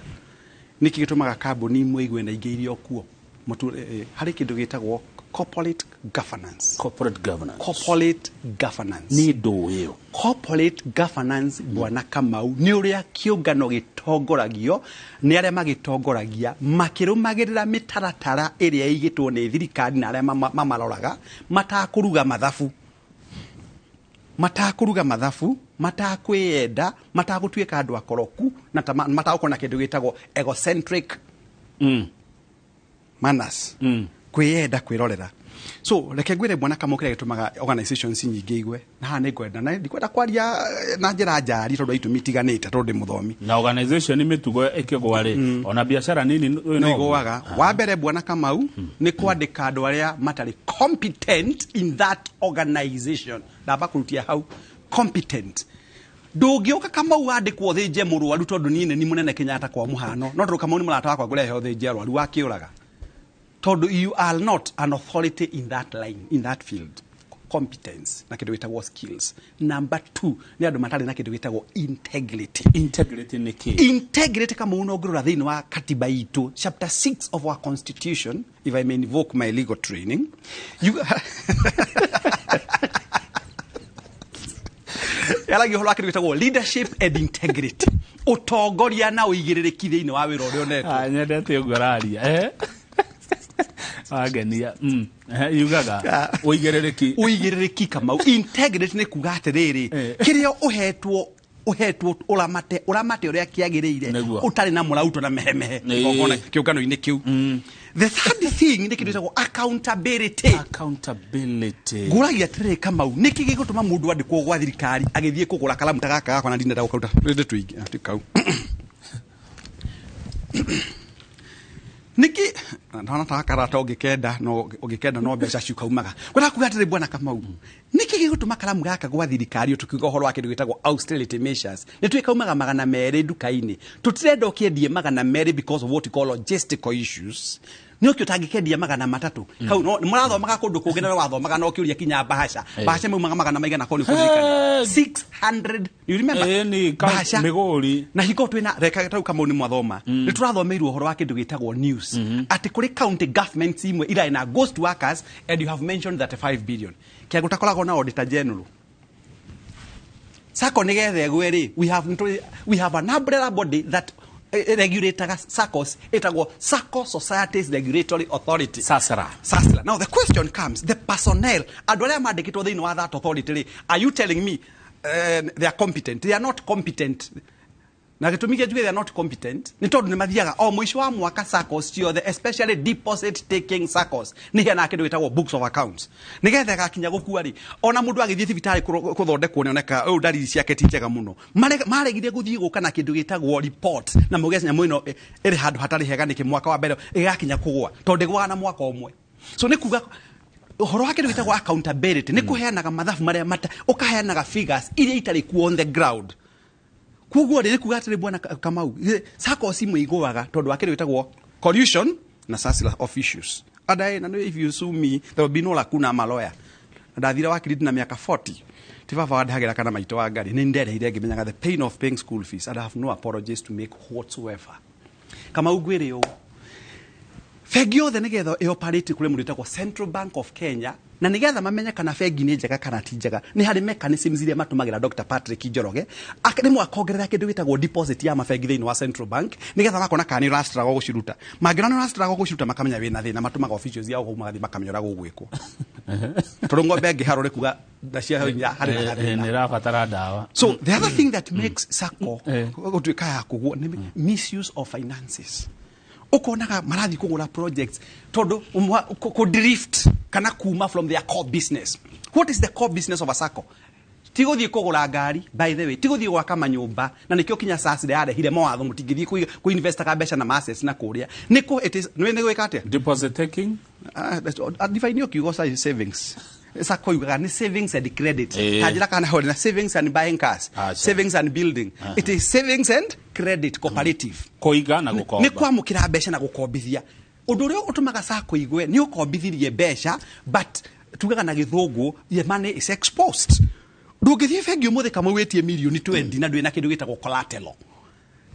Nĩkĩ gĩtũmaga kambuni imwe igwe na ingĩ iria kuo? Harĩ kĩndũ gĩtagwo corporate governance. Corporate governance. Corporate governance. Nĩ ndũ ĩyo. Corporate governance, Bwana Kamau, nĩ ũrĩa kĩũngano gĩtongoragio nĩ arĩa magĩtongoragia makĩrũmagĩrĩra mĩtaratara ĩrĩa ĩigĩtwo nĩ thirikari na arĩa mamaroraga, matakũruga mathabu, matakũruga mathabu, matakwĩyenda, matagũtuĩka andũ akoroku na matagũkorwo na kĩndũ gĩtagwo egocentric manners, kwĩyenda, kwĩrorera. So reke ngwĩre, Bwana Kamau, kĩrĩa gĩtũmaga organizations nyingĩ igwe na haha nĩ ngwenda na ndikwenda kwaria na njĩra njari tondũ wa itũmi itiganĩte, tondũ ndĩ mũthomi. Na organization mĩtugo ĩkĩgwa rĩ, ona biacara nini nĩ igũaga. Wa mbere, Bwana Kamau, nĩ kwandĩka andũ arĩa matarĩ competent in that organization. Ndamba kũrutia hau competent. Ndũngĩũka, Kamau, wandĩkwo ũthĩnje mũrwaru tondũ niĩ nĩ ni mũnene Kenyatta kwa mũhano, no tondũ Kamau nĩ mũrata wakwa ngũrehe ũthĩnje arwaru wakĩũraga, tondũ you are not an authority in that line, in that field. Competence na kĩndũ gĩtagwo skills. Number two nĩ andũ matarĩ na kĩndũ gĩtagwo integrity. Integrity nĩ kĩ? Integrity, Kamau, no ngĩrora thĩinĩ wa katiba itũ, chapter 6 of our constitution, if I may invoke my legal training, you yaragia ũhoro wa kĩndũ gĩtagwo leadership and integrity, ũtongoria na ũigĩrĩrĩki thĩinĩ wa wĩra ũrĩa ũnetwo. Ah, nyendete ũguo ũraria. Wangenia. Yugaga ũigĩrĩrĩki. Ũigĩrĩrĩki, Kamau. Integrity nĩ kuga atĩrĩrĩ, kĩrĩa ũhetwo, ũhetwo ũramate, ũramate ũrĩa kĩagĩrĩire, ũtarĩ na mũrauto na mehemehe igongona kĩũngano-inĩ kĩu. The third thing nĩ kĩndũ gĩtagwo accountability. Accountability. Ngũragia atĩrĩrĩ, Kamau, nĩkĩ gĩgũtũma mũndũ andĩkwo gwa thirikari agĩthiĩ kũgũra karamu ta gaka gakwa na ndinenda gũkaruta rĩndĩ tũingĩ ti kau nĩkĩ ndona ta karata ũngĩkenda no ũngĩkenda no mbeca ciukaumaga. Kwenda kuga atĩrĩ, Bwana Kamau, nĩkĩ gĩgũtũma karamu gaka gwa thirikari, tũkiuga ũhoro wa kĩndũ gĩtagwo austerity measures, nĩ tuĩ kaumaga 200 nduka-inĩ, tũtirenda ũkĩendie 200 because of what we call logistical issues, nĩ ũkĩ ũtangĩkendia 300 kau no mũrathomaga kũndũ kũngĩ na wathomaga no ũkĩũria kinya bahasha. Bahasha maumaga magana maigana korwo nĩ kũririkana 600, you remember? Ĩni, Bahasha. Mĩgũri. Na hingo twĩna reka tau, Kamau, nĩ mwathoma, nĩ tũrathomeirwo ũhoro wa kĩndũ gĩtagwo news atĩ kũrĩ county governments imwe irarĩ na ghost workers, and you have mentioned 35 billion kĩangũ takoragwo na auditor general. Sacco nĩgetha ĩgwe rĩ, we have an umbrella body that regulator SACCOs, ĩtagwo Sacco Societies Regulatory Authority. SASRA. SASRA. Now the question comes, the personnel, andũ arĩa mandĩkĩtwo thĩinĩ wa that authority rĩ, are you telling me they are competent? They are not competent. Na gĩtũmi kĩa njuge they are not competent nĩ tondũ nĩ mathiaga o mũico wa mwaka, SACCOs ciothe, especially deposit taking SACCOs, nĩ iheanaga kĩndũ gĩtagwo books of accounts nĩgetha ĩgakinya gũkua rĩ, ona mũndũ agĩthiĩ thibitarĩ kũthondekwo nĩoneka ũyũ ndariri ciake ti njega mũno. Maregire gũthiĩ gũka na kĩndũ gĩtagwo report na mauge nyamũ ĩno ĩrĩ handũ hatarĩ hega nĩkĩ mwaka wa mbere ĩgakinya kũgũa, tondũ ndĩgũaga na mwaka ũmwe. So nĩ kuga Ũhoro wa kĩndũ gĩtagwo accountability nĩ kũheanaga mathabu marĩa mata ũkaheanaga figures iria itarĩ kuo on the ground. Koguo rĩ kuga atĩrĩ, bwana Kamau, SACCOs imwe igũaga tondũ wa kĩndũ gĩtagwo collusion na surplus of issues. And I, na if you sue me, there will be no lacuna. I'm a lawyer na ndathire wakiri na mĩaka 40. Ti baba wandĩhagĩra kana maitũ wa ngari, nĩ ndereire ngĩmenyaga the pain of paying school fees, and I have no apologies to make whatsoever. Kamau, ngwĩre ũũ, bengi yothe nĩgetha ĩoperate kũrĩ mũndũ wĩtagwo Central Bank of Kenya, na nĩgetha mamenye kana bengi nĩ njega kana ti njega, nĩ harĩ mechanisms iria matũmagĩra. Dr. Patrick Njoroge rĩmwe akongerera kĩndũ gĩtagwo deposit ya mabengi thĩinĩ wa Central Bank, nĩgetha makona kana nĩ ũrastruggle gũciruta. Mangĩona nĩ ũrastruggle gũciruta, makamenya wĩna thĩna. Matũmaga officials yao kũu, magathiĩ makamenya ũrĩa gũgwĩkwo, tondũ ng'ombe ĩngĩharwo nĩ kuga ndacia hinya harĩ na gathĩna. Nä rabatara ndawa. So the other thing that makes SACCO gũtuĩka ya kũgwo nĩ misuse of finances. Ũkonaga marathiĩ kũgũra projects tondũ kũ drift kana kuma from their core business. What is the core business of a SACCO? Ti gũthiĩ kũgũra ngari, by the way, ti gũthiĩ gwaka manyũmba, na nĩkĩo kinya SACCI yarehire mawatho mũtingĩthiĩ kũinvestaga mbeca na assets na kũrĩa nĩ kũ it is nĩ gwĩka atĩa? Deposit taking. Define kiugo savings. SACCO yugaga nĩ savings and credit. Ta njĩra kana hore na savings and buying cars, Acha. savings and building. It is savings and credit cooperative. Kũiga na gũkomba. Nĩ kwamũkĩra mbeca na gũkombithia. Ũndũ ũrĩa ũtũmaga SACCO igwe nĩ ũkombithirie mbeca, but tugaga na gĩthũngũ, the money is exposed. Ndũngĩthiĩ bengi ũmũthĩ, kama wĩtie mirioni 20 na ndwĩ na kĩndũ gĩtagwo collateral,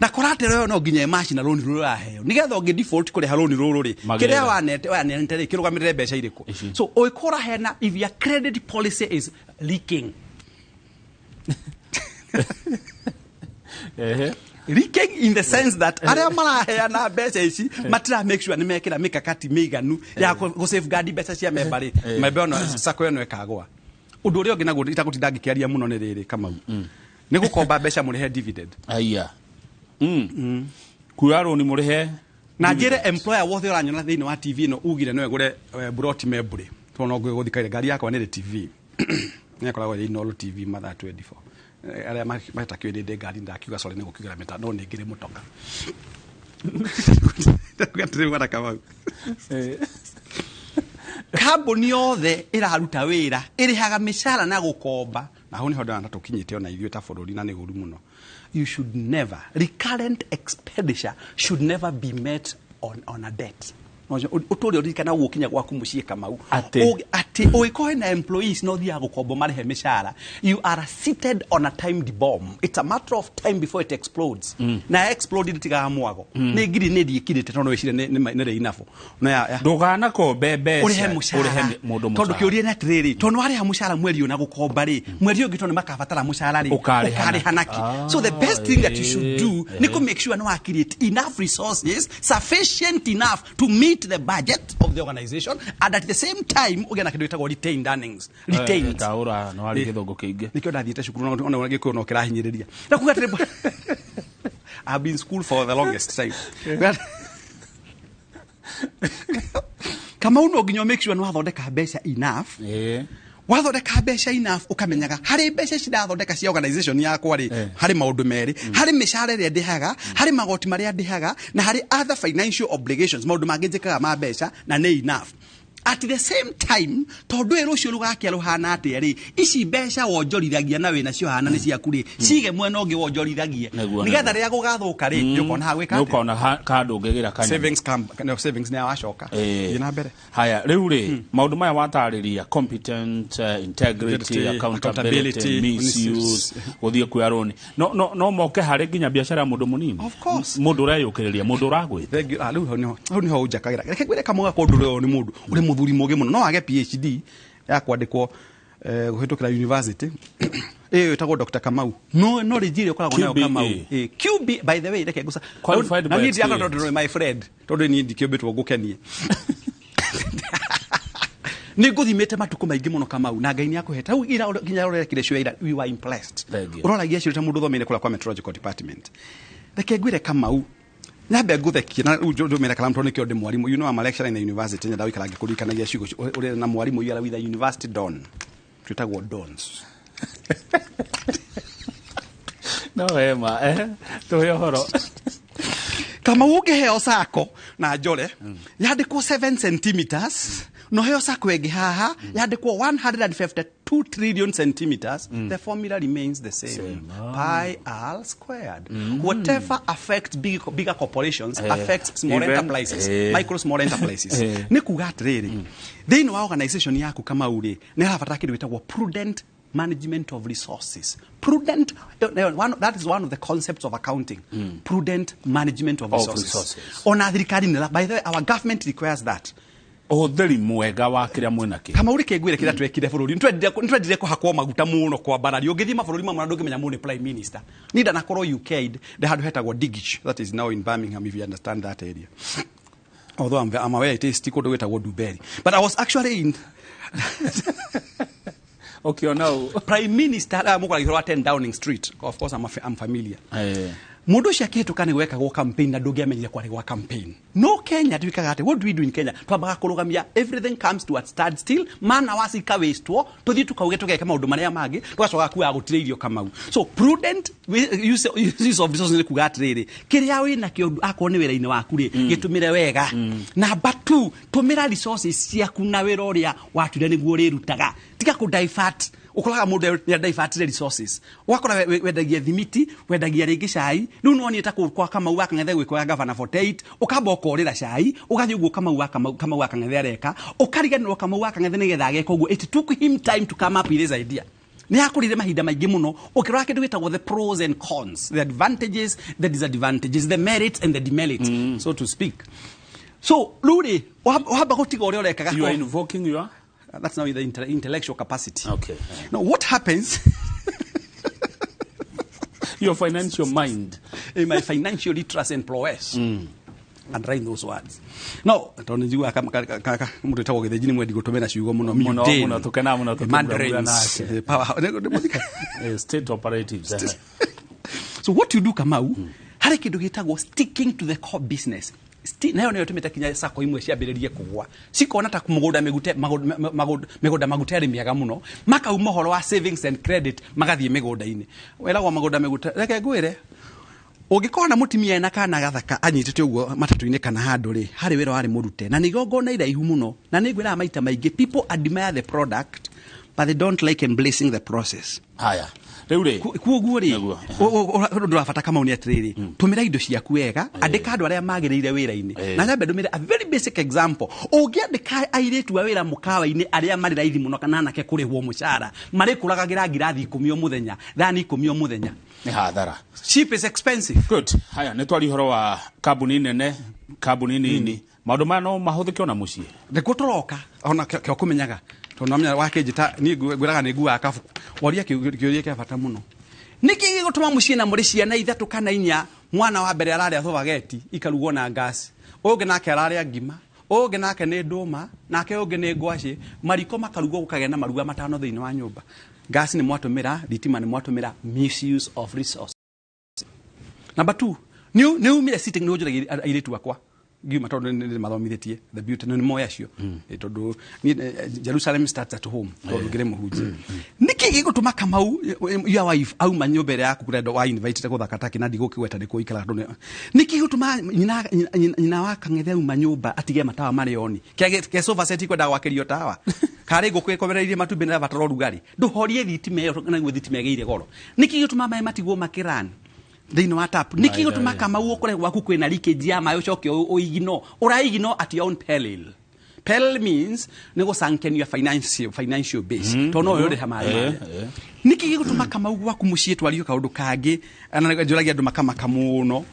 na collateral ĩyo no nginya ĩmaci na rũni rũrũ ũraheo, nĩgetha ũngĩ default kũrĩha rũni rũrũ rĩ, Magĩrĩre. kĩrĩa wanete rĩ, kĩrũgamĩrĩre mbeca irĩkũ? So ũngĩkorwo hena, if your credit policy is leaking, leaking in the sense that arĩa maraheana mbeca ici matira make sure nĩ mekĩra mĩkakati mĩiganu ya gũ safeguard mbeca cia memba rĩ, memba ĩno, SACCO ĩno ĩkagũa. Ũndũ ũrĩa ũngĩ naguo itagũtinda ngĩkĩaria mũno nĩ rĩrĩ, Kamau, nĩ gũkomba mbeca mũrĩhe dividend. Aya, kuoya rũni mũrĩhe. Na njĩre employer wothe ũranyona thĩinĩ wa TV ĩno ugire no ĩgũre buroti membũrĩ, tondũ no ngũgũthikaire ngari yakwa nĩrĩ TV, nĩkoragwo ĩ Inooro TV mathaa 24. Arĩa matakĩũĩ nĩ ndĩ ngari, ndakiuga sorry nĩ gũkiugĩra mĩta, no nĩ ngĩrĩ mũtoka. Ndakuga atĩrĩ, bwana Kamau, kambuni yothe ĩraruta wĩra ĩrĩhaga mĩcara na gũkomba, na hau nĩho ndĩrona tũkinyĩte ona ithuĩ ta bũrũri, na nĩ ũru mũno. You should never, recurrent expenditure should never be met on a debt. Ũtũre ũririkana gũkinya gwaku mũciĩ, Kamau. Atĩ? Atĩ ũgĩkorwo na employees no thiaga gũkombo marĩhe mĩcara, you are seated on a timed bomb. It's a matter of time before it explodes. Na explode ĩtigaga mwago. Nĩ ngiri nĩ ndiĩkirĩte tondũ wĩcire nĩ rĩ inafo no ya Ndũganakombe mbeca ũrĩhe mũcara. Ũrĩhe mũndũ Tondũ mũcara. kĩũria nĩ atĩrĩrĩ, tondũ warĩha mũcara mweri ũyũ na gũkomba rĩ, mweri ũyũ ũngĩ tondũ nĩ makabatara mũcara rĩ, Ũkarĩha ũkarĩha naki? So the best thing that you should do nĩ kũ make sure nĩ wa create enough resources sufficient enough to meet the budget of the organization, and at the same time ũgĩe na kĩndũ gĩtagwo retained earnings, retained. Taũra no warĩ gĩthũngũ kĩingĩ. Nĩkĩo ndathiĩte cukuru, ona gĩkũyũ no kĩrahinyĩrĩria na kuga atĩrĩ, I've been in school for the longest time. Kamau, no nginya make sure nĩ wathondeka mbeca enough. Wathondeka mbeca enough, ũkamenyaga harĩ mbeca ici ndathondeka cia organization yakwa rĩ, harĩ maũndũ merĩ: harĩ mĩcara ĩrĩa ndĩhaga, harĩ magoti marĩa ndĩhaga, na harĩ other financial obligations, maũndũ mangĩ njĩkaga ma mbeca, na nĩ enough. At the same time, tondũ ĩ rũciũ rũgakĩa rũhana atĩa rĩ, ici mbeca wonjorithagia na wĩna cio hana nĩ ciaku rĩ, cige mwena ũngĩ wonjorithagie, nĩgetha rĩrĩa gũgathũka rĩ, nĩ ũkona ha gwĩka Nĩ atĩa? ũkona kandũ ũngĩgĩra kanyamũ. Savings no, savings nĩ wacoka. Thiĩ na mbere. Haya, rĩu rĩ, maũndũ maya watarĩria, competent, integrity, Integrity, accountability, accountability, misuse, misuse. Gũthiĩ kuoya rũni, no moke harĩ nginya biacara ya mũndũ mũnini? Of course. Mũndũ ũreyũkĩrĩria, mũndũ ũragwĩta. Thank you. Ah, rĩu hau nĩho ũnjakagĩra. Reke ngwĩre, kamũga kwa ũndũ ũyũ, nĩ mũndũ ũrĩ mũthuri mũgĩ mũno, no age PhD ya kwandĩkwo kũhĩtũkĩra university ĩyo ĩtagwo Dr. Kamau, no knowledge ĩrĩa ũkoragwo nayo QBE. Kamau, QB, by the way, reke ngũca Qualified na by niĩ ndiaga experience. tondũ my friend, tondũ niĩ ndikĩũmbĩtwo ngũkenie, nĩ ngũthimĩte matukũ maingĩ mũno, Kamau, na Ngai nĩ akũhete hau ira nginya ũrekire cio ira, we were impressed. Thank you. Ũroragia cio ta mũndũ ũthomeire kũrĩa kwa meteorological department. Reke ngwĩre, Kamau, nyambe ngũthekie na rĩu ndũmĩre kalamu tondũ nĩkĩo ndĩ mwarimũ. You know I'm a lecturer in the university. Nyenda gũikara ngĩkũririkanagia ciugo ũrĩ na mwarimũ. You are with a university don, twĩtagwo dons. No wema, tũhe ũhoro. Kamau, ũngĩheo SACCO na njore yandĩkwo 7 centimeters, No heo sacco ĩngĩ haha yandĩkwo 152 trillion centimeters, the formula remains the same. Pi r squared. Whatever affects bigger corporations affects small enterprises, micro small enterprises. Nĩ kuga atĩrĩrĩ, thĩinĩ wa organization yaku Kamau rĩ, nĩ harabatara kĩndũ gĩtagwo prudent management of resources. Prudent, that is one of the concepts of accounting. Prudent management of resources. Resources. Ona thirikari nĩ, by the way, our government requires that. Ũhũthĩri mwega wa kĩrĩa mwĩnakĩo. Kama uri kĩngwĩre kĩrĩa twekire bũrũri, nĩtwendire kũhakwo maguta mũno kwambarario. Ũngĩthiĩ mabũrũri mamwe na ndũngĩmenya mũndũ nĩ prime minister. Niĩ ndanakorwo UK, ndĩ handũ hetagwo Digich, that is now in Birmingham, if you understand that area, although I'm aware it is ti kũndũ gwĩtagwo Duberi, but I was actually in ũkĩona ũ prime minister mũkoragia ũhoro wa 10 Downing Street. Of course I'm familiar. Mũndũ ũcio akĩhĩtũka nĩ gwekagwo campaign na ndũngĩamenyire kwarĩ gwa campaign. No Kenya twĩkaga atĩ, what do we do in Kenya? Twambaga kũrũgamia, everything comes to a standstill, mana wacikawĩstwo, tũthiĩ tukauge tũgeke maũndũ marĩa mangĩ, tũgacoka kuaga gũtirĩ irio, Kamau. So prudent use of resources nĩ kuga atĩrĩrĩ, kĩrĩa wĩ nakĩo, akorwo nĩ wĩra-inĩ waku rĩ, gĩtũmĩre wega. Number two, tũmĩra resources ciaku na wĩra ũrĩa watuire nĩguo ũrĩrutaga. Tiga kũ divert. Ũkoraga mũndũ nĩ adivertire resources, ũgakora wendagia thimiti, wendagia rĩngĩ cai. Rĩu nĩwonire ta kũu kwa Kamau wa Kang'ethe gwĩkwo ya gavana 48, ũkamba ũkorĩra cai, ũgathiĩ ũguo Kamau wa Kang'ethe areka, ũkariganĩrwo Kamau wa Kang'ethe nĩgetha ageka ũguo. It took him time to come up with this idea. Nĩ akũrire mahinda maingĩ mũno ũkĩrora kĩndũ gĩtagwo the pros and cons, the advantages, the disadvantages, the merits and the demerits, so to speak. So rĩu rĩ, wamba gũtiga ũrĩa ũrekaga. You are invoking your That's now the intellectual capacity. Okay. Now what happens your financial mind. In my financial literacy and prowess, and write those words. No, tondũ njiguaga mũndũ wĩtagwo Gĩthĩnji nĩ mwendi gũtũmĩra ciugo mũno. Mũno, Mundane. mũno, tũkenaga mũno tũkĩmũramũra Mandarins. nake. Power. State operatives. So what you do, Kamau, harĩ kĩndũ gĩtagwo sticking to the core business. Nayo nĩyo ĩtũmĩte kinya sacco imwe ciambĩrĩrie kũgwa, cikona ta mũgũnda mĩgute mĩgũnda magute arĩ mĩega mũno, makauma ũhoro wa savings and credit, magathiĩ mĩgũnda-inĩ weragwo magũnda mĩgute. Reke ngwĩre, ũngĩkorwo na mũtumia ena kana gathaka anyitĩte ũguo matatũ-inĩ kana handũ rĩ, harĩ wĩra warĩ mũrute na nĩ igongona iraihu mũno. Na nĩ ngwĩraga maita maingĩ, people admire the product but they don't like embracing the process. Haya, rĩu rĩ, Kuoguo rĩ, ũndũ wa bata, Kamau, nĩ atĩrĩrĩ, tũmĩra indo ciaku wega, andĩka andũ arĩa magĩrĩire wĩra-inĩ. Na nyambe ndũmĩre a very basic example. Ũngĩandĩka airĩtu a wĩra mũkawa-inĩ arĩa marĩ raithi mũno kana anake kũrĩhwo mũcara, marĩkũragagĩra ngirathi 10 o mũthenya, thani 10 o mũthenya. Nĩ hathara. Cheap is expensive. Good. Haya, nĩ twari ũhoro wa kambuni nene, kambuni nini. Maũndũ maya no mahũthĩke ona mũciĩ. Nĩkuo tũroka ona kĩo kũmenyaga, tondũ namenya wakĩnjĩta niĩ ngwĩraga nĩ nguaga kabuku woria kĩũria kĩa bata mũno. Nĩkĩ gĩgũtũma mũciĩ na mũrĩ ciana ithatũ kana inya, mwana wa mbere ararĩa spaghetti ikarugwo na ngasi, ũyũ ũngĩ nake ararĩa ngima, ũyũ ũngĩ nake nĩ ndũma, nake ũyũ ũngĩ nĩ ngwacĩ, mariko makarugwo, gũkagĩa na maruga matano thĩinĩ wa nyũmba? Ngasi nĩ mwatũmĩra, thitima nĩ mwatũmĩra. Misuse of resource. Number two, nĩ umire sitting, nĩ ũnjũragia airĩtu akwa ngiuma, tondũ nĩ mathomithĩtie the beauty nĩ moya acio. Tondũ niĩ, Jerusalem starts at home, tondũ ngĩrĩ mũhunjia. Nĩkĩ gĩgũtũma, Kamau, your wife auma nyũmba ĩrĩa yaku kũrĩa wa invite gũthaka taki na ndigũkĩgweta nĩkuo ikaraga, tondũ nĩkĩ gĩgũtũma nyina wa Kang'ethe auma nyũmba atige matawa marĩ oni ke sofa set ikwendaga gwakĩrio tawa, karĩ ngũkũ ĩkomereirie matumbĩ nĩ ĩrabatara ũrugarĩ, ndũhorie thitima ĩyo nĩguo thitima ĩgĩire goro? Nĩkĩ gĩgũtũma maĩ matigwo makĩran thĩinĩ wa tap? Nĩkĩ gĩgũtũma, Kamau, ũkore gwaku kwĩna leakage ya maĩ, ũcoke ũigino ũraigino at your own peril? Peril means nĩ gũsanken your financial base, tondũ no ũrĩha maĩ marĩa. Nĩkĩ gĩgũtũma, Kamau, gwaku mũciĩ twario kaũndũ kangĩ na njũragia andũ makamaka mũno,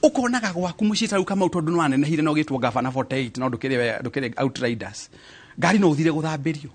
ũkonaga gwaku mũciĩ ta rĩu, Kamau, tondũ nĩ wanenehire na ũgĩtwo gavana 48, no ndũkĩrĩ outriders, ngari no ũthire gũthambĩrio.